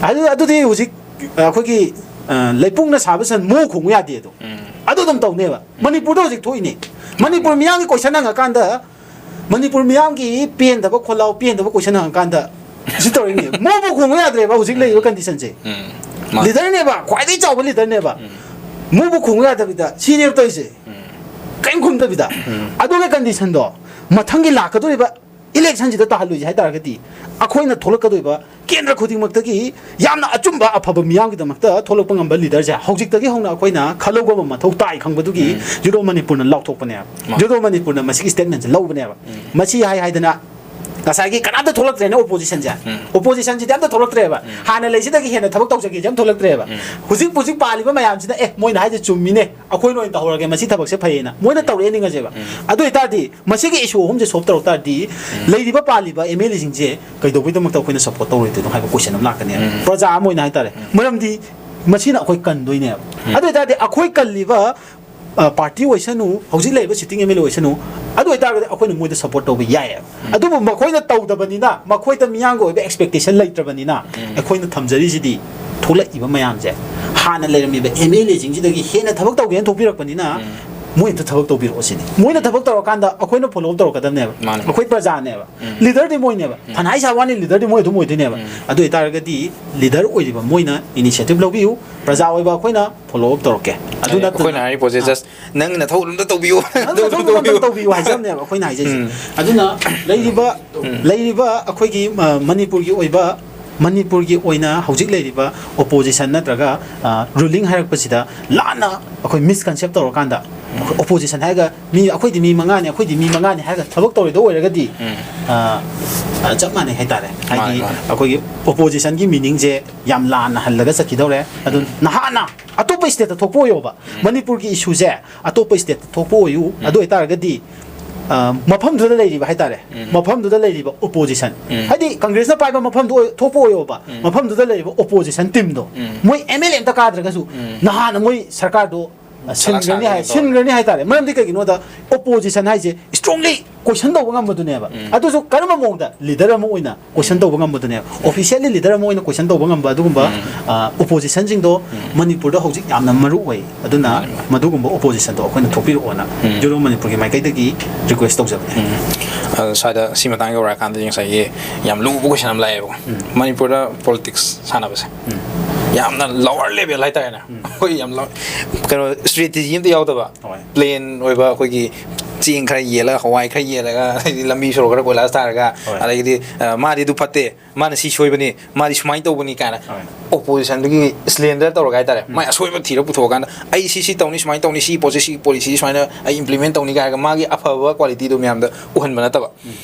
ꯑꯗꯨ, ꯑꯗꯨꯗꯤ ꯍꯧꯖꯤꯛ ꯑꯩꯈꯣꯏꯒꯤ, ꯑ, ꯂꯩꯄꯨꯡꯅ ꯁꯥꯕ ꯁꯟ ꯃꯣ ꯈꯣꯡꯉꯨ ꯌꯥꯗꯦ ꯑꯗꯣ꯫ ꯑꯗꯨ ꯑꯗꯨꯝ ꯇꯧꯅꯦꯕ꯫ ꯃꯅꯤꯄꯨꯔꯗ ꯍꯧꯖꯤꯛ ꯊꯣꯛꯏꯅꯦ꯫ ꯃꯅꯤꯄꯨꯔ ꯃꯤꯌꯥꯝꯒꯤ ꯀꯣꯏꯁꯟ ꯍꯪꯉꯀꯥꯟꯗ ꯃꯅꯤꯄꯨꯔ ꯃꯤꯌꯥꯝꯒꯤ ꯄꯦꯟꯗꯕ ꯈꯣꯜꯂꯥꯎ, ꯄꯦꯟꯗꯕ ꯀꯣꯏꯁꯟ ꯍꯪꯉꯀꯥꯟꯗ ꯁꯤ ꯇꯧꯔꯛꯏꯅꯦ꯫ ꯃꯣꯕꯨ ꯈꯣꯡꯉꯨ ꯌꯥꯗ꯭ꯔꯦꯕ ꯍꯧꯖꯤꯛ ꯂꯩꯔꯤꯕ ꯀꯟꯗꯤꯁꯟꯁꯦ꯫ ꯃꯥꯅꯦ꯫ ꯂꯤꯗꯔꯅꯦꯕ, ꯈ꯭ꯋꯥꯏꯗꯒꯤ ꯆꯥꯎꯕ ꯂꯤꯗꯔꯅꯦꯕ꯫ ꯃꯣꯕꯨ ꯈꯣꯡꯉꯨ ꯌꯥꯗꯕꯤꯗ ꯁꯤꯅꯦꯕ ꯇꯧꯔꯤꯁꯦ꯫ ꯀꯔꯤꯝ ꯈꯨꯝꯗꯕꯤꯗ꯫ ꯑꯗꯨꯒꯤ ꯀꯟꯗꯤꯁꯟꯗꯣ ꯃꯊꯪꯒꯤ ꯂꯥꯛꯀꯗꯧꯔꯤꯕ ꯏꯂꯦꯛꯁꯟꯁꯤꯗ ꯇꯥꯍꯜꯂꯣꯏꯁꯦ ꯍꯥꯏ ꯇꯥꯔꯒꯗꯤ, ꯑꯩꯈꯣꯏꯅ ꯊꯣꯛꯂꯛꯀꯗꯣꯏꯕ ꯀꯦꯟꯗ꯭ꯔ ꯈꯨꯗꯤꯡꯃꯛꯇꯒꯤ ꯌꯥꯝꯅ ꯑꯆꯨꯝꯕ ꯑꯐꯕ ꯃꯤꯌꯥꯝꯒꯤꯗꯃꯛꯇ ꯊꯣꯛꯂꯛꯄ ꯉꯝꯕ ꯂꯤꯗꯔꯁꯦ ꯍꯧꯖꯤꯛꯇꯒꯤ ꯍꯧꯅ ꯑꯩꯈꯣꯏꯅ ꯈꯜꯍꯧꯕ ꯑꯃ ꯃꯊꯧ ꯇꯥꯏ ꯈꯪꯕꯗꯨꯒꯤ ꯌꯨꯔꯣꯞ ꯃꯅꯤꯄꯨꯔꯅ ꯂꯥꯎꯊꯣꯛꯄꯅꯦꯕ꯫ ꯌꯨꯔꯣꯞ ꯃꯅꯤꯄꯨꯔꯅ ꯃꯁꯤꯒꯤ ꯁ꯭ꯇꯦꯠꯃꯦꯟꯁꯦ ꯂꯧꯕꯅꯦꯕ꯫ ꯃꯁꯤ ꯍꯥꯏ ꯍꯥꯏꯗꯅ ꯉꯁꯥꯏꯒꯤ ꯀꯅꯥꯝꯇ ꯊꯣꯛꯂꯛꯇ꯭ꯔꯦꯅꯦ ꯑꯣꯄꯣꯖꯤꯁꯟꯁꯦ꯫ ꯑꯣꯄꯣꯖꯤꯁꯟꯁꯤꯗꯤ ꯑꯝꯇ ꯊꯣꯛꯂꯛꯇ꯭ꯔꯦꯕ꯫ ꯍꯥꯟꯅ ꯂꯩꯁꯤꯗꯒꯤ ꯍꯦꯟꯅ ꯊꯕꯛ ꯇꯧꯖꯒꯦꯁꯦ ꯑꯝꯇ ꯊꯣꯛꯂꯛꯇ꯭ꯔꯦꯕ꯫ ꯍꯧꯖꯤꯛ ꯍꯧꯖꯤꯛ ꯄꯥꯜꯂꯤꯕ ꯃꯌꯥꯝꯁꯤꯅ, "ꯑꯦ, ꯃꯣꯏꯅ ꯍꯥꯏꯁꯦ ꯆꯨꯝꯃꯤꯅꯦ, ꯑꯩꯈꯣꯏꯅ ꯑꯣꯏꯅ ꯇꯧꯍꯧꯔꯒꯦ, ꯃꯁꯤ ꯊꯕꯛꯁꯦ ꯐꯩꯌꯦꯅ" ꯃꯣꯏꯅ ꯇꯧꯔꯛꯑꯦ ꯅꯤꯡꯉꯁꯦꯕ꯫ ꯑꯗꯨ ꯑꯣꯏꯇꯥꯔꯗꯤ ꯃꯁꯤꯒꯤ ꯏꯁꯨ ꯑꯍꯨꯝꯁꯦ ꯁꯣꯜꯕ ꯇꯧꯔꯛ ꯇꯥꯔꯗꯤ, ꯂꯩꯔꯤꯕ ꯄꯥꯜꯂꯤꯕ ꯑꯦꯝ ꯑꯦꯜ ꯑꯦꯁꯤꯡꯁꯦ ꯀꯩꯗꯧꯕꯩꯗꯃꯛꯇ ꯑꯩꯈꯣꯏꯅ ꯁꯞꯄꯣꯔꯠ ꯇꯧꯔꯣꯏꯗꯣꯏꯅꯣ ꯍꯥꯏꯕ ꯀꯣꯏꯁꯟ ꯑꯃ ꯂꯥꯛꯀꯅꯦꯕ꯫ ꯄ꯭ꯔꯖꯥ ꯑꯃ ꯑꯣꯏꯅ ꯍꯥꯏꯇꯥꯔꯦ꯫ ꯃꯔꯝꯗꯤ ꯃꯁꯤꯅ ꯑꯩꯈꯣꯏ ꯀꯟꯗꯣꯏꯅꯦꯕ꯫ ꯑꯗꯨ ꯑꯣꯏꯇꯥꯔꯗꯤ ꯑꯩꯈꯣꯏ ꯀꯜꯂꯤꯕ, ꯑ, ꯄꯥꯔꯇꯤ ꯑꯣꯏꯁꯅꯨ, ꯍꯧꯖꯤꯛ ꯂꯩꯔꯤꯕ ꯁꯤꯇꯤꯡ ꯑꯦꯝ ꯑꯦꯜ ꯑꯦ ꯑꯣꯏꯁꯅꯨ, ꯑꯗꯨ ꯑꯣꯏꯇꯥꯔꯒꯗꯤ ꯑꯩꯈꯣꯏꯅ ꯃꯣꯏꯗ ꯁꯞꯄꯣꯔꯠ ꯇꯧꯕ ꯌꯥꯏꯌꯦꯕ꯫ ꯑꯗꯨꯕꯨ ꯃꯈꯣꯏꯅ ꯇꯧꯗꯕꯅꯤꯅ, ꯃꯈꯣꯏꯗ ꯃꯤꯌꯥꯝꯒꯤ ꯑꯣꯏꯕ ꯑꯦꯛꯁꯄꯦꯛꯇꯦꯁꯟ ꯂꯩꯇ꯭ꯔꯕꯅꯤꯅ, ꯑꯩꯈꯣꯏꯅ ꯊꯝꯖꯔꯤꯁꯤꯗꯤ ꯊꯣꯛꯂꯛꯏꯕ ꯃꯌꯥꯝꯁꯦ ꯍꯥꯟꯅ ꯂꯩꯔꯝꯃꯤꯕ ꯑꯦꯝ ꯑꯦꯜ ꯑꯦꯁꯤꯡꯁꯤꯗꯒꯤ ꯍꯦꯟꯅ ꯊꯕꯛ ꯇꯧꯒꯦꯅ ꯊꯣꯛꯄꯤꯔꯛꯄꯅꯤꯅ, ꯃꯣꯏ ꯑꯝꯇ ꯊꯕꯛ ꯇꯧꯕꯤꯔꯛꯑꯣ ꯁꯤꯅꯤ꯫ ꯃꯣꯏꯅ ꯊꯕꯛ ꯇꯧꯔꯀꯥꯟꯗ ꯑꯩꯈꯣꯏꯅ ꯐꯣꯂꯣ ꯑꯞ ꯇꯧꯔꯛꯀꯗꯕꯅꯦꯕ꯫ ꯃꯥꯅꯦ꯫ ꯑꯩꯈꯣꯏ ꯄ꯭ꯔꯖꯥꯅꯦꯕ꯫ ꯎꯝ꯫ ꯂꯤꯗꯔꯗꯤ ꯃꯣꯏꯅꯦꯕ꯫ ꯎꯝ꯫ ꯐꯅ ꯍꯥꯏ ꯁꯥꯕ ꯋꯥꯅꯤ, ꯂꯤꯗꯔꯗꯤ ꯃꯣꯏ ꯑꯗꯨꯝ ꯑꯣꯏꯗꯣꯏꯅꯦꯕ꯫ ꯎꯝ꯫ ꯑꯗꯨ ꯑꯣꯏꯇꯥꯔꯒꯗꯤ ꯂꯤꯗꯔ ꯑꯣꯏꯔꯤꯕ ꯃꯣꯏꯅ ꯏꯅꯤꯁꯤꯌꯦꯇꯤꯚ ꯂꯧꯕꯤꯌꯨ, ꯄ꯭ꯔꯖꯥ ꯑꯣꯏꯕ ꯑꯩꯈꯣꯏꯅ ꯐꯣꯂꯣ ꯑꯞ ꯇꯧꯔꯛꯀꯦ꯫ ꯑꯗꯨ ꯅꯠꯇꯅ ꯑꯩꯈꯣꯏꯅ ꯍꯥꯏꯔꯤ ꯄꯣꯠꯁꯦ, just ꯅꯪꯒꯤ ꯅꯊꯧ ꯑꯗꯨꯝꯇ ꯇꯧꯕꯤꯌꯨ꯫ ꯅꯪ ꯅꯊꯧ ꯑꯗꯨꯝꯇ ꯇꯧꯕꯤꯌꯨ ꯍꯥꯏꯖꯕꯅꯦꯕ ꯑꯩꯈꯣꯏꯅ ꯍꯥꯏꯖꯩꯁꯦ꯫ ꯎꯝ꯫ ꯑꯗꯨꯅ ꯂꯩꯔꯤꯕ, ꯎꯝ꯫ ꯂꯩꯔꯤꯕ ꯑꯩꯈꯣꯏꯒꯤ, ꯑ, ꯃꯅꯤꯄꯨꯔꯒꯤ ꯑꯣꯏꯕ, ꯃꯅꯤꯄꯨꯔꯒꯤ ꯑꯣꯏꯅ ꯍꯧꯖꯤꯛ ꯂꯩꯔꯤꯕ ꯑꯣꯄꯣꯖꯤꯁꯟ ꯅꯠꯇ꯭ꯔꯒ, ꯑ, ꯔꯨꯂꯤꯡ ꯍꯥꯏꯔꯛꯄꯁꯤꯗ ꯂꯥꯟꯅ ꯑꯩꯈꯣꯏ ꯃꯤꯁꯀꯟꯁꯦꯞ ꯇꯧꯔꯀꯥꯟꯗ ꯑꯣꯄꯣꯖꯤꯁꯟ ꯍꯥꯏꯔꯒ ꯃꯤ, ꯑꯩꯈꯣꯏꯗꯤ ꯃꯤ ꯃꯉꯥꯅꯤ, ꯑꯩꯈꯣꯏꯗꯤ ꯃꯤ ꯃꯉꯥꯅꯤ ꯍꯥꯏꯔꯒ ꯊꯕꯛ ꯇꯧꯔꯣꯏꯗꯧ ꯑꯣꯏꯔꯒꯗꯤ, ꯎꯝ꯫ ꯑ, ꯑ, ꯆꯞ ꯃꯥꯟꯅꯩ ꯍꯥꯏꯇꯥꯔꯦ꯫ ꯍꯥꯏꯗꯤ ꯃꯥꯅꯦ, ꯃꯥꯅꯦ꯫ ꯑꯩꯈꯣꯏꯒꯤ ꯑꯣꯄꯣꯖꯤꯁꯟꯒꯤ ꯃꯤꯅꯤꯡꯁꯦ ꯌꯥꯝ ꯂꯥꯟꯅ ꯍꯜꯂꯒ ꯆꯠꯈꯤꯗꯧꯔꯦ꯫ ꯑꯗꯨ ꯅꯍꯥꯟꯅ ꯑꯇꯣꯞꯄ ꯁ꯭ꯇꯦꯠꯇ ꯊꯣꯛꯄ ꯑꯣꯏꯌꯣꯕ, ꯃꯅꯤꯄꯨꯔꯒꯤ ꯏꯁꯨꯁꯦ ꯑꯇꯣꯞꯄ ꯁ꯭ꯇꯦꯠꯇ ꯊꯣꯛꯄ ꯑꯣꯏꯌꯨ, ꯑꯗꯨ ꯑꯣꯏꯇꯥꯔꯒꯗꯤ, ꯑ, ꯃꯐꯝꯗꯨꯗ ꯂꯩꯔꯤꯕ ꯍꯥꯏꯇꯥꯔꯦ, ꯎꯝ꯫ ꯃꯐꯝꯗꯨꯗ ꯂꯩꯔꯤꯕ ꯑꯣꯄꯣꯖꯤꯁꯟ, ꯎꯝ꯫ ꯍꯥꯏꯗꯤ ꯀꯪꯒ꯭ꯔꯦꯁꯅ ꯄꯥꯏꯕ ꯃꯐꯝꯗꯨ ꯑꯣꯏ-, ꯊꯣꯛꯄ ꯑꯣꯏꯌꯣꯕ, ꯎꯝ꯫ ꯃꯐꯝꯗꯨꯗ ꯂꯩꯔꯤꯕ ꯑꯣꯄꯣꯖꯤꯁꯟ ꯇꯤꯝꯗꯣ, ꯎꯝ꯫ ꯃꯣꯏ ꯑꯦꯝ ꯑꯦꯜ ꯑꯦ ꯑꯝꯇ ꯀꯥꯗ꯭ꯔꯒꯁꯨ ꯎꯝ꯫ ꯅꯍꯥꯟꯅ ꯃꯣꯏ ꯁꯔꯀꯥꯔꯗꯣ, ꯑ, ꯁꯂꯥꯛ ꯁꯤꯟꯈ꯭ꯔꯅꯤ ꯍꯥꯏ, ꯁꯥꯒꯦ ꯇꯧꯔꯦ꯫ ꯁꯤꯟꯈ꯭ꯔꯅꯤ ꯍꯥꯏꯇꯥꯔꯦ꯫ ꯃꯔꯝꯗꯤ ꯀꯩꯒꯤꯅꯣꯗ ꯑꯣꯄꯣꯖꯤꯁꯟ ꯍꯥꯏꯁꯦ ꯏꯁꯇ꯭ꯔꯣꯡꯂꯤ ꯀꯣꯏꯁꯟ ꯇꯧꯕ ꯉꯝꯕꯗꯨꯅꯦꯕ꯫ ꯎꯝ꯫ ꯑꯗꯨꯁꯨ ꯀꯔꯝꯕ ꯃꯑꯣꯡꯗ? ꯂꯤꯗꯔ ꯑꯃ ꯑꯣꯏꯅ ꯀꯣꯏꯁꯟ ꯇꯧꯕ ꯉꯝꯕꯗꯨꯅꯦꯕ꯫ ꯑꯣꯐꯤꯁꯤꯌꯦꯜꯂꯤ ꯂꯤꯗꯔ ꯑꯃ ꯑꯣꯏꯅ ꯀꯣꯏꯁꯟ ꯇꯧꯕ ꯉꯝꯕ ꯑꯗꯨꯒꯨꯝꯕ, ꯎꯝ꯫ ꯑ, ꯑꯣꯄꯣꯖꯤꯁꯟꯁꯤꯡꯗꯣ ꯃꯅꯤꯄꯨꯔꯗ ꯍꯧꯖꯤꯛ ꯌꯥꯝꯅ ꯃꯔꯨ ꯑꯣꯏ꯫ ꯑꯗꯨꯅ ꯃꯥꯅꯤ, ꯃꯥꯅꯤ꯫ ꯃꯗꯨꯒꯨꯝꯕ ꯑꯣꯄꯣꯖꯤꯁꯟꯗꯣ ꯑꯩꯈꯣꯏꯅ ꯊꯣꯛꯄꯤꯔꯛꯑꯣꯅ ꯎꯝ꯫ ꯌꯨꯔꯣ ꯃꯅꯤꯄꯨꯔꯒꯤ ꯃꯥꯏꯀꯩꯗꯒꯤ ꯔꯤꯀ꯭ꯋꯦꯁ ꯇꯧꯖꯕꯅꯦ꯫ ꯎꯝ꯫ ꯑꯗꯣ ꯁ꯭ꯋꯥꯏꯗ ꯁꯤ ꯃꯇꯥꯡ ꯌꯧꯔꯛꯑꯀꯥꯟꯗꯗꯤ ꯉꯁꯥꯏꯒꯤ ꯌꯥꯝ ꯂꯨꯕ ꯀꯣꯏꯁꯟ ꯑꯃ ꯂꯥꯛꯑꯦꯕꯀꯣ꯫ ꯎꯝ꯫ ꯃꯅꯤꯄꯨꯔꯗ ꯄꯣꯂꯤꯇꯤꯛꯁ ꯁꯥꯟꯅꯕꯁꯦ ꯎꯝ꯫ ꯌꯥꯝꯅ ꯂꯋꯔ ꯂꯦꯚꯦꯜ ꯍꯥꯏꯇꯥꯔꯦꯅꯦ꯫ ꯎꯝ꯫ ꯑꯩꯈꯣꯏ ꯌꯥꯝ ꯂꯋ-, ꯀꯩꯅꯣ, ꯏꯁꯇ꯭ꯔꯦꯇꯦꯖꯤ ꯑꯝꯇ ꯌꯥꯎꯗꯕ꯫ ꯍꯣꯏ꯫ ꯄ꯭ꯂꯦꯟ ꯑꯣꯏꯕ ꯑꯩꯈꯣꯏꯒꯤ ꯆꯦꯡ ꯈꯔ ꯌꯦꯜꯂꯒ, ꯍꯋꯥꯏ ꯈꯔ ꯌꯦꯜꯂꯒ, ꯑꯗꯩꯗꯤ ꯂꯝꯕꯤ ꯁꯣꯔꯣꯛ ꯈꯔ ꯀꯣꯏꯂꯥꯁ ꯊꯥꯔꯒ, ꯍꯣꯏ꯫ ꯑꯗꯒꯤꯗꯤ, ꯑ, ꯃꯥꯗꯤ ꯑꯗꯨ ꯐꯠꯇꯦ, ꯃꯥꯗꯤ ꯁꯤ ꯁꯣꯏꯕꯅꯤ, ꯃꯥꯗꯤ ꯁꯨꯃꯥꯏꯅ ꯇꯧꯕꯅꯤ ꯀꯥꯏꯅ ꯍꯣꯏ꯫ ꯑꯣꯄꯣꯖꯤꯁꯟꯗꯨꯒꯤ ꯁ꯭ꯂꯦꯟꯗꯔ ꯇꯧꯔꯒ ꯍꯥꯏꯇꯥꯔꯦ, ꯃꯥꯏ ꯑꯁꯣꯏꯕ ꯊꯤꯔꯒ ꯄꯨꯊꯣꯛꯑꯀꯥꯟꯗ, "ꯑꯩ ꯁꯤ ꯁꯤ ꯇꯧꯅꯤ, ꯁꯨꯃꯥꯏꯅ ꯇꯧꯅꯤ, ꯁꯤ ꯄꯣꯠꯁꯦ, ꯁꯤ ꯄꯣꯂꯤꯁꯤ ꯁꯨꯃꯥꯏꯅ ꯑꯩ ꯏꯝꯄ꯭ꯂꯤꯃꯦꯟ ꯇꯧꯅꯤ" ꯀꯥꯏꯔꯒ ꯃꯥꯒꯤ ꯑꯐꯕ ꯀ꯭ꯋꯥꯂꯤꯇꯤꯗꯣ ꯃꯌꯥꯝꯗ ꯎꯍꯟꯕ ꯅꯠꯇꯕ꯫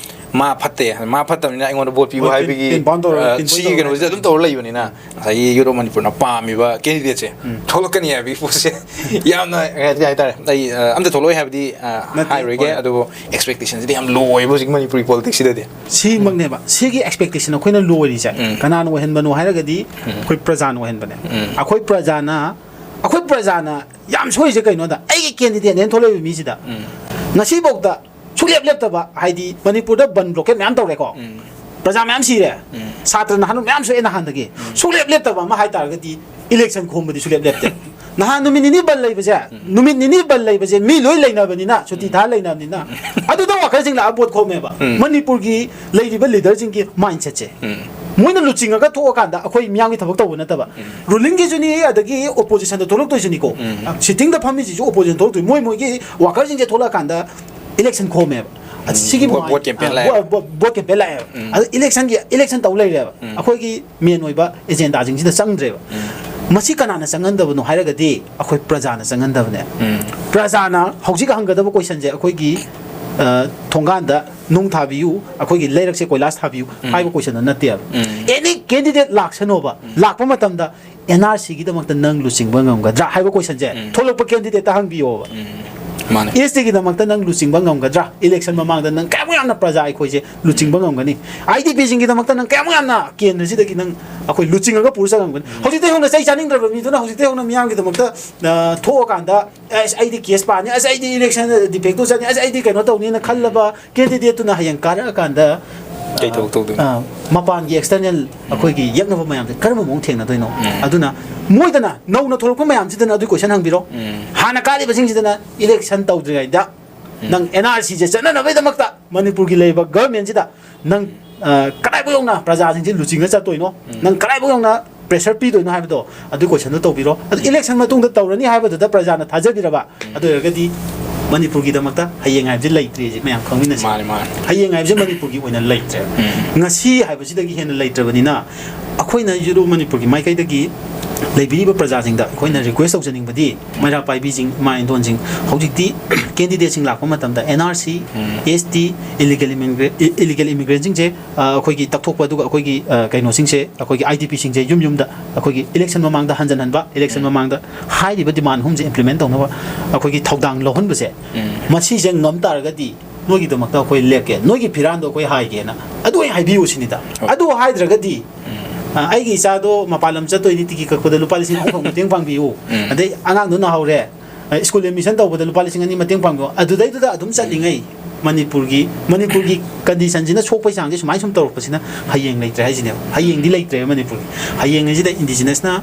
ꯃꯥ ꯐꯠꯇꯦ, ꯃꯥ ꯐꯠꯇꯕꯅꯤꯅ ꯑꯩꯉꯣꯟꯗ ꯚꯣꯠ ꯄꯤꯌꯨ ꯃꯣꯏ ꯄꯤꯟ-, ꯍꯥꯏꯕꯒꯤ, ꯄꯤꯟ ꯄꯥꯎꯟ ꯇꯧꯔꯒ, ꯑ, ꯄꯤꯟ ꯄꯣꯏꯟ ꯁꯤꯒꯤ ꯇꯧꯔꯒ ꯀꯩꯅꯣꯁꯦ ꯑꯗꯨꯝ ꯇꯧꯔ ꯂꯩꯕꯅꯤꯅ, ꯉꯁꯥꯏꯒꯤ ꯌꯨꯔꯣꯞ ꯃꯅꯤꯄꯨꯔꯅ ꯄꯥꯝꯃꯤꯕ ꯀꯦꯟꯗꯤꯗꯦꯠꯁꯦ ꯊꯣꯛꯂꯛꯀꯅꯤ ꯍꯥꯏꯕꯒꯤ ꯄꯣꯠꯁꯦ ꯌꯥꯝꯅ, ꯀꯩ ꯍꯥꯏꯇꯥꯔꯦ, ꯑꯩ, ꯑ, ꯑꯝꯇ ꯊꯣꯛꯂꯛꯑꯣꯏ ꯍꯥꯏꯕꯗꯤ, ꯑ, ꯅꯠꯇꯦ, ꯍꯥꯏꯔꯣꯏꯒꯦ, ꯍꯣꯏ꯫ ꯑꯗꯨꯕꯨ ꯑꯦꯛꯁꯄꯦꯛꯇꯦꯁꯟꯁꯤꯗꯤ ꯌꯥꯝ ꯂꯣ ꯑꯣꯏꯌꯦꯕ ꯍꯧꯖꯤꯛ ꯃꯅꯤꯄꯨꯔꯤ ꯄꯣꯂꯤꯇꯤꯛꯁꯁꯤꯗꯗꯤ꯫ ꯁꯤꯃꯛꯅꯦꯕ ꯁꯤꯒꯤ ꯑꯦꯛꯁꯄꯦꯛꯇꯦꯁꯟ ꯑꯩꯈꯣꯏꯅ ꯂꯣ ꯑꯣꯏꯔꯤꯁꯦ꯫ ꯎꯝ꯫ ꯀꯅꯥꯅ ꯑꯣꯏꯍꯟꯕꯅꯣ ꯍꯥꯏꯔꯒꯗꯤ ꯑꯩꯈꯣꯏ ꯄ꯭ꯔꯖꯥꯅ ꯑꯣꯏꯍꯟꯕꯅꯦ꯫ ꯎꯝ꯫ ꯑꯩꯈꯣꯏ ꯄ꯭ꯔꯖꯥꯅ, ꯑꯩꯈꯣꯏ ꯄ꯭ꯔꯖꯥꯅ ꯌꯥꯝ ꯁꯣꯏꯔꯤꯁꯦ ꯀꯩꯅꯣꯗ, ꯑꯩꯒꯤ ꯀꯦꯟꯗꯤꯗꯦꯠꯅꯦꯅ ꯊꯣꯛꯂꯛꯏꯕ ꯃꯤꯁꯤꯗ ꯎꯝ꯫ ꯉꯁꯤꯐꯥꯎꯗ ꯁꯨꯡꯂꯦꯞ ꯂꯦꯞꯇꯕ, ꯍꯥꯏꯗꯤ ꯃꯅꯤꯄꯨꯔꯗ ꯕꯟ ꯕ꯭ꯂꯣꯀꯦꯠ ꯃꯌꯥꯝ ꯇꯧꯔꯦꯀꯣ, ꯎꯝ꯫ ꯄ꯭ꯔꯖꯥ ꯃꯌꯥꯝ ꯁꯤꯔꯦ, ꯎꯝ꯫ ꯁꯥꯇ꯭ꯔ ꯅꯍꯥꯟ ꯃꯌꯥꯝ ꯁꯣꯛꯑꯦ ꯅꯍꯥꯟꯗꯒꯤ, ꯁꯨꯡꯂꯦꯞ ꯂꯦꯞꯇꯕ ꯑꯃ ꯍꯥꯏꯇꯥꯔꯒꯗꯤ ꯏꯂꯦꯛꯁꯟ ꯈꯣꯝꯕꯗꯤ ꯁꯨꯡꯂꯦꯞ ꯂꯦꯞꯇꯦ꯫ ꯅꯍꯥꯟ ꯅꯨꯃꯤꯠ ꯅꯤꯅꯤ ꯕꯟ ꯂꯩꯕꯁꯦ, ꯅꯨꯃꯤꯠ ꯅꯤꯅꯤ ꯕꯟ ꯂꯩꯕꯁꯦ ꯃꯤ ꯂꯣꯏ ꯂꯩꯅꯕꯅꯤꯅ, ꯁꯨꯇꯤ ꯊꯥ ꯂꯩꯅꯕꯅꯤꯅ, ꯑꯗꯨꯗ ꯋꯥꯀꯔꯁꯤꯡ ꯂꯥꯛꯑ ꯚꯣꯠ ꯈꯣꯝꯃꯦꯕ꯫ ꯎꯝ꯫ ꯃꯅꯤꯄꯨꯔꯒꯤ ꯂꯩꯔꯤꯕ ꯂꯤꯗꯔꯁꯤꯡꯒꯤ ꯃꯥꯏꯟꯁꯦꯠꯁꯦ, ꯎꯝ꯫ ꯃꯣꯏꯅ ꯂꯨꯆꯤꯡꯉꯒ ꯊꯣꯛꯑꯀꯥꯟꯗ ꯑꯩꯈꯣꯏ ꯃꯤꯌꯥꯝꯒꯤ ꯊꯕꯛ ꯇꯧꯕ ꯅꯠꯇꯕ, ꯎꯝ꯫ ꯔꯨꯂꯤꯡꯒꯤꯁꯨꯅꯤ, ꯑꯗꯒꯤ ꯑꯣꯄꯣꯖꯤꯁꯟꯗ ꯊꯣꯛꯂꯛꯇꯣꯏꯁꯨꯅꯤꯀꯣ꯫ ꯎꯝ꯫ ꯁꯤꯇꯤꯡꯗ ꯐꯝꯃꯤꯁꯤꯁꯨ ꯑꯣꯄꯣꯖꯤꯁꯟ ꯊꯣꯛꯂꯛꯇꯣꯏ꯫ ꯃꯣꯏ ꯃꯣꯏꯒꯤ ꯋꯥꯀꯔꯁꯤꯡꯁꯦ ꯊꯣꯛꯂꯛꯑꯀꯥꯟꯗ ꯏꯂꯦꯛꯁꯟ ꯈꯣꯝꯃꯦꯕ꯫ ꯑꯁ, ꯁꯤꯒꯤ ꯚꯣꯠ, ꯃꯥꯏ-, ꯚꯣꯠ ꯀꯦꯝꯄꯦꯟ ꯑ, ꯂꯥꯛꯑꯦ꯫ ꯚꯣꯠ, ꯚꯣꯠ, ꯚꯣꯠ ꯀꯦꯝꯄꯦꯟ ꯂꯥꯛꯑꯦꯕ꯫ ꯎꯝ꯫ ꯑꯗ ꯏꯂꯦꯛꯁꯟꯒꯤ, ꯏꯂꯦꯛꯁꯟ ꯇꯧ ꯂꯩꯔꯦꯕ꯫ ꯎꯝ꯫ ꯑꯩꯈꯣꯏꯒꯤ ꯃꯦꯟ ꯑꯣꯏꯕ ꯑꯦꯖꯦꯟꯗꯥꯁꯤꯡꯁꯤꯗ ꯆꯪꯗ꯭ꯔꯦꯕ꯫ ꯎꯝ꯫ ꯃꯁꯤ ꯀꯅꯥꯅ ꯆꯪꯍꯟꯗꯕꯅꯣ ꯍꯥꯏꯔꯒꯗꯤ, ꯑꯩꯈꯣꯏ ꯄ꯭ꯔꯖꯥꯅ ꯆꯪꯍꯟꯗꯕꯅꯦ꯫ ꯎꯝ꯫ ꯄ꯭ꯔꯖꯥꯅ ꯍꯧꯖꯤꯛ ꯍꯪꯒꯗꯕ ꯀꯣꯏꯁꯟꯁꯦ ꯑꯩꯈꯣꯏꯒꯤ, ꯑ, ꯊꯣꯡꯒꯥꯟꯗ ꯅꯨꯡ ꯊꯥꯕꯤꯌꯨ, ꯑꯩꯈꯣꯏꯒꯤ ꯂꯩꯔꯛꯁꯦ ꯀꯣꯏꯂꯥꯁ ꯊꯥꯕꯤꯌꯨ ꯎꯝ꯫ ꯍꯥꯏꯕ ꯀꯣꯏꯁꯟꯗꯣ ꯅꯠꯇꯦꯕ꯫ ꯎꯝ꯫ ꯑꯦꯅꯤ ꯀꯦꯟꯗꯤꯗꯦꯠ ꯂꯥꯛꯁꯅꯣꯕ, ꯎꯝ꯫ ꯂꯥꯛꯄ ꯃꯇꯝꯗ ꯑꯦꯟ ꯑꯥꯔ ꯁꯤꯒꯤꯗꯃꯛꯇ ꯅꯪ ꯂꯨꯆꯤꯡꯕ ꯉꯝꯒꯗ꯭ꯔꯥ ꯍꯥꯏꯕ ꯀꯣꯏꯁꯟꯁꯦ ꯎꯝ꯫ ꯊꯣꯛꯂꯛꯄ ꯀꯦꯟꯗꯤꯗꯦꯠꯇ ꯍꯪꯕꯤꯌꯣꯕ꯫ ꯎꯝ꯫ ꯃꯥꯅꯦ꯫ ꯑꯦꯁ ꯇꯤꯒꯤꯗꯃꯛꯇ ꯅꯪ ꯂꯨꯆꯤꯡꯕ ꯉꯝꯒꯗ꯭ꯔꯥ? ꯏꯂꯦꯛꯁꯟ ꯃꯃꯥꯡꯗ ꯅꯪ ꯀꯌꯥꯃꯨꯛ ꯌꯥꯝꯅ ꯄ꯭ꯔꯖꯥ ꯑꯩꯈꯣꯏꯁꯦ ꯂꯨꯆꯤꯡꯕ ꯉꯝꯒꯅꯤ? ꯑꯥꯏ ꯗꯤ ꯄꯤꯁꯤꯡꯒꯤꯗꯃꯛꯇ ꯅꯪ ꯀꯌꯥꯃꯨꯛ ꯌꯥꯝꯅ ꯀꯦꯟꯗ꯭ꯔꯁꯤꯗꯒꯤ ꯅꯪ ꯑꯩꯈꯣꯏ ꯂꯨꯆꯤꯡꯉꯒ ꯄꯨꯔ ꯆꯠꯉꯝꯒꯅꯤ? ꯎꯝ꯫ ꯍꯧꯖꯤꯛꯇꯩ ꯍꯧꯅ ꯆꯩ ꯆꯥꯅꯤꯡꯗ꯭ꯔꯕ ꯃꯤꯗꯨꯅ ꯍꯧꯖꯤꯛꯇꯩ ꯍꯧꯅ ꯃꯤꯌꯥꯝꯒꯤꯗꯃꯛꯇ, ꯑ, ꯊꯣꯛꯑꯀꯥꯟꯗ, "ꯑꯁ, ꯑꯩꯗꯤ ꯀꯦꯁ ꯄꯥꯅꯤ, ꯑꯁ, ꯑꯩꯗꯤ ꯏꯂꯦꯛꯁꯟ ꯗꯤꯐꯦꯛꯇꯣ ꯆꯠꯅꯤ, ꯑꯁ, ꯑꯩꯗꯤ ꯀꯩꯅꯣ ꯇꯧꯅꯤꯅ" ꯈꯜꯂꯕ ꯀꯦꯟꯗꯤꯗꯦꯠꯇꯨꯅ ꯍꯌꯦꯡ ꯀꯥꯔꯛꯑꯀꯥꯟꯗ, ꯀꯩ ꯊꯕꯛ ꯇꯧꯗꯣꯏꯅꯣ? ꯑ, ꯃꯄꯥꯟꯒꯤ ꯑꯦꯛꯁꯇꯔꯅꯦꯜ ꯑꯩꯈꯣꯏꯒꯤ ꯌꯦꯛꯅꯕ ꯃꯌꯥꯝꯁꯦ ꯀꯔꯝꯕ ꯃꯑꯣꯡ ꯊꯦꯡꯅꯗꯣꯏꯅꯣ? ꯎꯝ꯫ ꯑꯗꯨꯅ ꯃꯣꯏꯗꯅ, ꯅꯧꯅ ꯊꯣꯛꯂꯛꯄ ꯃꯌꯥꯝꯁꯤꯗꯅ ꯑꯗꯨꯒꯤ ꯀꯣꯏꯁꯟ ꯍꯪꯕꯤꯔꯣ꯫ ꯎꯝ꯫ ꯍꯥꯟꯅ ꯀꯥꯔꯤꯕꯁꯤꯡꯁꯤꯗꯅ ꯏꯂꯦꯛꯁꯟ ꯇꯧꯗ꯭ꯔꯤꯉꯩꯗ ꯎꯝ꯫ ꯅꯪ ꯑꯦꯟ ꯑꯥꯔ ꯁꯤꯁꯦ ꯆꯠꯅꯅꯕꯒꯤꯗꯃꯛꯇ ꯃꯅꯤꯄꯨꯔꯒꯤ ꯂꯩꯔꯤꯕ ꯒꯚꯔꯟꯃꯦꯟꯁꯤꯗ ꯅꯪ, ꯑ, ꯀꯗꯥꯏꯐꯥꯎ ꯌꯧꯅ ꯄ꯭ꯔꯖꯥꯁꯤꯡꯁꯤ ꯂꯨꯆꯤꯡꯉ ꯆꯠꯇꯣꯏꯅꯣ? ꯎꯝ꯫ ꯅꯪ ꯀꯗꯥꯏꯐꯥꯎ ꯌꯧꯅ ꯄ꯭ꯔꯦꯁꯔ ꯄꯤꯗꯣꯏꯅꯣ ꯍꯥꯏꯕꯗꯣ ꯑꯗꯨ ꯀꯣꯏꯁꯟꯗꯣ ꯇꯧꯕꯤꯔꯣ꯫ ꯑꯗꯨ ꯎꯝ꯫ ꯏꯂꯦꯛꯁꯟ ꯃꯇꯨꯡꯗ ꯇꯧꯔꯅꯤ ꯍꯥꯏꯕꯗꯨꯗ ꯄ꯭ꯔꯖꯥꯅ ꯊꯥꯖꯕꯤꯔꯕ, ꯎꯝ꯫ ꯑꯗꯨ ꯑꯣꯏꯔꯒꯗꯤ ꯃꯅꯤꯄꯨꯔꯒꯤꯗꯃꯛꯇ ꯍꯌꯦꯡ ꯍꯥꯏꯕꯁꯤ ꯂꯩꯇ꯭ꯔꯦꯁꯦ ꯃꯌꯥꯝ ꯈꯪꯃꯤꯟꯅꯁꯤ꯫ ꯃꯥꯅꯦ, ꯃꯥꯅꯦ꯫ ꯍꯌꯦꯡ ꯍꯥꯏꯕꯁꯤ ꯃꯅꯤꯄꯨꯔꯒꯤ ꯑꯣꯏꯅ ꯂꯩꯇ꯭ꯔꯦ꯫ ꯎꯝ꯫ ꯉꯁꯤ ꯍꯥꯏꯕꯁꯤꯗꯒꯤ ꯍꯦꯟꯅ ꯂꯩꯇ꯭ꯔꯕꯅꯤꯅ, ꯑꯩꯈꯣꯏꯅ ꯌꯨꯔꯣꯞ ꯃꯅꯤꯄꯨꯔꯒꯤ ꯃꯥꯏꯀꯩꯗꯒꯤ ꯂꯩꯕꯤꯔꯤꯕ ꯄ꯭ꯔꯖꯥꯁꯤꯡꯗ ꯑꯩꯈꯣꯏꯅ ꯔꯤꯀ꯭ꯋꯦꯁ ꯇꯧꯖꯅꯤꯡꯕꯗꯤ, ꯃꯩꯔꯥ ꯄꯥꯏꯕꯤꯁꯤꯡ, ꯏꯃꯥ ꯏꯟꯗꯣꯟꯁꯤꯡ, ꯍꯧꯖꯤꯛꯇꯤ ꯀꯦꯟꯗꯤꯗꯦꯠꯁꯤꯡ ꯂꯥꯛꯄ ꯃꯇꯝꯗ N R C, um. S T, illegal immigrant-, ꯏ-, ꯏꯂꯤꯒꯦꯜ ꯏꯃꯤꯒ꯭ꯔꯦꯟꯁꯤꯡꯁꯦ, ꯑ, ꯑꯩꯈꯣꯏꯒꯤ ꯇꯛꯊꯣꯛꯄ, ꯑꯗꯨꯒ ꯑꯩꯈꯣꯏꯒꯤ, ꯑ, ꯀꯩꯅꯣꯁꯤꯡꯁꯦ, ꯑꯩꯈꯣꯏꯒꯤ ꯑꯥꯏ ꯗꯤ ꯄꯤꯁꯤꯡꯁꯦ ꯌꯨꯝ ꯌꯨꯝꯗ ꯑꯩꯈꯣꯏꯒꯤ ꯏꯂꯦꯛꯁꯟ ꯃꯃꯥꯡꯗ ꯍꯟꯖꯤꯟꯍꯟꯕ, ꯏꯂꯦꯛꯁꯟ ꯎꯝ꯫ ꯃꯃꯥꯡꯗ ꯍꯥꯏꯔꯤꯕ ꯗꯤꯃꯥꯟ ꯑꯍꯨꯝꯁꯦ ꯏꯝꯄ꯭ꯂꯤꯃꯦꯟ ꯇꯧꯅꯕ ꯑꯩꯈꯣꯏꯒꯤ ꯊꯧꯗꯥꯡ ꯂꯧꯍꯟꯕꯁꯦ, ꯎꯝ꯫ ꯃꯁꯤꯁꯦ ꯉꯝ ꯇꯥꯔꯒꯗꯤ ꯅꯣꯏꯒꯤꯗꯃꯛꯇ ꯑꯩꯈꯣꯏ ꯂꯦꯞꯀꯦ, ꯅꯣꯏꯒꯤ ꯐꯤꯔꯥꯟꯗꯣ ꯑꯩꯈꯣꯏ ꯍꯥꯏꯒꯦꯅ ꯑꯗꯨ ꯑꯩ ꯍꯥꯏꯕꯤꯌꯨ ꯁꯤꯅꯤꯗ꯫ ꯍꯣꯏ꯫ ꯑꯗꯨ ꯍꯥꯏꯗ꯭ꯔꯒꯗꯤ, ꯎꯝ꯫ ꯑ, ꯑꯩꯒꯤ ꯏꯆꯥꯗꯣ ꯃꯄꯥꯟ ꯂꯝ ꯆꯠꯇꯣꯏꯅꯤ, ꯇꯤꯀꯤ ꯀꯛꯄꯗ ꯂꯨꯄꯥ ꯂꯤꯁꯤꯡ ꯑꯍꯨꯝꯈꯛ ꯃꯇꯦꯡ ꯄꯥꯡꯕꯤꯌꯨ, ꯎꯝ꯫ ꯑꯗꯩ ꯑꯉꯥꯡꯗꯣ ꯅꯥꯍꯧꯔꯦ, ꯑ, ꯁ꯭ꯀꯨꯜ ꯑꯦꯗꯃꯤꯁꯟ ꯇꯧꯕꯗ ꯂꯨꯄꯥ ꯂꯤꯁꯤꯡ ꯑꯅꯤ ꯃꯇꯦꯡ ꯄꯥꯡꯕꯤꯌꯨ, ꯑꯗꯨꯗꯩꯗꯨꯗ ꯑꯗꯨꯝ ꯆꯠꯂꯤꯉꯩ ꯃꯅꯤꯄꯨꯔꯒꯤ ꯃꯅꯤꯄꯨꯔꯒꯤ ꯀꯟꯗꯤꯁꯟꯁꯤꯅ ꯁꯣꯛꯄꯩ ꯆꯥꯡꯁꯦ ꯁꯨꯃꯥꯏꯅ ꯁꯨꯝ ꯇꯧꯔꯛꯄꯁꯤꯅ ꯍꯌꯦꯡ ꯂꯩꯇ꯭ꯔꯦ ꯍꯥꯏꯁꯤꯅꯦꯕ꯫ ꯍꯌꯦꯡꯗꯤ ꯂꯩꯇ꯭ꯔꯦꯕ ꯃꯅꯤꯄꯨꯔꯒꯤ꯫ ꯍꯌꯦꯡ ꯍꯥꯏꯁꯤꯗ ꯏꯟꯗꯤꯖꯤꯅꯁꯅ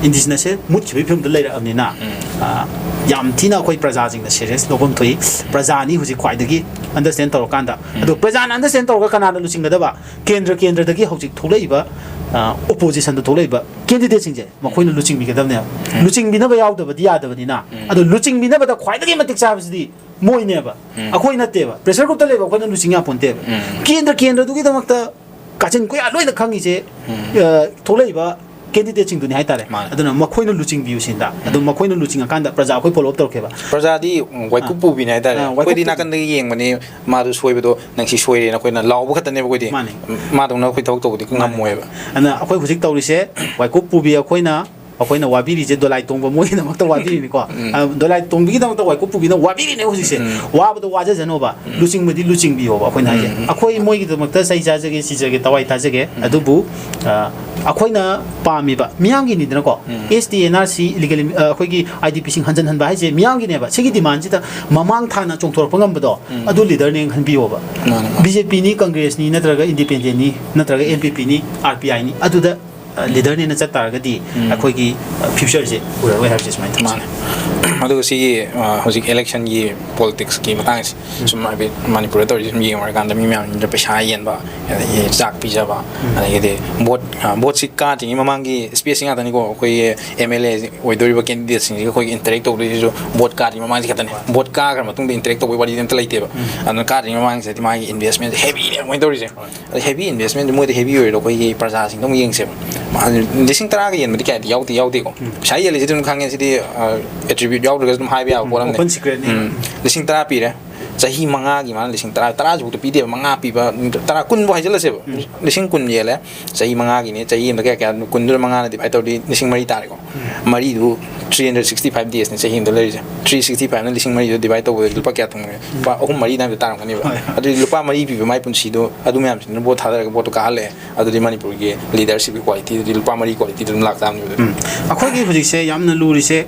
ꯏꯟꯗꯤꯖꯤꯅꯁꯁꯦ ꯃꯨꯠꯈꯤꯕꯒꯤ ꯐꯤꯕꯝꯗ ꯂꯩꯔꯛꯑꯕꯅꯤꯅ, ꯎꯝ꯫ ꯑ, ꯌꯥꯝ ꯊꯤꯅ ꯑꯩꯈꯣꯏ ꯄ꯭ꯔꯖꯥꯁꯤꯡꯅ ꯁꯦꯔꯤꯌꯁ ꯂꯧꯐꯝ ꯊꯣꯛꯏ꯫ ꯄ꯭ꯔꯖꯥꯅꯤ ꯍꯧꯖꯤꯛ ꯈ꯭ꯋꯥꯏꯗꯒꯤ ꯑꯟꯗꯔꯁꯇꯦꯟ ꯇꯧꯔꯀꯥꯟꯗ꯫ ꯎꯝ꯫ ꯑꯗꯣ ꯄ꯭ꯔꯖꯥꯅ ꯑꯟꯗꯔꯁꯇꯦꯟ ꯇꯧꯔꯒ ꯀꯅꯥꯅ ꯂꯨꯆꯤꯡꯒꯗꯕ? ꯀꯦꯟꯗ꯭ꯔ ꯀꯦꯟꯗ꯭ꯔꯗꯒꯤ ꯍꯧꯖꯤꯛ ꯊꯣꯛꯂꯛꯏꯕ, ꯑ, ꯑꯣꯄꯣꯖꯤꯁꯟꯗ ꯊꯣꯛꯂꯛꯏꯕ ꯀꯦꯟꯗꯤꯗꯦꯠꯁꯤꯡꯁꯦ ꯃꯈꯣꯏꯅ ꯂꯨꯆꯤꯡꯕꯤꯒꯗꯕꯅꯦꯕ꯫ ꯎꯝ꯫ ꯂꯨꯆꯤꯡꯕꯤꯅꯕ ꯌꯥꯎꯗꯕꯗꯤ ꯌꯥꯗꯕꯅꯤꯅ꯫ ꯎꯝ꯫ ꯑꯗꯣ ꯂꯨꯆꯤꯡꯕꯤꯅꯕꯗ ꯈ꯭ꯋꯥꯏꯗꯒꯤ ꯃꯇꯤꯛ ꯆꯥꯕꯁꯤꯗꯤ ꯃꯣꯏꯅꯦꯕ꯫ ꯎꯝ꯫ ꯑꯩꯈꯣꯏ ꯅꯠꯇꯦꯕ꯫ ꯄ꯭ꯔꯦꯁꯔ ꯒ꯭ꯔꯨꯞꯇ ꯂꯩꯕ ꯑꯩꯈꯣꯏꯅ ꯂꯨꯆꯤꯡ ꯌꯥꯄꯣꯟꯇꯦꯕ꯫ ꯎꯝ꯫ ꯀꯦꯟꯗ꯭ꯔ ꯀꯦꯟꯗ꯭ꯔꯗꯨꯒꯤꯗꯃꯛꯇ ꯀꯥꯆꯤꯟ ꯀꯣꯌꯥ ꯂꯣꯏꯅ ꯈꯪꯉꯤꯁꯦ, ꯎꯝ꯫ ꯑ, ꯊꯣꯛꯂꯛꯏꯕ ꯀꯦꯟꯗꯤꯗꯦꯠꯁꯤꯡꯗꯨꯅꯤ ꯍꯥꯏꯇꯥꯔꯦ꯫ ꯃꯥꯅꯦ꯫ ꯑꯗꯨꯅ ꯃꯈꯣꯏꯅ ꯂꯨꯆꯤꯡꯕꯤꯌꯨ ꯁꯤꯟꯗ꯫ ꯑꯗꯣ ꯎꯝ꯫ ꯃꯈꯣꯏꯅ ꯂꯨꯆꯤꯡꯉꯀꯥꯟꯗ ꯄ꯭ꯔꯖꯥ ꯑꯩꯈꯣꯏ ꯐꯣꯂꯣ ꯑꯞ ꯇꯧꯔꯛꯀꯦꯕ꯫ ꯄ꯭ꯔꯖꯥꯗꯤ ꯋꯥꯏꯀꯨꯞ ꯑꯥ꯫ ꯄꯨꯕꯤꯅꯦ ꯍꯥꯏꯇꯥꯔꯦ꯫ ꯑꯥ, ꯋꯥꯏꯀꯨꯞ ꯑꯩꯈꯣꯏꯗꯤ ꯄꯨ- ꯅꯥꯀꯟꯗꯒꯤ ꯌꯦꯡꯕꯅꯤ, ꯃꯥꯗꯨ ꯁꯣꯏꯕꯗꯣ ꯅꯪ ꯁꯤ ꯁꯣꯏꯔꯦꯅ ꯑꯩꯈꯣꯏꯅ ꯂꯥꯎꯕ ꯈꯛꯇꯅꯦꯕ ꯑꯩꯈꯣꯏꯗꯤ꯫ ꯃꯥꯅꯦ꯫ ꯃꯥꯗꯧꯅ ꯑꯩꯈꯣꯏ ꯊꯕꯛ ꯇꯧꯕꯗꯤ ꯃꯥꯅꯦ꯫ ꯉꯝꯃꯣꯏꯕ꯫ ꯑꯗꯨꯅ ꯑꯩꯈꯣꯏ ꯍꯧꯖꯤꯛ ꯇꯧꯔꯤꯁꯦ, ꯋꯥꯏꯀꯨꯞ ꯄꯨꯕꯤ ꯑꯩꯈꯣꯏꯅ, ꯑꯩꯈꯣꯏꯅ ꯋꯥꯕꯤꯔꯤꯁꯦ ꯗꯣꯂꯥꯏ ꯇꯣꯡꯕ ꯃꯣꯏꯒꯤꯗꯃꯛꯇ ꯋꯥꯕꯤꯔꯤꯅꯤꯀꯣ꯫ ꯎꯝ꯫ ꯑ, ꯗꯣꯂꯥꯏ ꯇꯣꯡꯕꯤꯒꯤꯗꯃꯛꯇ ꯋꯥꯏꯀꯨꯞ ꯄꯨꯕꯤꯅ ꯋꯥꯕꯤꯔꯤꯅꯦ ꯍꯧꯖꯤꯛꯁꯦ꯫ ꯎꯝ꯫ ꯋꯥꯕꯗꯣ ꯋꯥꯖꯖꯅꯣꯕ, ꯎꯝ꯫ ꯂꯨꯆꯤꯡꯕꯗꯤ ꯂꯨꯆꯤꯡꯕꯤꯌꯣꯕ ꯑꯩꯈꯣꯏꯅ ꯍꯥꯏꯁꯦ꯫ ꯎꯝ꯫ ꯑꯩꯈꯣꯏ ꯃꯣꯏꯒꯤꯗꯃꯛꯇ ꯆꯩ ꯆꯥꯖꯒꯦ, ꯁꯤꯖꯒꯦ, ꯇꯋꯥꯏ ꯇꯥꯖꯒꯦ꯫ ꯎꯝ꯫ ꯑꯗꯨꯕꯨ, ꯑ, ꯑꯩꯈꯣꯏꯅ ꯄꯥꯝꯃꯤꯕ ꯃꯤꯌꯥꯝꯒꯤꯅꯤꯗꯅꯀꯣ꯫ Um. S T, N R C, illegal ꯏꯃꯤ-, ꯑ, ꯑꯩꯈꯣꯏꯒꯤ ꯑꯥꯏ ꯗꯤ ꯄꯤꯁꯤꯡ ꯍꯟꯖꯤꯟꯍꯟꯕ ꯍꯥꯏꯁꯦ ꯃꯤꯌꯥꯝꯒꯤꯅꯦꯕ꯫ ꯁꯤꯒꯤ ꯗꯤꯃꯥꯟꯁꯤꯗ ꯃꯃꯥꯡ ꯊꯥꯅ ꯆꯣꯡꯊꯣꯔꯛꯄ ꯉꯝꯕꯗꯣ, ꯎꯝ꯫ ꯑꯗꯨ ꯂꯤꯗꯔꯅꯦ ꯈꯟꯕꯤꯌꯣꯕ꯫ ꯃꯥꯅꯦ, ꯃꯥꯅꯦ꯫ ꯕꯤ ꯖꯦ ꯄꯤꯅꯤ, ꯀꯪꯒ꯭ꯔꯦꯁꯅꯤ, ꯅꯠꯇ꯭ꯔꯒ ꯏꯟꯗꯤꯄꯦꯟꯗꯦꯟꯅꯤ, ꯅꯠꯇ꯭ꯔꯒ ꯑꯦꯟ ꯄꯤ ꯄꯤꯅꯤ, ꯑꯥꯔ ꯄꯤ ꯑꯥꯏꯅꯤ, ꯑꯗꯨꯗ, ꯑ, ꯂꯤꯗꯔꯅꯦꯅ ꯆꯠ ꯇꯥꯔꯒꯗꯤ ꯎꯝ꯫ ꯑꯩꯈꯣꯏꯒꯤ, ꯑ, ꯐ꯭ꯌꯨꯆꯔꯁꯦ ꯎꯔꯔꯣꯏ ꯍꯥꯏꯕꯁꯦ ꯁꯨꯃꯥꯏꯅ ꯊꯝꯖꯒꯦ꯫ ꯃꯥꯅꯦ꯫ ꯑꯗꯨꯒ ꯁꯤꯒꯤ, ꯑ, ꯍꯧꯖꯤꯛ ꯏꯂꯦꯛꯁꯟꯒꯤ ꯄꯣꯂꯤꯇꯤꯛꯁꯀꯤ ꯃꯇꯥꯡꯁꯦ ꯎꯝ꯫ ꯁꯨꯝ ꯍꯥꯏꯐꯦꯠ ꯃꯅꯤꯄꯨꯔꯗ ꯇꯧꯔꯤꯁꯦ ꯁꯨꯝ ꯌꯦꯡꯉꯨꯔꯀꯥꯟꯗ ꯃꯤ ꯃꯌꯥꯝꯁꯤꯡꯗ ꯄꯩꯁꯥ ꯌꯦꯟꯕ, ꯑꯗꯒꯤ ꯆꯥꯛ ꯄꯤꯖꯕ, ꯎꯝ꯫ ꯑꯗꯒꯤꯗꯤ ꯚꯣꯠ, ꯑ, ꯚꯣꯠꯁꯤ ꯀꯥꯗ꯭ꯔꯤꯉꯩ ꯃꯃꯥꯡꯒꯤ ꯁ꯭ꯄꯦꯁꯁꯤ ꯉꯥꯛꯇꯅꯤꯀꯣ꯫ ꯑꯩꯈꯣꯏꯒꯤ ꯑꯦꯝ ꯑꯦꯜ ꯑꯦ ꯑꯣꯏꯗꯣꯔꯤꯕ ꯀꯦꯟꯗꯤꯗꯦꯠꯁꯤꯡꯁꯤꯒ ꯑꯩꯈꯣꯏꯒꯤ ꯏꯟꯇꯔꯦꯛ ꯇꯧꯗꯣꯏꯁꯤꯁꯨ ꯚꯣꯠ ꯀꯥꯗ꯭ꯔꯤꯉꯩ ꯃꯃꯥꯡꯁꯤ ꯈꯛꯇꯅꯤ꯫ ꯍꯣꯏ꯫ ꯚꯣꯠ ꯀꯥꯈ꯭ꯔ ꯃꯇꯨꯡꯗ ꯏꯟꯇꯔꯦꯛ ꯇꯧꯕꯒꯤ ꯋꯥꯔꯤꯗꯤ ꯑꯝꯇ ꯂꯩꯇꯦꯕ꯫ ꯎꯝ꯫ ꯑꯗꯨꯅ ꯀꯥꯗ꯭ꯔꯤꯉꯩ ꯃꯃꯥꯡꯁꯤꯗꯗꯤ ꯃꯥꯒꯤ ꯏꯟꯚꯦꯁꯃꯦꯟꯁꯦ ꯍꯦꯚꯤꯅꯦꯕ ꯃꯣꯏꯅ ꯇꯧꯔꯤꯁꯦ꯫ ꯍꯣꯏ꯫ ꯑꯗ ꯍꯦꯚꯤ ꯏꯟꯚꯦꯁꯃꯦꯟꯁꯦ ꯃꯣꯏꯗ ꯍꯦꯚꯤ ꯑꯣꯏꯔꯣ ꯑꯩꯈꯣꯏꯒꯤ ꯄ꯭ꯔꯖꯥꯁꯤꯡꯗ ꯑꯃꯨꯛ ꯌꯦꯡꯁꯦꯕ꯫ ꯃꯥ ꯂꯤꯁꯤꯡ ꯇꯔꯥꯒ ꯌꯦꯟꯕꯗꯤ ꯀꯌꯥꯗꯤ ꯌꯥꯎꯗꯤ ꯌꯥꯎꯗꯦꯀꯣ꯫ ꯎꯝ꯫ ꯄꯩꯁꯥ ꯌꯦꯜꯂꯤꯁꯤꯗꯤ ꯑꯗꯨꯝ ꯈꯪꯉꯦ꯫ ꯁꯤꯗꯤ, ꯑ, ꯑꯦꯇ꯭ꯔꯤꯕ꯭ꯌꯨꯠ ꯌꯥꯎꯗ꯭ꯔꯒꯁꯨ ꯑꯗꯨꯝ ꯍꯥꯏꯕ ꯌꯥꯕ ꯎꯝ, ꯄꯣꯠ ꯑꯃꯅꯤ꯫ Open secretꯅꯤ꯫ ꯎꯝ꯫ ꯂꯤꯁꯤꯡ ꯇꯔꯥ ꯄꯤꯔꯦ꯫ ꯆꯍꯤ ꯃꯉꯥꯒꯤ ꯃꯥꯅ ꯂꯤꯁꯤꯡ ꯇꯔꯥ, ꯇꯔꯥꯁꯤꯕꯨꯛꯇ ꯄꯤꯗꯦꯕ, ꯃꯉꯥ ꯄꯤꯕ, ꯇꯔꯥ, ꯀꯨꯟꯕꯨ ꯍꯥꯏꯖꯤꯜꯂꯁꯦꯕ꯫ ꯎꯝ꯫ ꯂꯤꯁꯤꯡ ꯀꯨꯟ ꯌꯦꯜꯂꯦ꯫ ꯆꯍꯤ ꯃꯉꯥꯒꯤꯅꯦ꯫ ꯆꯍꯤ ꯑꯃꯗ ꯀꯌꯥ, ꯀꯌꯥ? ꯀꯨꯟꯗꯨꯅ ꯃꯉꯥꯅ ꯗꯤꯚꯥꯏꯠ ꯇꯧꯔꯗꯤ ꯂꯤꯁꯤꯡ ꯃꯔꯤ ꯇꯥꯔꯦꯀꯣ꯫ ꯎꯝ꯫ ꯃꯔꯤꯗꯨ three hundred sixty five daysꯅꯦ ꯆꯍꯤ ꯑꯃꯗ ꯂꯩꯔꯤꯁꯦ꯫ Three sixty fiveꯅ ꯂꯤꯁꯤꯡ ꯃꯔꯤꯗꯣ ꯗꯤꯚꯥꯏꯠ ꯇꯧꯕꯗ ꯂꯨꯄꯥ ꯀꯌꯥ ꯊꯨꯡꯉꯦ? ꯎꯝ꯫ ꯂꯨꯄꯥ ꯑꯍꯨꯝ ꯃꯔꯤ ꯑꯗꯥꯏꯗ ꯇꯥꯔꯝꯒꯅꯦꯕ꯫ ꯍꯣꯏ, ꯍꯣꯏ꯫ ꯑꯗꯨꯗꯤ ꯂꯨꯄꯥ ꯃꯔꯤ ꯄꯤꯕ ꯃꯥꯏ ꯄꯨꯟꯁꯤꯗꯣ ꯑꯗꯨ ꯃꯌꯥꯝꯁꯤꯡꯗꯨꯅ ꯚꯣꯠ ꯊꯥꯗꯔꯒ ꯚꯣꯠꯇꯣ ꯀꯥꯍꯜꯂꯛꯑꯦ꯫ ꯑꯗꯨꯗꯤ ꯃꯅꯤꯄꯨꯔꯒꯤ ꯂꯤꯗꯔꯁꯤꯞꯀꯤ ꯀ꯭ꯋꯥꯂꯤꯇꯤꯗꯨꯗꯤ ꯂꯨꯄꯥ ꯃꯔꯤ ꯀ꯭ꯋꯥꯂꯤꯇꯤꯗꯨ ꯑꯗꯨꯝ ꯂꯥꯛꯇꯥꯕꯅꯦꯕ ꯑꯗꯨꯗꯤ꯫ ꯎꯝ꯫ ꯑꯩꯈꯣꯏꯒꯤ ꯍꯧꯖꯤꯛꯁꯦ ꯌꯥꯝꯅ ꯂꯨꯔꯤꯁꯦ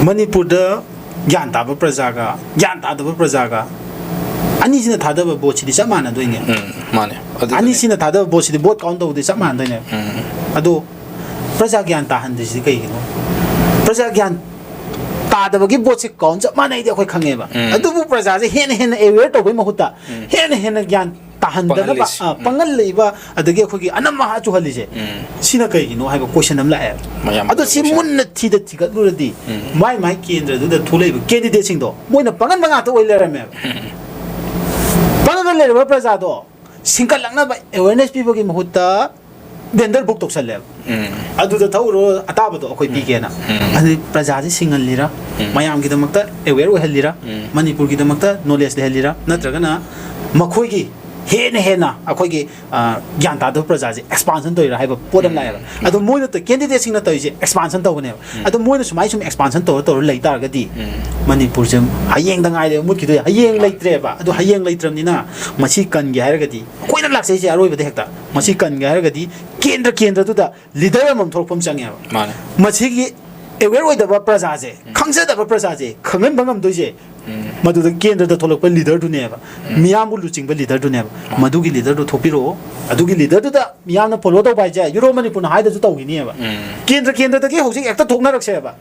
ꯃꯅꯤꯄꯨꯔꯗ ꯒ꯭ꯌꯥꯟ ꯇꯥꯕ ꯄ꯭ꯔꯖꯥꯒ ꯒ꯭ꯌꯥꯟ ꯇꯥꯗꯕ ꯄ꯭ꯔꯖꯥꯒ ꯑꯅꯤꯁꯤꯅ ꯊꯥꯗꯕ ꯚꯣꯠꯁꯤꯗꯤ ꯆꯞ ꯃꯥꯟꯅꯗꯣꯏꯅꯦ꯫ ꯎꯝ, ꯃꯥꯅꯦ꯫ ꯑꯗꯨꯗꯨꯅꯦ꯫ ꯑꯅꯤꯁꯤꯅ ꯊꯥꯗꯕ ꯚꯣꯠꯁꯤꯗꯤ ꯚꯣꯠ ꯀꯥꯎꯟ ꯇꯧꯕꯗꯤ ꯆꯞ ꯃꯥꯟꯅꯗꯣꯏꯅꯦ꯫ ꯎꯝ꯫ ꯑꯗꯣ ꯄ꯭ꯔꯖꯥ ꯒ꯭ꯌꯥꯟ ꯇꯥꯍꯟꯗ꯭ꯔꯤꯁꯤꯗꯤ ꯀꯩꯒꯤꯅꯣ? ꯄ꯭ꯔꯖꯥ ꯒ꯭ꯌꯥꯟ ꯇꯥꯗꯕꯒꯤ ꯚꯣꯠꯁꯦ ꯀꯥꯎꯟ ꯆꯞ ꯃꯥꯟꯅꯩꯗꯤ ꯑꯩꯈꯣꯏ ꯈꯪꯉꯦꯕ꯫ ꯎꯝ꯫ ꯑꯗꯨꯕꯨ ꯄ꯭ꯔꯖꯥꯁꯦ ꯍꯦꯟꯅ ꯍꯦꯟꯅ ꯑꯦꯋꯦꯌꯔ ꯇꯧꯕꯩ ꯃꯍꯨꯠꯇ ꯍꯦꯟꯅ ꯍꯦꯟꯅ ꯒ꯭ꯌꯥꯟ ꯇꯥꯍꯟꯗꯅꯕ, ꯄꯪꯍꯜꯂꯤꯁꯦ꯫ ꯑ, ꯎꯝ꯫ ꯄꯪꯍꯜꯂꯛꯏꯕ, ꯑꯗꯒꯤ ꯑꯩꯈꯣꯏꯒꯤ ꯑꯅꯝ ꯑꯍꯥ ꯆꯨꯍꯜꯂꯤꯁꯦ, ꯎꯝ꯫ ꯁꯤꯅ ꯀꯩꯒꯤꯅꯣ ꯍꯥꯏꯕ ꯀꯣꯏꯁꯟ ꯑꯃ ꯂꯥꯛꯑꯦꯕ꯫ ꯃꯌꯥꯝ ꯑꯗꯣ ꯁꯤ ꯀꯣꯏꯁꯟ꯫ ꯃꯨꯟꯅ ꯊꯤꯗ ꯊꯤꯒꯠꯂꯨꯔꯗꯤ ꯎꯝ꯫ ꯃꯥꯏ ꯃꯥꯏ ꯀꯦꯟꯗ꯭ꯔꯗꯨꯗ ꯊꯣꯛꯂꯛꯏꯕ ꯀꯦꯟꯗꯤꯗꯦꯠꯁꯤꯡꯗꯣ ꯃꯣꯏꯅ ꯄꯪꯍꯟꯕ ꯉꯥꯛꯇ ꯑꯣꯏ ꯂꯩꯔꯝꯃꯦꯕ꯫ ꯄꯪꯉꯒ ꯂꯩꯔꯕ ꯄ꯭ꯔꯖꯥꯗꯣ ꯁꯤꯡꯀꯠꯂꯛꯅꯕ ꯑꯦꯋꯦꯔꯅꯦꯁ ꯄꯤꯕꯒꯤ ꯃꯍꯨꯠꯇ ꯕꯦꯟꯗꯔ ꯕꯨꯛ ꯇꯧꯁꯜꯂꯦꯕ꯫ ꯎꯝ꯫ ꯑꯗꯨꯗ ꯊꯧꯔꯣ, ꯑꯇꯥꯕꯗꯣ ꯑꯩꯈꯣꯏ ꯄꯤꯒꯦꯅ꯫ ꯎꯝ꯫ ꯑꯗꯨꯗꯤ ꯄ꯭ꯔꯖꯥꯁꯦ ꯁꯤꯡꯍꯜꯂꯤꯔ, ꯎꯝ꯫ ꯃꯌꯥꯝꯒꯤꯗꯃꯛꯇ ꯑꯦꯋꯦꯌꯔ ꯑꯣꯏꯍꯜꯂꯤꯔ, ꯎꯝ꯫ ꯃꯅꯤꯄꯨꯔꯒꯤꯗꯃꯛꯇ ꯅꯣꯂꯦꯖ ꯂꯩꯍꯜꯂꯤꯔ, ꯅꯠꯇ꯭ꯔꯒꯅ ꯃꯈꯣꯏꯒꯤ ꯍꯦꯟꯅ ꯍꯦꯟꯅ ꯑꯩꯈꯣꯏꯒꯤ, ꯑ, ꯒ꯭ꯌꯥꯟ ꯇꯥꯗꯕ ꯄ꯭ꯔꯖꯥꯁꯦ ꯑꯦꯛꯁꯄꯥꯟꯁꯟ ꯇꯧꯔꯤꯔ ꯍꯥꯏꯕ ꯄꯣꯠ ꯑꯃ ꯂꯥꯛꯑꯦꯕ꯫ ꯑꯗꯣ ꯃꯣꯏꯅ ꯇ-, ꯀꯦꯟꯗꯤꯗꯦꯠꯁꯤꯡꯅ ꯇꯧꯔꯤꯁꯦ ꯑꯦꯛꯁꯄꯥꯟꯁꯟ ꯇꯧꯕꯅꯦꯕ꯫ ꯑꯗꯣ ꯃꯣꯏꯅ ꯁꯨꯃꯥꯏꯅ ꯁꯨꯝ ꯑꯦꯛꯁꯄꯥꯟꯁꯟ ꯇꯧꯔ ꯇꯧꯔ ꯂꯩ ꯇꯥꯔꯒꯗꯤ ꯎꯝ꯫ ꯃꯅꯤꯄꯨꯔꯁꯦ ꯍꯌꯦꯡꯗ ꯉꯥꯏꯔꯦꯕ ꯃꯨꯠꯈꯤꯗꯣꯏ, ꯍꯌꯦꯡ ꯂꯩꯇ꯭ꯔꯦꯕ꯫ ꯑꯗꯣ ꯍꯌꯦꯡ ꯂꯩꯇ꯭ꯔꯕꯅꯤꯅ ꯃꯁꯤ ꯀꯟꯒꯦ ꯍꯥꯏꯔꯒꯗꯤ ꯑꯩꯈꯣꯏꯅ ꯂꯥꯛꯆꯩꯁꯦ ꯑꯔꯣꯏꯕꯗ ꯍꯦꯛꯇ ꯃꯁꯤ ꯀꯟꯒꯦ ꯍꯥꯏꯔꯒꯗꯤ ꯀꯦꯟꯗ꯭ꯔ ꯀꯦꯟꯗ꯭ꯔꯗꯨꯗ ꯂꯤꯗꯔ ꯑꯃꯃꯝ ꯊꯣꯛꯂꯛꯄ ꯑꯃ ꯆꯪꯉꯦꯕ꯫ ꯃꯥꯅꯦ꯫ ꯃꯁꯤꯒꯤ ꯑꯦꯋꯦꯌꯔ ꯑꯣꯏꯗꯕ ꯄ꯭ꯔꯖꯥꯁꯦ, ꯈꯪꯖꯗꯕ ꯄ꯭ꯔꯖꯥꯁꯦ ꯈꯪꯍꯟꯕ ꯉꯝꯗꯣꯏꯁꯦ ꯎꯝ꯫ ꯃꯗꯨꯗ ꯀꯦꯟꯗ꯭ꯔꯗ ꯊꯣꯛꯂꯛꯄ ꯂꯤꯗꯔꯗꯨꯅꯦꯕ꯫ ꯃꯤꯌꯥꯝꯕꯨ ꯂꯨꯆꯤꯡꯕ ꯂꯤꯗꯔꯗꯨꯅꯦꯕ꯫ ꯃꯗꯨꯒꯤ ꯂꯤꯗꯔꯗꯨ ꯊꯣꯛꯄꯤꯔꯛꯑꯣ꯫ ꯑꯗꯨꯒꯤ ꯂꯤꯗꯔꯗꯨꯗ ꯃꯤꯌꯥꯝꯅ ꯐꯣꯂꯣ ꯇꯧꯕ ꯍꯥꯏꯁꯦ ꯌꯨꯔꯣ ꯃꯅꯤꯄꯨꯔꯅ ꯍꯥꯏꯗꯁꯨ ꯇꯧꯈꯤꯅꯦꯕ꯫ ꯎꯝ꯫ ꯀꯦꯟꯗ꯭ꯔ ꯀꯦꯟꯗ꯭ꯔꯗꯒꯤ ꯍꯧꯖꯤꯛ ꯍꯦꯛꯇ ꯊꯣꯛꯅꯔꯛꯁꯦꯕ꯫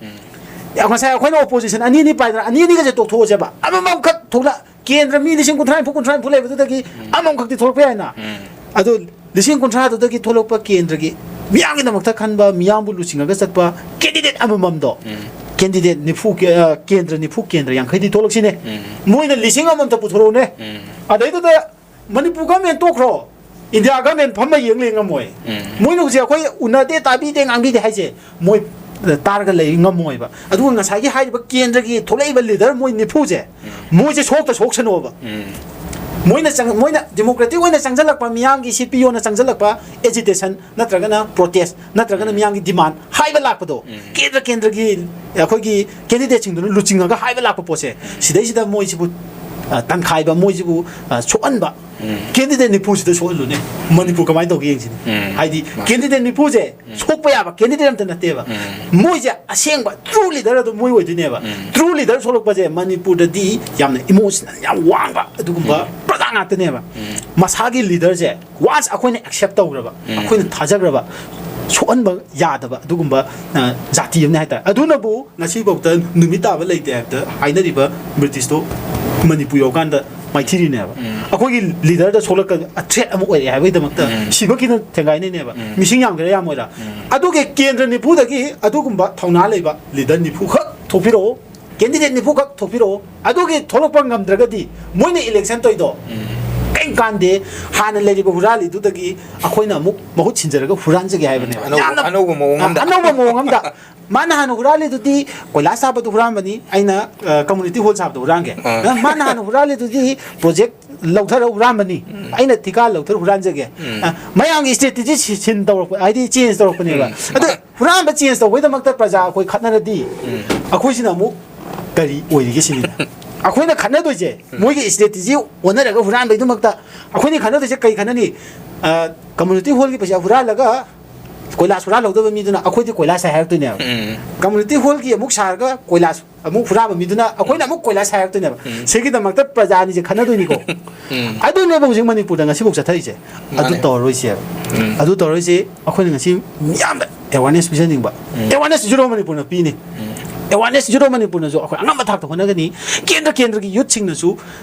ꯉꯁꯥꯏ ꯑꯩꯈꯣꯏꯅ ꯑꯣꯄꯣꯖꯤꯁꯟ ꯑꯅꯤ ꯑꯅꯤ ꯄꯥꯏꯗꯅ, ꯑꯅꯤ ꯑꯅꯤꯒꯁꯦ ꯇꯣꯛꯊꯣꯛꯑꯁꯦꯕ꯫ ꯑꯃꯃꯝꯈꯛ ꯊꯣꯛꯂꯛ-, ꯀꯦꯟꯗ꯭ꯔ ꯃꯤ ꯂꯤꯁꯤꯡ ꯀꯨꯟꯊ꯭ꯔꯥ ꯅꯤꯐꯨ, ꯀꯨꯟꯊ꯭ꯔꯥ ꯅꯤꯐꯨ ꯂꯩꯕꯗꯨꯗꯒꯤ ꯑꯃꯃꯝꯈꯛꯇꯤ ꯊꯣꯛꯂꯛꯄ ꯌꯥꯏꯅ꯫ ꯑꯗꯣ ꯂꯤꯁꯤꯡ ꯀꯨꯟꯊ꯭ꯔꯥꯗꯨꯗꯒꯤ ꯊꯣꯛꯂꯛꯄ ꯀꯦꯟꯗ꯭ꯔꯒꯤ ꯃꯤꯌꯥꯝꯒꯤꯗꯃꯛꯇ ꯈꯟꯕ, ꯃꯤꯌꯥꯝꯕꯨ ꯂꯨꯆꯤꯡꯉꯒ ꯆꯠꯄ ꯀꯦꯟꯗꯤꯗꯦꯠ ꯑꯃꯃꯝꯗꯣ, ꯀꯦꯟꯗꯤꯗꯦꯠ ꯅꯤꯐꯨ ꯀꯦ-, ꯑ, ꯀꯦꯟꯗ꯭ꯔ ꯅꯤꯐꯨ, ꯀꯦꯟꯗ꯭ꯔ ꯌꯥꯡꯈꯩꯗꯤ ꯊꯣꯛꯂꯛꯁꯤꯅꯦ꯫ ꯃꯣꯏꯅ ꯂꯤꯁꯤꯡ ꯑꯃꯃꯝꯇ ꯄꯨꯊꯣꯔꯛꯎꯅꯦ꯫ ꯑꯗꯩꯗꯨꯗ ꯃꯅꯤꯄꯨꯔ ꯒꯃꯦꯟ ꯇꯣꯛꯈ꯭ꯔꯣ, ꯏꯟꯗꯤꯌꯥ ꯒꯃꯦꯟ ꯐꯝꯃ ꯌꯦꯡ ꯂꯩ ꯉꯝꯃꯣꯏ꯫ ꯃꯣꯏꯅ ꯍꯧꯖꯤꯛ ꯑꯩꯈꯣꯏ ꯎꯅꯗꯦ, ꯇꯥꯕꯤꯗꯦ, ꯉꯥꯡꯕꯤꯗꯦ ꯍꯥꯏꯁꯦ ꯃꯣꯏ ꯇꯥꯔꯒ ꯂꯩ ꯉꯝꯃꯣꯏꯕ꯫ ꯑꯗꯨꯒ ꯉꯁꯥꯏꯒꯤ ꯍꯥꯏꯔꯤꯕ ꯀꯦꯟꯗ꯭ꯔꯒꯤ ꯊꯣꯛꯂꯛꯏꯕ ꯂꯤꯗꯔ ꯃꯣꯏ ꯅꯤꯐꯨꯁꯦ, ꯃꯣꯏꯁꯦ ꯁꯣꯛꯇ ꯁꯣꯛꯁꯅꯣꯕ꯫ ꯃꯣꯏꯅ ꯆꯪ-, ꯃꯣꯏꯅ ꯗꯦꯃꯣꯀ꯭ꯔꯦꯇꯤꯛ ꯑꯣꯏꯅ ꯆꯪꯁꯤꯜꯂꯛꯄ, ꯃꯤꯌꯥꯝꯒꯤ ꯁꯤ ꯄꯤꯌꯣꯅ ꯆꯪꯁꯤꯜꯂꯛꯄ ꯑꯦꯖꯤꯇꯦꯁꯟ ꯅꯠꯇ꯭ꯔꯒꯅ ꯄ꯭ꯔꯣꯇꯦꯁ ꯅꯠꯇ꯭ꯔꯒꯅ ꯃꯤꯌꯥꯝꯒꯤ ꯗꯤꯃꯥꯟ ꯍꯥꯏꯕ ꯂꯥꯛꯄꯗꯣ, ꯀꯦꯟꯗ꯭ꯔ ꯀꯦꯟꯗ꯭ꯔꯒꯤ ꯑꯩꯈꯣꯏꯒꯤ ꯀꯦꯟꯗꯤꯗꯦꯠꯁꯤꯡꯗꯨꯅ ꯂꯨꯆꯤꯡꯉꯒ ꯍꯥꯏꯕ ꯂꯥꯛꯄ ꯄꯣꯠꯁꯦ, ꯁꯤꯗꯩꯁꯤꯗ ꯃꯣꯏꯁꯤꯕꯨ ꯑ, ꯇꯟꯈꯥꯏꯕ, ꯃꯣꯏꯁꯤꯕꯨ, ꯑ, ꯁꯣꯛꯍꯟꯕ꯫ ꯎꯝ꯫ ꯀꯦꯟꯗꯤꯗꯦꯠ ꯅꯤꯐꯨꯁꯤꯗ ꯁꯣꯛꯍꯜꯂꯨꯅꯦ꯫ ꯃꯅꯤꯄꯨꯔ ꯀꯃꯥꯏꯅ ꯇꯧꯒꯦ ꯌꯦꯡꯁꯤꯅꯦ꯫ ꯎꯝ꯫ ꯍꯥꯏꯗꯤ ꯃꯥ- ꯀꯦꯟꯗꯤꯗꯦꯠ ꯅꯤꯐꯨꯁꯦ ꯎꯝ꯫ ꯁꯣꯛꯄ ꯌꯥꯕ ꯀꯦꯟꯗꯤꯗꯦꯠ ꯑꯝꯇ ꯅꯠꯇꯦꯕ꯫ ꯎꯝ꯫ ꯃꯣꯏꯁꯦ ꯑꯁꯦꯡꯕ ꯇ꯭ꯔꯨ ꯂꯤꯗꯔ ꯑꯗꯨꯝ ꯃꯣꯏ ꯑꯣꯏꯗꯣꯏꯅꯦꯕ꯫ ꯎꯝ꯫ ꯇ꯭ꯔꯨ ꯂꯤꯗꯔ ꯁꯣꯛꯂꯛꯄꯁꯦ ꯃꯅꯤꯄꯨꯔꯗꯗꯤ ꯌꯥꯝꯅ ꯏꯃꯣꯁꯅꯦꯜ ꯌꯥꯝ ꯋꯥꯡꯕ ꯑꯗꯨꯒꯨꯝꯕ ꯎꯝ꯫ ꯄ꯭ꯔꯖꯥ ꯉꯥꯛꯇꯅꯦꯕ꯫ ꯎꯝ꯫ ꯃꯁꯥꯒꯤ ꯂꯤꯗꯔꯁꯦ ꯋꯥꯟꯁ ꯑꯩꯈꯣꯏꯅ ꯑꯦꯛꯁꯦꯞ ꯇꯧꯈ꯭ꯔꯕ, ꯎꯝ꯫ ꯑꯩꯈꯣꯏꯅ ꯊꯥꯖꯈ꯭ꯔꯕ, ꯁꯣꯛꯍꯟꯕ ꯌꯥꯗꯕ ꯑꯗꯨꯒꯨꯝꯕ, ꯑ, ꯖꯥꯇꯤ ꯑꯃꯅꯤ ꯍꯥꯏꯇꯥꯔꯦ꯫ ꯑꯗꯨꯅꯕꯨ ꯉꯁꯤꯐꯥꯎꯗ ꯅꯨꯃꯤꯠ ꯇꯥꯕ ꯂꯩꯇꯦ ꯍꯥꯏꯕꯗ ꯍꯥꯏꯅꯔꯤꯕ ꯕ꯭ꯔꯤꯇꯤꯁꯇꯣ ꯃꯅꯤꯄꯨꯔ ꯌꯧꯔꯀꯥꯟꯗ ꯃꯥꯏꯊꯤꯔꯤꯅꯦꯕ꯫ ꯎꯝ꯫ ꯑꯩꯈꯣꯏꯒꯤ ꯂꯤꯗꯔꯗ ꯁꯣꯛꯂꯛꯀ ꯊ꯭ꯔꯦꯠ ꯑꯃ ꯑꯣꯏꯔꯛꯑꯦ ꯍꯥꯏꯕꯒꯤꯗꯃꯛꯇ ꯎꯝ꯫ ꯁꯤꯕꯒꯤꯅ ꯊꯦꯡꯒꯥꯏꯅꯩꯅꯦꯕ꯫ ꯎꯝ꯫ ꯃꯤꯁꯤꯡ ꯌꯥꯝꯒꯦꯔꯥ ꯌꯥꯝꯃꯣꯏꯔꯥ꯫ ꯎꯝ꯫ ꯑꯗꯨꯒꯤ ꯀꯦꯟꯗ꯭ꯔ ꯅꯤꯐꯨꯗꯒꯤ ꯑꯗꯨꯒꯨꯝꯕ ꯊꯧꯅꯥ ꯂꯩꯕ ꯂꯤꯗꯔ ꯅꯤꯐꯨ ꯈꯛ ꯊꯣꯛꯄꯤꯔꯛꯑꯣ꯫ ꯀꯦꯟꯗꯤꯗꯦꯠ ꯅꯤꯐꯨ ꯈꯛ ꯊꯣꯛꯄꯤꯔꯛꯑꯣ꯫ ꯑꯗꯨꯒꯤ ꯊꯣꯛꯂꯛꯄ ꯉꯝꯗ꯭ꯔꯒꯗꯤ ꯃꯣꯏꯅ ꯏꯂꯦꯛꯁꯟ ꯇꯧꯔꯤꯗꯣ ꯎꯝ꯫ ꯀꯔꯤꯝ ꯀꯥꯟꯗꯦ꯫ ꯍꯥꯟꯅ ꯂꯩꯔꯤꯕ ꯍꯨꯔꯥꯜꯂꯤꯗꯨꯗꯒꯤ ꯑꯩꯈꯣꯏꯅ ꯑꯃꯨꯛ ꯃꯍꯨꯠ ꯁꯤꯟꯖꯔꯒ ꯍꯨꯔꯥꯟꯖꯒꯦ ꯍꯥꯏꯕꯅꯦꯕ꯫ ꯑꯅꯧꯕ, ꯌꯥꯝꯅ ꯑꯅꯧꯕ ꯃꯑꯣꯡ ꯑꯃꯗ꯫ ꯑꯅꯧꯕ ꯃꯑꯣꯡ ꯑꯃꯗ꯫ ꯃꯥꯅ ꯍꯥꯟꯅ ꯍꯨꯔꯥꯜꯂꯤꯗꯨꯗꯤ ꯀꯣꯏꯂꯥꯁ ꯁꯥꯕꯗꯣ ꯍꯨꯔꯥꯟꯕꯅꯤ, ꯑꯩꯅ, ꯑ, ꯀꯝꯃꯨꯅꯤꯇꯤ ꯍꯣꯜ ꯁꯥꯕꯗꯣ ꯍꯨꯔꯥꯟꯒꯦ꯫ ꯑꯥ꯫ ꯑ, ꯃꯥꯅ ꯍꯥꯟꯅ ꯍꯨꯔꯥꯜꯂꯤꯗꯨꯗꯤ ꯄ꯭ꯔꯣꯖꯦꯛ ꯂꯧꯊꯔ ꯍꯨꯔꯥꯟꯕꯅꯤ, ꯎꯝ꯫ ꯑꯩꯅ ꯊꯤꯀꯥ ꯂꯧꯊꯔ ꯍꯨꯔꯥꯟꯖꯒꯦ꯫ ꯎꯝ꯫ ꯑ, ꯃꯌꯥꯝꯒꯤ ꯏꯁꯇ꯭ꯔꯦꯇꯦꯖꯤ ꯁꯤ-, ꯁꯤꯟ ꯇꯧꯔꯛꯄ, ꯍꯥꯏꯗꯤ ꯆꯦꯟꯖ ꯇꯧꯔꯛꯄꯅꯦꯕ꯫ ꯎꯝ꯫ ꯑꯗꯣ ꯍꯨꯔꯥꯟꯕ ꯆꯦꯟꯖ ꯇꯧꯕꯩꯗꯃꯛꯇ ꯄ꯭ꯔꯖꯥ ꯑꯩꯈꯣꯏ ꯈꯠꯅꯔꯗꯤ ꯎꯝ꯫ ꯑꯩꯈꯣꯏꯁꯤꯅ ꯑꯃꯨꯛ ꯀꯔꯤ ꯑꯣꯏꯔꯤꯒꯦ ꯁꯤꯅꯤꯗ꯫ ꯑꯩꯈꯣꯏꯅ ꯈꯠꯅꯗꯣꯏꯁꯦ ꯎꯝ꯫ ꯃꯣꯏꯒꯤ ꯏꯁꯇ꯭ꯔꯦꯇꯦꯖꯤ ꯑꯣꯟꯅꯔꯒ ꯍꯨꯔꯥꯟꯕꯩꯗꯃꯛꯇ ꯑꯩꯈꯣꯏꯅ ꯈꯠꯅꯗꯣꯏꯁꯦ ꯀꯩ ꯈꯠꯅꯅꯤ? ꯑ, ꯀꯝꯃꯨꯅꯤꯇꯤ ꯍꯣꯜꯒꯤ ꯄꯩꯁꯥ ꯍꯨꯔꯥꯜꯂꯒ ꯀꯣꯏꯂꯥꯁ ꯍꯨꯔꯥꯜꯍꯧꯗꯕ ꯃꯤꯗꯨꯅ ꯑꯩꯈꯣꯏꯗꯤ ꯀꯣꯏꯂꯥꯁ ꯁꯥꯏ ꯍꯥꯏꯔꯛꯇꯣꯏꯅꯦꯕ꯫ ꯎꯝ꯫ ꯀꯝꯃꯨꯅꯤꯇꯤ ꯍꯣꯜꯒꯤ ꯑꯃꯨꯛ ꯁꯥꯔꯒ ꯀꯣꯏꯂꯥꯁ ꯑꯃꯨꯛ ꯍꯨꯔꯥꯟꯕ ꯃꯤꯗꯨꯅ ꯑꯩꯈꯣꯏꯅ ꯑꯃꯨꯛ ꯀꯣꯏꯂꯥꯁ ꯁꯥꯏ ꯍꯥꯏꯔꯛꯇꯣꯏꯅꯦꯕ꯫ ꯎꯝ꯫ ꯁꯤꯒꯤꯗꯃꯛꯇ ꯄ꯭ꯔꯖꯥ ꯑꯅꯤꯁꯦ ꯈꯠꯅꯗꯣꯏꯅꯤꯀꯣ꯫ ꯎꯝ꯫ ꯑꯗꯨꯅꯦꯕ ꯍꯧꯖꯤꯛ ꯃꯅꯤꯄꯨꯔꯗ ꯉꯁꯤꯐꯥꯎ ꯆꯠꯊꯔꯤꯁꯦ꯫ ꯑꯗꯨ ꯃꯥꯅꯦ꯫ ꯇꯧꯔꯔꯣꯏꯁꯦꯕ꯫ ꯎꯝ꯫ ꯑꯗꯨ ꯇꯧꯔꯔꯣꯏꯁꯦ꯫ ꯑꯩꯈꯣꯏꯅ ꯉꯁꯤ ꯃꯤꯌꯥꯝꯗ ꯑꯦꯋꯥꯔꯅꯦꯁ ꯄꯤꯖꯅꯤꯡꯕ꯫ ꯎꯝ꯫ ꯑꯦꯋꯥꯔꯅꯦꯁ ꯖꯤꯔꯣ ꯃꯅꯤꯄꯨꯔꯅ ꯄꯤꯅꯤ꯫ ꯎꯝ꯫ ꯑꯦꯋꯥꯔꯅꯦꯁ ꯖꯤꯔꯣ ꯃꯅꯤꯄꯨꯔꯅꯁꯨ ꯑꯩꯈꯣꯏ ꯑꯉꯝꯕ ꯊꯥꯛꯇ ꯍꯣꯠꯅꯒꯅꯤ꯫ ꯀꯦꯟꯗ꯭ꯔ ꯀꯦꯟꯗ꯭ꯔꯒꯤ ꯌꯨꯠꯁꯤꯡꯅꯁꯨ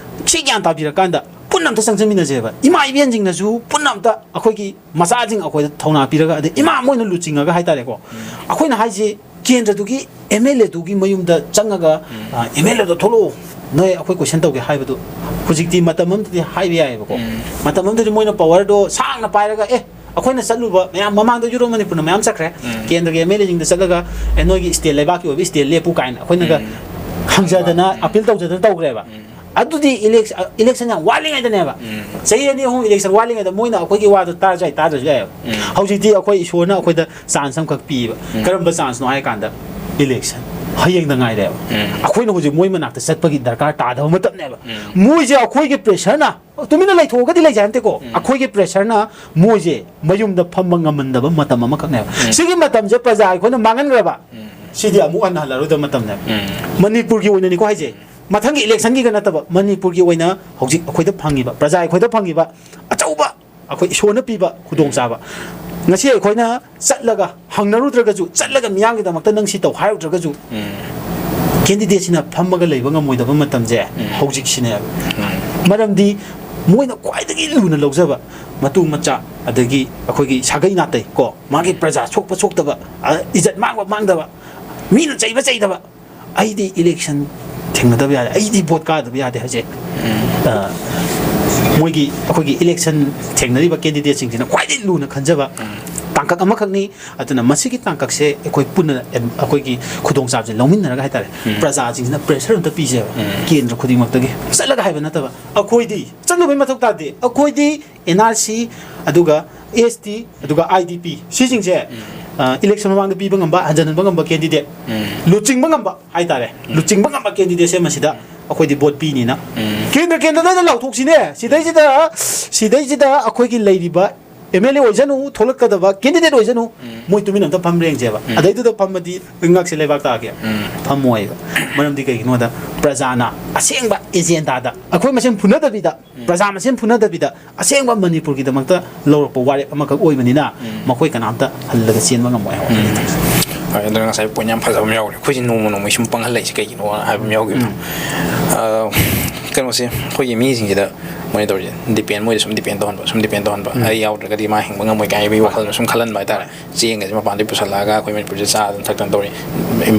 ꯁꯤ ꯒ꯭ꯌꯥꯟ ꯇꯥꯕꯤꯔꯀꯥꯟꯗ ꯄꯨꯟꯅ ꯑꯝꯇ ꯆꯪꯁꯤꯟꯃꯤꯟꯅꯁꯦꯕ꯫ ꯏꯃꯥ ꯏꯕꯦꯟꯁꯤꯡꯅꯁꯨ ꯄꯨꯟꯅ ꯑꯝꯇ ꯑꯩꯈꯣꯏꯒꯤ ꯃꯆꯥꯁꯤꯡ ꯑꯩꯈꯣꯏꯗ ꯊꯧꯅꯥ ꯄꯤꯔꯒ, ꯑꯗꯩ ꯏꯃꯥ ꯃꯣꯏꯅ ꯂꯨꯆꯤꯡꯉꯒ ꯍꯥꯏꯇꯥꯔꯦꯀꯣ꯫ ꯎꯝ꯫ ꯑꯩꯈꯣꯏꯅ ꯍꯥꯏꯁꯤ ꯀꯦꯟꯗ꯭ꯔꯗꯨꯒꯤ ꯑꯦꯝ ꯑꯦꯜ ꯑꯦꯗꯨꯒꯤ ꯃꯌꯨꯝꯗ ꯆꯪꯉꯒ, ꯎꯝ꯫ ꯑ, "ꯑꯦꯝ ꯑꯦꯜ ꯑꯦꯗꯣ ꯊꯣꯛꯂꯛꯑꯣ, ꯅꯣꯏ ꯑꯩꯈꯣꯏ ꯀꯣꯏꯁꯟ ꯇꯧꯒꯦ" ꯍꯥꯏꯕꯗꯨ ꯍꯧꯖꯤꯛꯇꯤ ꯃꯇꯝ ꯑꯃꯗꯗꯤ ꯍꯥꯏꯕ ꯌꯥꯏꯑꯕꯀꯣ꯫ ꯎꯝ꯫ ꯃꯇꯝ ꯑꯃꯗꯗꯤ ꯃꯣꯏꯅ ꯄꯋꯥꯔꯗꯣ ꯁꯥꯡꯅ ꯄꯥꯏꯔꯒ, "ꯑꯦ, ꯑꯩꯈꯣꯏꯅ ꯆꯠꯂꯨꯕ ꯃꯌꯥꯝ ꯃꯃꯥꯡꯗ ꯌꯨꯔꯣꯞ ꯃꯅꯤꯄꯨꯔꯅ ꯃꯌꯥꯝ ꯆꯠꯈ꯭ꯔꯦ꯫ ꯎꯝ꯫ ꯀꯦꯟꯗ꯭ꯔꯒꯤ ꯑꯦꯝ ꯑꯦꯜ ꯑꯦꯁꯤꯡꯗ ꯆꯠꯂꯒ, 'ꯑꯦ, ꯅꯣꯏꯒꯤ ꯁ꯭ꯇꯦꯠ, ꯂꯩꯕꯥꯛꯀꯤ ꯑꯣꯏꯕ ꯁ꯭ꯇꯦꯠ ꯂꯦꯞꯄꯨ' ꯀꯥꯏꯅ ꯑꯩꯈꯣꯏꯅꯒ ꯎꯝ꯫ ꯍꯪꯖꯗꯅ, ꯎꯝ꯫ ꯑꯄꯤꯜ ꯇꯧꯖꯗꯅ ꯇꯧꯈ꯭ꯔꯦꯕ꯫ ꯎꯝ꯫ ꯑꯗꯨꯗꯤ ꯏꯂꯦꯛꯁ-, ꯑ, ꯏꯂꯦꯛꯁꯟ ꯌꯥꯝ ꯋꯥꯠꯂꯤꯉꯩꯗꯅꯦꯕ꯫ ꯎꯝ꯫ ꯆꯍꯤ ꯑꯅꯤ ꯑꯍꯨꯝ ꯏꯂꯦꯛꯁꯟ ꯋꯥꯠꯂꯤꯉꯩꯗ ꯃꯣꯏꯅ ꯑꯩꯈꯣꯏꯒꯤ ꯋꯥꯗꯣ ꯇꯥꯔꯁꯨ ꯌꯥꯏ, ꯇꯥꯗ꯭ꯔꯁꯨ ꯌꯥꯏꯑꯕ꯫ ꯎꯝ꯫ ꯍꯧꯖꯤꯛꯇꯤ ꯑꯩꯈꯣꯏ ꯏꯁꯣꯔꯅ ꯑꯩꯈꯣꯏꯗ ꯆꯥꯟꯁ ꯑꯃꯈꯛ ꯄꯤꯌꯦꯕ꯫ ꯎꯝ꯫ ꯀꯔꯝꯕ ꯆꯥꯟꯁꯅꯣ ꯍꯥꯏ ꯀꯥꯟꯗ, ꯏꯂꯦꯛꯁꯟ꯫ ꯍꯌꯦꯡꯗ ꯉꯥꯏꯔꯦꯕ꯫ ꯑꯩꯈꯣꯏꯅ ꯍꯧꯖꯤꯛ ꯃꯣꯏ ꯃꯅꯥꯛꯇ ꯆꯠꯄꯒꯤ ꯗꯔꯀꯥꯔ ꯇꯥꯗꯕ ꯃꯇꯝꯅꯦꯕ꯫ ꯃꯣꯏꯁꯦ ꯑꯩꯈꯣꯏꯒꯤ ꯄ꯭ꯔꯦꯁꯔꯅ, ꯇꯨꯃꯤꯟꯅ ꯂꯩꯊꯣꯛꯑꯒꯗꯤ ꯂꯩꯖꯩ ꯅꯠꯇꯦꯀꯣ꯫ ꯑꯩꯈꯣꯏꯒꯤ ꯄ꯭ꯔꯦꯁꯔꯅ ꯃꯣꯏꯁꯦ ꯃꯌꯨꯝꯗ ꯐꯝꯕ ꯉꯝꯍꯟꯗꯕ ꯃꯇꯝ ꯑꯃꯈꯛꯅꯦꯕ꯫ ꯁꯤꯒꯤ ꯃꯇꯝꯁꯦ ꯄ꯭ꯔꯖꯥ ꯑꯩꯈꯣꯏꯅ ꯃꯥꯡꯍꯟꯈ꯭ꯔꯕ, ꯁꯤꯗꯤ ꯑꯃꯨꯛ ꯍꯟꯅ ꯍꯜꯂꯔꯣꯏꯗꯕ ꯃꯇꯝꯅꯦꯕ꯫ ꯃꯅꯤꯄꯨꯔꯒꯤ ꯑꯣꯏꯅꯅꯤꯀꯣ ꯍꯥꯏꯁꯦ, ꯃꯊꯪꯒꯤ ꯏꯂꯦꯛꯁꯟꯒꯤꯒ ꯅꯠꯇꯕ, ꯃꯅꯤꯄꯨꯔꯒꯤ ꯑꯣꯏꯅ ꯍꯧꯖꯤꯛ ꯑꯩꯈꯣꯏꯗ ꯐꯪꯉꯤꯕ, ꯄ꯭ꯔꯖꯥ ꯑꯩꯈꯣꯏꯗ ꯐꯪꯉꯤꯕ ꯑꯆꯧꯕ, ꯑꯩꯈꯣꯏ ꯏꯁꯣꯔꯅ ꯄꯤꯕ ꯈꯨꯗꯣꯡꯆꯥꯕ꯫ ꯉꯁꯤ ꯑꯩꯈꯣꯏꯅ ꯆꯠꯂꯒ ꯍꯪꯅꯔꯨꯗ꯭ꯔꯒꯁꯨ, ꯆꯠꯂꯒ ꯃꯤꯌꯥꯝꯒꯤꯗꯃꯛꯇ ꯅꯪ ꯁꯤ ꯇꯧ ꯍꯥꯏꯔꯨꯗ꯭ꯔꯒꯁꯨ, ꯀꯦꯟꯗꯤꯗꯦꯠꯁꯤꯅ ꯐꯝꯃꯒ ꯂꯩꯕ ꯉꯝꯃꯣꯏꯗꯕ ꯃꯇꯝꯁꯦ ꯍꯧꯖꯤꯛꯁꯤꯅꯦꯕ꯫ ꯃꯔꯝꯗꯤ ꯃꯣꯏꯅ ꯈ꯭ꯋꯥꯏꯗꯒꯤ ꯂꯨꯅ ꯂꯧꯖꯕ ꯃꯇꯨ ꯃꯆꯥ, ꯑꯗꯒꯤ ꯑꯩꯈꯣꯏꯒꯤ ꯁꯥꯒꯩ ꯅꯥꯇꯩ ꯀꯣ, ꯃꯥꯒꯤ ꯄ꯭ꯔꯖꯥ ꯁꯣꯛꯄ ꯁꯣꯛꯇꯕ, ꯑ, ꯏꯖꯠ ꯃꯥꯡꯕ ꯃꯥꯡꯗꯕ, ꯃꯤꯅ ꯆꯩꯕ ꯆꯩꯗꯕ, ꯑꯩꯗꯤ ꯏꯂꯦꯛꯁꯟ ꯊꯦꯡꯅꯗꯕ ꯌꯥꯗꯦ, ꯑꯩꯗꯤ ꯚꯣꯠ ꯀꯥꯗꯕ ꯌꯥꯗꯦ ꯍꯥꯏꯁꯦ, ꯑ, ꯃꯣꯏꯒꯤ, ꯑꯩꯈꯣꯏꯒꯤ ꯏꯂꯦꯛꯁꯟ ꯊꯦꯡꯅꯔꯤꯕ ꯀꯦꯟꯗꯤꯗꯦꯠꯁꯤꯡꯁꯤꯅ ꯈ꯭ꯋꯥꯏꯗꯒꯤ ꯂꯨꯅ ꯈꯟꯖꯕ ꯇꯥꯡꯀꯛ ꯑꯃꯈꯛꯅꯤ꯫ ꯑꯗꯨꯅ ꯃꯁꯤꯒꯤ ꯇꯥꯡꯀꯛꯁꯦ ꯑꯩꯈꯣꯏ ꯄꯨꯟꯅ ꯑꯦꯝ-, ꯑꯩꯈꯣꯏꯒꯤ ꯈꯨꯗꯣꯡꯆꯥꯕꯁꯦ ꯂꯧꯃꯤꯟꯅꯔꯒ ꯍꯥꯏꯇꯥꯔꯦ, ꯄ꯭ꯔꯖꯥꯁꯤꯡꯁꯤꯅ ꯄ꯭ꯔꯦꯁꯔ ꯑꯝꯇ ꯄꯤꯁꯦꯕ꯫ ꯀꯦꯟꯗ꯭ꯔ ꯈꯨꯗꯤꯡꯃꯛꯇꯒꯤ ꯆꯠꯂꯒ ꯍꯥꯏꯕ ꯅꯠꯇꯕ, ꯑꯩꯈꯣꯏꯗꯤ ꯆꯠꯂꯨꯕꯩ ꯃꯊꯧ ꯇꯥꯗꯦ꯫ ꯑꯩꯈꯣꯏꯗꯤ ꯑꯦꯟ ꯑꯥꯔ ꯁꯤ, ꯑꯗꯨꯒ ꯑꯦꯁ ꯇꯤ, ꯑꯗꯨꯒ ꯑꯥꯏ ꯗꯤ ꯄꯤ, ꯁꯤꯁꯤꯡꯁꯦ, ꯑ, ꯏꯂꯦꯛꯁꯟ ꯃꯃꯥꯡꯗ ꯄꯤꯕ ꯉꯝꯕ, ꯍꯟꯖꯤꯟꯍꯟꯕ ꯉꯝꯕ ꯀꯦꯟꯗꯤꯗꯦꯠ, ꯂꯨꯆꯤꯡꯕ ꯉꯝꯕ ꯍꯥꯏꯇꯥꯔꯦ, ꯂꯨꯆꯤꯡꯕ ꯉꯝꯕ ꯀꯦꯟꯗꯤꯗꯦꯠꯁꯦ ꯃꯁꯤꯗ ꯑꯩꯈꯣꯏꯗꯤ ꯚꯣꯠ ꯄꯤꯅꯤꯅ ꯀꯦꯟꯗ꯭ꯔ ꯀꯦꯟꯗ꯭ꯔꯗ ꯂꯥꯎꯊꯣꯛꯁꯤꯅꯦ꯫ ꯁꯤꯗꯩꯁꯤꯗ, ꯁꯤꯗꯩꯁꯤꯗ ꯑꯩꯈꯣꯏꯒꯤ ꯂꯩꯔꯤꯕ ꯑꯦꯝ ꯑꯦꯜ ꯑꯦ ꯑꯣꯏꯖꯅꯨ, ꯊꯣꯛꯂꯛꯀꯗꯕ ꯀꯦꯟꯗꯤꯗꯦꯠ ꯑꯣꯏꯖꯅꯨ, ꯃꯣꯏ ꯇꯨꯃꯤꯟ ꯑꯝꯇ ꯐꯝ ꯌꯦꯡꯁꯦꯕ꯫ ꯑꯗꯩꯗꯨꯗ ꯐꯝꯃꯗꯤ ꯉꯛꯁꯦ ꯂꯩꯕꯥꯛ ꯇꯥꯒꯦ꯫ ꯐꯝꯃꯣꯏꯕ꯫ ꯃꯔꯝꯗꯤ ꯀꯩꯒꯤꯅꯣꯗ, ꯄ꯭ꯔꯖꯥꯅ ꯑꯁꯦꯡꯕ ꯑꯦꯖꯦꯟꯗꯥꯗ ꯑꯩꯈꯣꯏ ꯃꯁꯦꯟ ꯐꯨꯅꯗꯕꯤꯗ, ꯄ꯭ꯔꯖꯥ ꯃꯁꯦꯟ ꯐꯨꯅꯗꯕꯤꯗ, ꯑꯁꯦꯡꯕ ꯃꯅꯤꯄꯨꯔꯒꯤꯗꯃꯛꯇ ꯂꯧꯔꯛꯄ ꯋꯥꯔꯦꯞ ꯑꯃꯈꯛ ꯑꯣꯏꯕꯅꯤꯅ, ꯃꯈꯣꯏ ꯀꯅꯥꯝꯇ ꯍꯜꯂꯒ ꯆꯦꯟꯕ ꯉꯝꯃꯣꯏ ꯍꯥꯏꯕ ꯋꯥꯈꯜ ꯂꯩ꯫ ꯍꯣꯏ, ꯑꯗꯨꯅ ꯉꯁꯥꯏ ꯄꯣꯏꯟ ꯌꯥꯝ ꯐꯖꯕ ꯑꯃ ꯌꯥꯎꯔꯦ, ꯑꯩꯈꯣꯏꯁꯦ ꯅꯣꯡꯃ ꯅꯣꯡꯃꯒꯤ ꯁꯨꯝ ꯄꯪꯍꯜꯂꯛꯏꯁꯦ ꯀꯩꯒꯤꯅꯣ ꯍꯥꯏꯕ ꯑꯃ ꯌꯥꯎꯈꯤꯕꯗꯣ꯫ ꯑ, ꯀꯩꯅꯣꯁꯦ, ꯑꯩꯈꯣꯏꯒꯤ ꯃꯤꯁꯤꯡꯁꯤꯗ ꯃꯣꯏꯅ ꯇꯧꯔꯤꯁꯦ, ꯗꯤꯄꯦꯟ, ꯃꯣꯏꯗ ꯁꯨꯝ ꯗꯤꯄꯦꯟ ꯇꯧꯍꯟꯕ, ꯁꯨꯝ ꯗꯤꯄꯦꯟ ꯇꯧꯍꯟꯕ, ꯑꯩ ꯌꯥꯎꯗ꯭ꯔꯒꯗꯤ ꯃꯥ ꯍꯤꯡꯕ ꯉꯝꯃꯣꯏ ꯀꯥꯏ ꯍꯥꯏꯕꯒꯤ ꯋꯥꯈꯜꯗ ꯁꯨꯝ ꯈꯜꯍꯟꯕ ꯍꯥꯏꯇꯥꯔꯦ꯫ ꯆꯦꯡꯒꯁꯦ ꯃꯄꯥꯟꯗꯒꯤ ꯄꯨꯁꯜꯂꯛꯑꯒ ꯑꯩꯈꯣꯏ ꯃꯅꯤꯄꯨꯔꯁꯦ ꯆꯥꯗꯅ ꯊꯛꯇꯅ ꯇꯧꯔꯤ꯫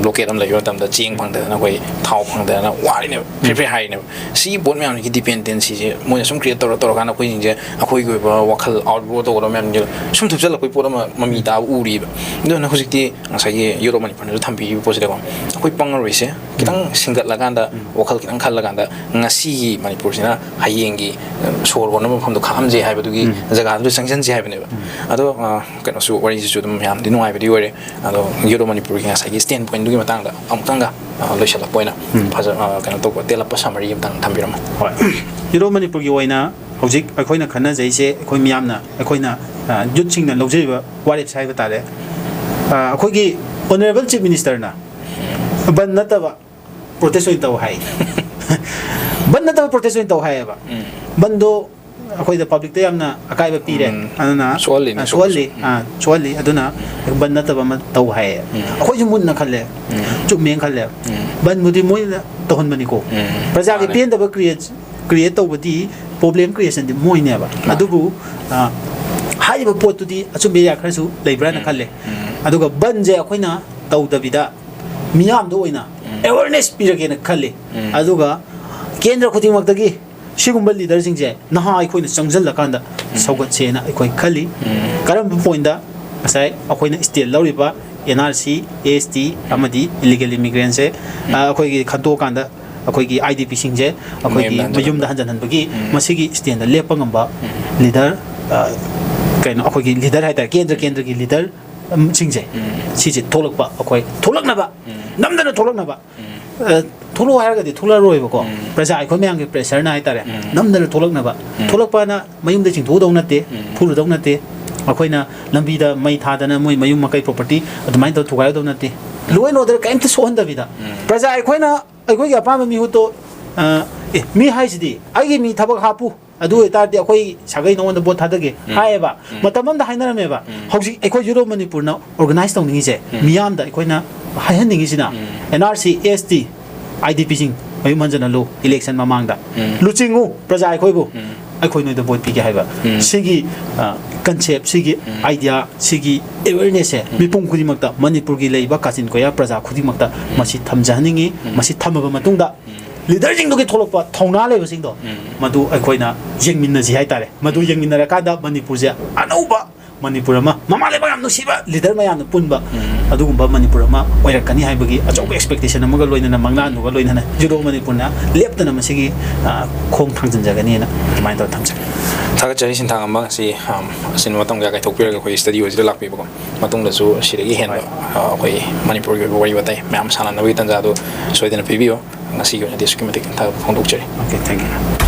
ꯕ꯭ꯂꯣꯀꯦꯠ ꯑꯃ ꯂꯩꯕ ꯃꯇꯝꯗ ꯆꯦꯡ ꯐꯪꯗꯗꯅ, ꯑꯩꯈꯣꯏ ꯊꯥꯎ ꯐꯪꯗꯗꯅ ꯋꯥꯔꯤꯅꯦꯕ, ꯐ꯭ꯔꯤ ꯐ꯭ꯔꯤ ꯍꯥꯏꯔꯤꯅꯦꯕ꯫ ꯁꯤꯒꯤ ꯄꯣꯠ ꯃꯌꯥꯝꯁꯤꯒꯤ ꯗꯤꯄꯦꯟꯗꯦꯟꯁꯤꯁꯦ ꯃꯣꯏꯅ ꯁꯨꯝ ꯀ꯭ꯔꯤꯌꯦꯠ ꯇꯧꯔ ꯇꯧꯔꯀꯥꯟꯗ ꯑꯩꯈꯣꯏꯁꯤꯡꯁꯦ ꯑꯩꯈꯣꯏꯒꯤ ꯑꯣꯏꯕ ꯋꯥꯈꯜ ꯑꯥꯎꯠꯒ꯭ꯔꯣ ꯇꯧꯒꯗꯕ ꯃꯌꯥꯝꯁꯦ ꯁꯨꯝ ꯊꯨꯞꯆꯜꯂꯛꯄꯒꯤ ꯄꯣꯠ ꯑꯃ ꯃꯃꯤ ꯇꯥꯕ ꯎꯔꯤꯕ꯫ ꯑꯗꯨꯅ ꯍꯧꯖꯤꯛꯇꯤ ꯉꯁꯥꯏꯒꯤ ꯌꯨꯔꯣꯞ ꯃꯅꯤꯄꯨꯔꯅꯁꯨ ꯊꯝꯕꯤꯔꯤꯕ ꯄꯣꯠꯁꯤꯗꯀꯣ, ꯑꯩꯈꯣꯏ ꯄꯪꯉꯔꯣꯏꯁꯦ, ꯈꯤꯇꯪ ꯁꯤꯡꯒꯠꯂꯀꯥꯟꯗ, ꯋꯥꯈꯜ ꯈꯤꯇꯪ ꯈꯜꯂꯀꯥꯟꯗ, ꯉꯁꯤꯒꯤ ꯃꯅꯤꯄꯨꯔꯁꯤꯅ ꯍꯌꯦꯡꯒꯤ, ꯑ, ꯁꯣꯔ ꯍꯣꯟꯅꯕ ꯃꯐꯝꯗꯣ ꯈꯥꯛꯑꯝꯁꯦ ꯍꯥꯏꯕꯗꯨꯒꯤ ꯖꯒꯥꯗꯨꯗ ꯆꯪꯁꯤꯟꯁꯦ ꯍꯥꯏꯕꯅꯦꯕ꯫ ꯑꯗꯣ, ꯑ, ꯀꯩꯅꯣꯁꯨ, ꯋꯥꯔꯤꯁꯤꯁꯨ ꯑꯗꯨꯝ ꯌꯥꯝꯗꯤ ꯅꯨꯡꯉꯥꯏꯕꯗꯤ ꯑꯣꯏꯔꯦ꯫ ꯑꯗꯣ ꯌꯨꯔꯣ ꯃꯅꯤꯄꯨꯔꯒꯤ ꯉꯁꯥꯏꯒꯤ ꯁ꯭ꯇꯦꯟ ꯄꯣꯏꯟꯗꯨꯒꯤ ꯃꯇꯥꯡꯗ ꯑꯃꯨꯛꯇꯪꯒ, ꯑ, ꯂꯣꯏꯁꯤꯜꯂꯛꯄ ꯑꯣꯏꯅ ꯐꯖ-, ꯑ, ꯀꯩꯅꯣ ꯇꯧꯕ, ꯇꯦꯜꯂꯞꯄ ꯁꯃꯔꯤ ꯑꯃꯇꯪ ꯊꯝꯕꯤꯔꯝꯃꯣ꯫ ꯍꯣꯏ꯫ ꯌꯨꯔꯣ ꯃꯅꯤꯄꯨꯔꯒꯤ ꯑꯣꯏꯅ ꯍꯧꯖꯤꯛ ꯑꯩꯈꯣꯏꯅ ꯈꯟꯅꯖꯩꯁꯦ, ꯑꯩꯈꯣꯏ ꯃꯤꯌꯥꯝꯅ, ꯑꯩꯈꯣꯏꯅ, ꯑ, ꯌꯨꯠꯁꯤꯡꯅ ꯂꯧꯖꯔꯤꯕ ꯋꯥꯔꯦꯞꯁꯦ ꯍꯥꯏꯕ ꯇꯥꯔꯦ꯫ ꯑ, ꯑꯩꯈꯣꯏꯒꯤ ꯑꯣꯅꯔꯦꯕꯜ ꯆꯤꯐ ꯃꯤꯅꯤꯁꯇꯔꯅ ꯕꯟ ꯅꯠꯇꯕ ꯄ꯭ꯔꯣꯇꯦꯁ ꯑꯣꯏꯅ ꯇꯧ ꯍꯥꯏ꯫ ꯕꯟ ꯅꯠꯇꯕ ꯄ꯭ꯔꯣꯇꯦꯁ ꯑꯣꯏꯅ ꯇꯧ ꯍꯥꯏꯌꯦꯕ꯫ ꯕꯟꯗꯣ ꯑꯩꯈꯣꯏꯗ, ꯄꯕ꯭ꯂꯤꯛꯇ ꯌꯥꯝꯅ ꯑꯀꯥꯏꯕ ꯄꯤꯔꯦ꯫ ꯎꯝ꯫ ꯑꯗꯨꯅ, ꯁꯣꯛꯍꯜꯂꯤꯅꯦ, ꯑ, ꯁꯣꯛꯍꯜꯂꯤ꯫ ꯁꯣꯛꯄꯁꯨ꯫ ꯎꯝ꯫ ꯑ, ꯁꯣꯛꯍꯜꯂꯤ꯫ ꯑꯗꯨꯅ ꯕꯟ ꯅꯠꯇꯕ ꯑꯃ ꯇꯧ ꯍꯥꯏꯌꯦ꯫ ꯎꯝ꯫ ꯑꯩꯈꯣꯏꯁꯨ ꯃꯨꯟꯅ ꯈꯜꯂꯦ꯫ ꯎꯝ꯫ ꯆꯨꯝꯃꯦꯅ ꯈꯜꯂꯦ꯫ ꯎꯝ꯫ ꯕꯟꯕꯨꯗꯤ ꯃꯣꯏꯅ ꯇꯧꯍꯟꯕꯅꯤꯀꯣ꯫ ꯎꯝ꯫ ꯄ꯭ꯔꯖꯥꯒꯤ ꯃꯥꯅꯦ꯫ ꯄꯦꯟꯗꯕ ꯀ꯭ꯔꯤꯌꯦꯠ, ꯀ꯭ꯔꯤꯌꯦꯠ ꯇꯧꯕꯗꯤ, ꯄ꯭ꯔꯣꯕ꯭ꯂꯦꯝ ꯀ꯭ꯔꯤꯌꯦꯁꯟꯗꯤ ꯃꯣꯏꯅꯦꯕ꯫ ꯃꯥꯅꯦ꯫ ꯑꯗꯨꯕꯨ, ꯑ, ꯍꯥꯏꯔꯤꯕ ꯄꯣꯠꯇꯨꯗꯤ ꯑꯆꯨꯝꯕ ꯌꯥ ꯈꯔꯁꯨ ꯂꯩꯕ꯭ꯔꯥꯅ ꯎꯝ꯫ ꯈꯜꯂꯦ꯫ ꯎꯝ꯫ ꯑꯗꯨꯒ ꯕꯟꯁꯦ ꯑꯩꯈꯣꯏꯅ ꯇꯧꯗꯕꯤꯗ ꯃꯤꯌꯥꯝꯗ ꯑꯣꯏꯅ ꯎꯝ꯫ ꯑꯦꯋꯦꯔꯅꯦꯁ ꯄꯤꯔꯒꯦꯅ ꯈꯜꯂꯤ꯫ ꯎꯝ꯫ ꯑꯗꯨꯒ ꯀꯦꯟꯗ꯭ꯔ ꯈꯨꯗꯤꯡꯃꯛꯇꯒꯤ ꯁꯤꯒꯨꯝꯕ ꯂꯤꯗꯔꯁꯤꯡꯁꯦ ꯅꯍꯥ ꯑꯩꯈꯣꯏꯅ ꯆꯪꯁꯤꯜꯂꯀꯥꯟꯗ ꯎꯝ꯫ ꯁꯧꯒꯠꯁꯦꯅ ꯑꯩꯈꯣꯏ ꯈꯜꯂꯤ꯫ ꯎꯝ꯫ ꯀꯔꯝꯕ ꯄꯣꯏꯟꯗ? ꯉꯁꯥꯏ ꯑꯩꯈꯣꯏꯅ ꯁ꯭ꯇꯦꯟ ꯂꯧꯔꯤꯕ ꯑꯦꯟ ꯑꯥꯔ ꯁꯤ, ꯑꯦ ꯑꯦꯁ ꯇꯤ ꯑꯃꯗꯤ ꯏꯂꯤꯒꯦꯜ ꯏꯃꯤꯒ꯭ꯔꯦꯟꯁꯦ, ꯎꯝ꯫ ꯑ, ꯑꯩꯈꯣꯏꯒꯤ ꯈꯟꯇꯣꯛꯑꯀꯥꯟꯗ ꯑꯩꯈꯣꯏꯒꯤ ꯑꯥꯏ ꯗꯤ ꯄꯤꯁꯤꯡꯁꯦ ꯑꯩꯈꯣꯏꯒꯤ ꯃꯌꯨꯝꯗ ꯃꯌꯨꯝꯗ ꯍꯟꯖꯤꯟꯍꯟꯕ꯫ ꯍꯟꯖꯤꯟꯍꯟꯕꯒꯤ ꯎꯝ꯫ ꯃꯁꯤꯒꯤ ꯁ꯭ꯇꯦꯟꯗ ꯂꯦꯞꯄ ꯉꯝꯕ ꯎꯝ꯫ ꯂꯤꯗꯔ, ꯑ, ꯀꯩꯅꯣ, ꯑꯩꯈꯣꯏꯒꯤ ꯂꯤꯗꯔ ꯍꯥꯏꯇꯥꯔꯦ, ꯀꯦꯟꯗ꯭ꯔ ꯀꯦꯟꯗ꯭ꯔꯒꯤ ꯂꯤꯗꯔ, ꯎꯝ, ꯁꯤꯡꯁꯦ, ꯎꯝ꯫ ꯁꯤꯁꯦ ꯊꯣꯛꯂꯛꯄ, ꯑꯩꯈꯣꯏ ꯊꯣꯛꯂꯛꯅꯕ, ꯎꯝ꯫ ꯅꯝꯗꯅ ꯊꯣꯛꯂꯛꯅꯕ, ꯎꯝ꯫ ꯑ, ꯊꯣꯛꯂꯛꯑꯣ ꯍꯥꯏꯔꯒꯗꯤ ꯊꯣꯛꯂꯛꯑꯔꯣꯏꯕꯀꯣ꯫ ꯎꯝ꯫ ꯄ꯭ꯔꯖꯥ ꯑꯩꯈꯣꯏ ꯃꯌꯥꯝꯒꯤ ꯄ꯭ꯔꯦꯁꯔꯅ ꯍꯥꯏꯇꯥꯔꯦ, ꯎꯝ꯫ ꯅꯝꯗꯅ ꯊꯣꯛꯂꯛꯅꯕ꯫ ꯎꯝ꯫ ꯊꯣꯛꯂꯛꯄꯅ ꯃꯌꯨꯝꯗ ꯆꯤꯡꯊꯣꯛꯎꯗꯧ ꯅꯠꯇꯦ, ꯎꯝ꯫ ꯐꯨꯔꯨꯗꯧ ꯅꯠꯇꯦ꯫ ꯑꯩꯈꯣꯏꯅ ꯂꯝꯕꯤꯗ ꯃꯩ ꯊꯥꯗꯅ ꯃꯣꯏ ꯃꯌꯨꯝ ꯃꯀꯩ, ꯄ꯭ꯔꯣꯄꯔꯇꯤ ꯑꯗꯨꯃꯥꯏꯅ ꯇꯧꯔ ꯊꯨꯒꯥꯏꯔꯗꯧ ꯅꯠꯇꯦ꯫ ꯂꯣ ꯑꯦꯟ ꯑꯣꯔꯗꯔ ꯀꯔꯤꯝꯇ ꯁꯣꯛꯍꯟꯗꯕꯤꯗ꯫ ꯎꯝ꯫ ꯄ꯭ꯔꯖꯥ ꯑꯩꯈꯣꯏꯅ ꯑꯩꯈꯣꯏꯒꯤ ꯑꯄꯥꯝꯕ ꯃꯤꯍꯨꯠꯇꯣ, ꯑ, "ꯑꯦ, ꯃꯤ ꯍꯥꯏꯁꯤꯗꯤ ꯑꯩꯒꯤ ꯃꯤ ꯊꯕꯛ ꯍꯥꯞꯄꯨ, ꯑꯗꯨ ꯑꯣꯏꯇꯥꯔꯗꯤ ꯑꯩꯈꯣꯏ ꯁꯥꯒꯩ ꯅꯉꯣꯟꯗ ꯚꯣꯠ ꯊꯥꯗꯒꯦ" ꯎꯝ꯫ ꯍꯥꯏꯌꯦꯕ꯫ ꯎꯝ꯫ ꯃꯇꯝ ꯑꯃꯗ ꯍꯥꯏꯅꯔꯝꯃꯦꯕ꯫ ꯎꯝ꯫ ꯍꯧꯖꯤꯛ ꯑꯩꯈꯣꯏ ꯌꯨꯔꯣꯞ ꯃꯅꯤꯄꯨꯔꯅ ꯑꯣꯔꯒꯅꯥꯏꯖ ꯇꯧꯅꯤꯡꯉꯤꯁꯦ, ꯎꯝ꯫ ꯃꯤꯌꯥꯝꯗ ꯑꯩꯈꯣꯏꯅ ꯍꯥꯏꯍꯟꯅꯤꯡꯉꯤꯁꯤꯅ, ꯎꯝ꯫ ꯑꯦꯟ ꯑꯥꯔ ꯁꯤ, ꯑꯦꯁ ꯇꯤ, ꯑꯥꯏ ꯗꯤ ꯄꯤꯁꯤꯡ ꯃꯌꯨꯝ ꯍꯟꯖꯤꯜꯍꯜꯂꯨ, ꯏꯂꯦꯛꯁꯟ ꯃꯃꯥꯡꯗ ꯎꯝ꯫ ꯂꯨꯆꯤꯡꯉꯨ ꯄ꯭ꯔꯖꯥ ꯑꯩꯈꯣꯏꯕꯨ꯫ ꯎꯝ꯫ ꯑꯩꯈꯣꯏ ꯅꯣꯏꯗ ꯚꯣꯠ ꯄꯤꯒꯦ ꯍꯥꯏꯕ꯫ ꯎꯝ꯫ ꯁꯤꯒꯤ, ꯑ, ꯀꯟꯁꯦꯞ, ꯁꯤꯒꯤ ꯎꯝ꯫ ꯑꯥꯏꯗꯤꯌꯥ, ꯁꯤꯒꯤ ꯑꯦꯋꯦꯔꯅꯦꯁꯁꯦ ꯎꯝ꯫ ꯃꯤꯄꯨꯝ ꯈꯨꯗꯤꯡꯃꯛꯇ, ꯃꯅꯤꯄꯨꯔꯒꯤ ꯂꯩꯔꯤꯕ ꯀꯥꯆꯤꯟ ꯀꯣꯌꯥ ꯄ꯭ꯔꯖꯥ ꯈꯨꯗꯤꯡꯃꯛꯇ ꯎꯝ꯫ ꯃꯁꯤ ꯊꯝꯖꯍꯟꯅꯤꯡꯉꯤ꯫ ꯎꯝ꯫ ꯃꯁꯤ ꯊꯝꯃꯕ ꯃꯇꯨꯡꯗ ꯎꯝ꯫ ꯂꯤꯗꯔꯁꯤꯡꯗꯨꯒꯤ ꯊꯣꯛꯂꯛꯄ ꯊꯧꯅꯥ ꯂꯩꯕꯁꯤꯡꯗꯣ ꯎꯝ꯫ ꯃꯗꯨ ꯑꯩꯈꯣꯏꯅ ꯌꯦꯡꯃꯤꯟꯅꯁꯤ ꯍꯥꯏꯇꯥꯔꯦ꯫ ꯃꯗꯨ ꯎꯝ꯫ ꯌꯦꯡꯃꯤꯟꯅꯔꯀꯥꯟꯗ ꯃꯅꯤꯄꯨꯔꯁꯦ ꯑꯅꯧꯕ ꯃꯅꯤꯄꯨꯔ ꯑꯃ, ꯃꯃꯥ ꯂꯩꯕꯥꯛ ꯌꯥꯝ ꯅꯨꯡꯁꯤꯕ, ꯂꯤꯗꯔ ꯃꯌꯥꯝꯅ ꯄꯨꯟꯕ, ꯑꯗꯨꯒꯨꯝꯕ ꯃꯅꯤꯄꯨꯔ ꯑꯃ ꯑꯣꯏꯔꯛꯀꯅꯤ ꯍꯥꯏꯕꯒꯤ ꯑꯆꯧꯕ ꯑꯦꯛꯁꯄꯦꯛꯇꯦꯁꯟ ꯑꯃꯒ ꯂꯣꯏꯅꯅ, ꯃꯪꯂꯥꯟꯗꯨꯒ ꯂꯣꯏꯅꯅ ꯖꯨꯗꯣ ꯃꯅꯤꯄꯨꯔꯅ ꯂꯦꯞꯇꯅ ꯃꯁꯤꯒꯤ, ꯑ, ꯈꯣꯡ ꯊꯥꯡꯖꯤꯟꯖꯒꯅꯤꯅ ꯑꯗꯨꯃꯥꯏꯅ ꯇꯧꯔ ꯊꯝꯖꯒꯦ꯫ ꯊꯥꯒꯠꯆꯔꯤ ꯁꯤꯟꯊꯥꯡ ꯑꯃ ꯉꯁꯤ, ꯑꯝ, ꯑꯁꯤꯟꯕ ꯃꯇꯝ ꯀꯌꯥ ꯀꯥꯏꯊꯣꯛꯄꯤꯔꯒ ꯑꯩꯈꯣꯏ ꯁ꯭ꯇꯗꯤꯑꯣꯁꯤꯗ ꯂꯥꯛꯄꯤꯕꯀꯣ꯫ ꯃꯇꯨꯡꯗꯁꯨ ꯁꯤꯗꯒꯤ ꯍꯦꯟꯕ, ꯑ, ꯑꯩꯈꯣꯏ ꯃꯅꯤꯄꯨꯔꯒꯤ ꯑꯣꯏꯕ ꯋꯥꯔꯤ ꯋꯥꯇꯥꯏ ꯃꯌꯥꯝ ꯁꯥꯟꯅꯅꯕꯒꯤ ꯇꯥꯟꯖꯥꯗꯨ ꯁꯣꯏꯗꯅ ꯄꯤꯕꯤꯌꯨ꯫ ꯉꯁꯤꯒꯤ ꯑꯣꯏꯅꯗꯤ ꯑꯁꯨꯛꯀꯤ ꯃꯇꯤꯛ ꯊꯥꯒꯠꯄ ꯐꯣꯡꯗꯣꯛꯆꯔꯤ꯫ Okay, thank you.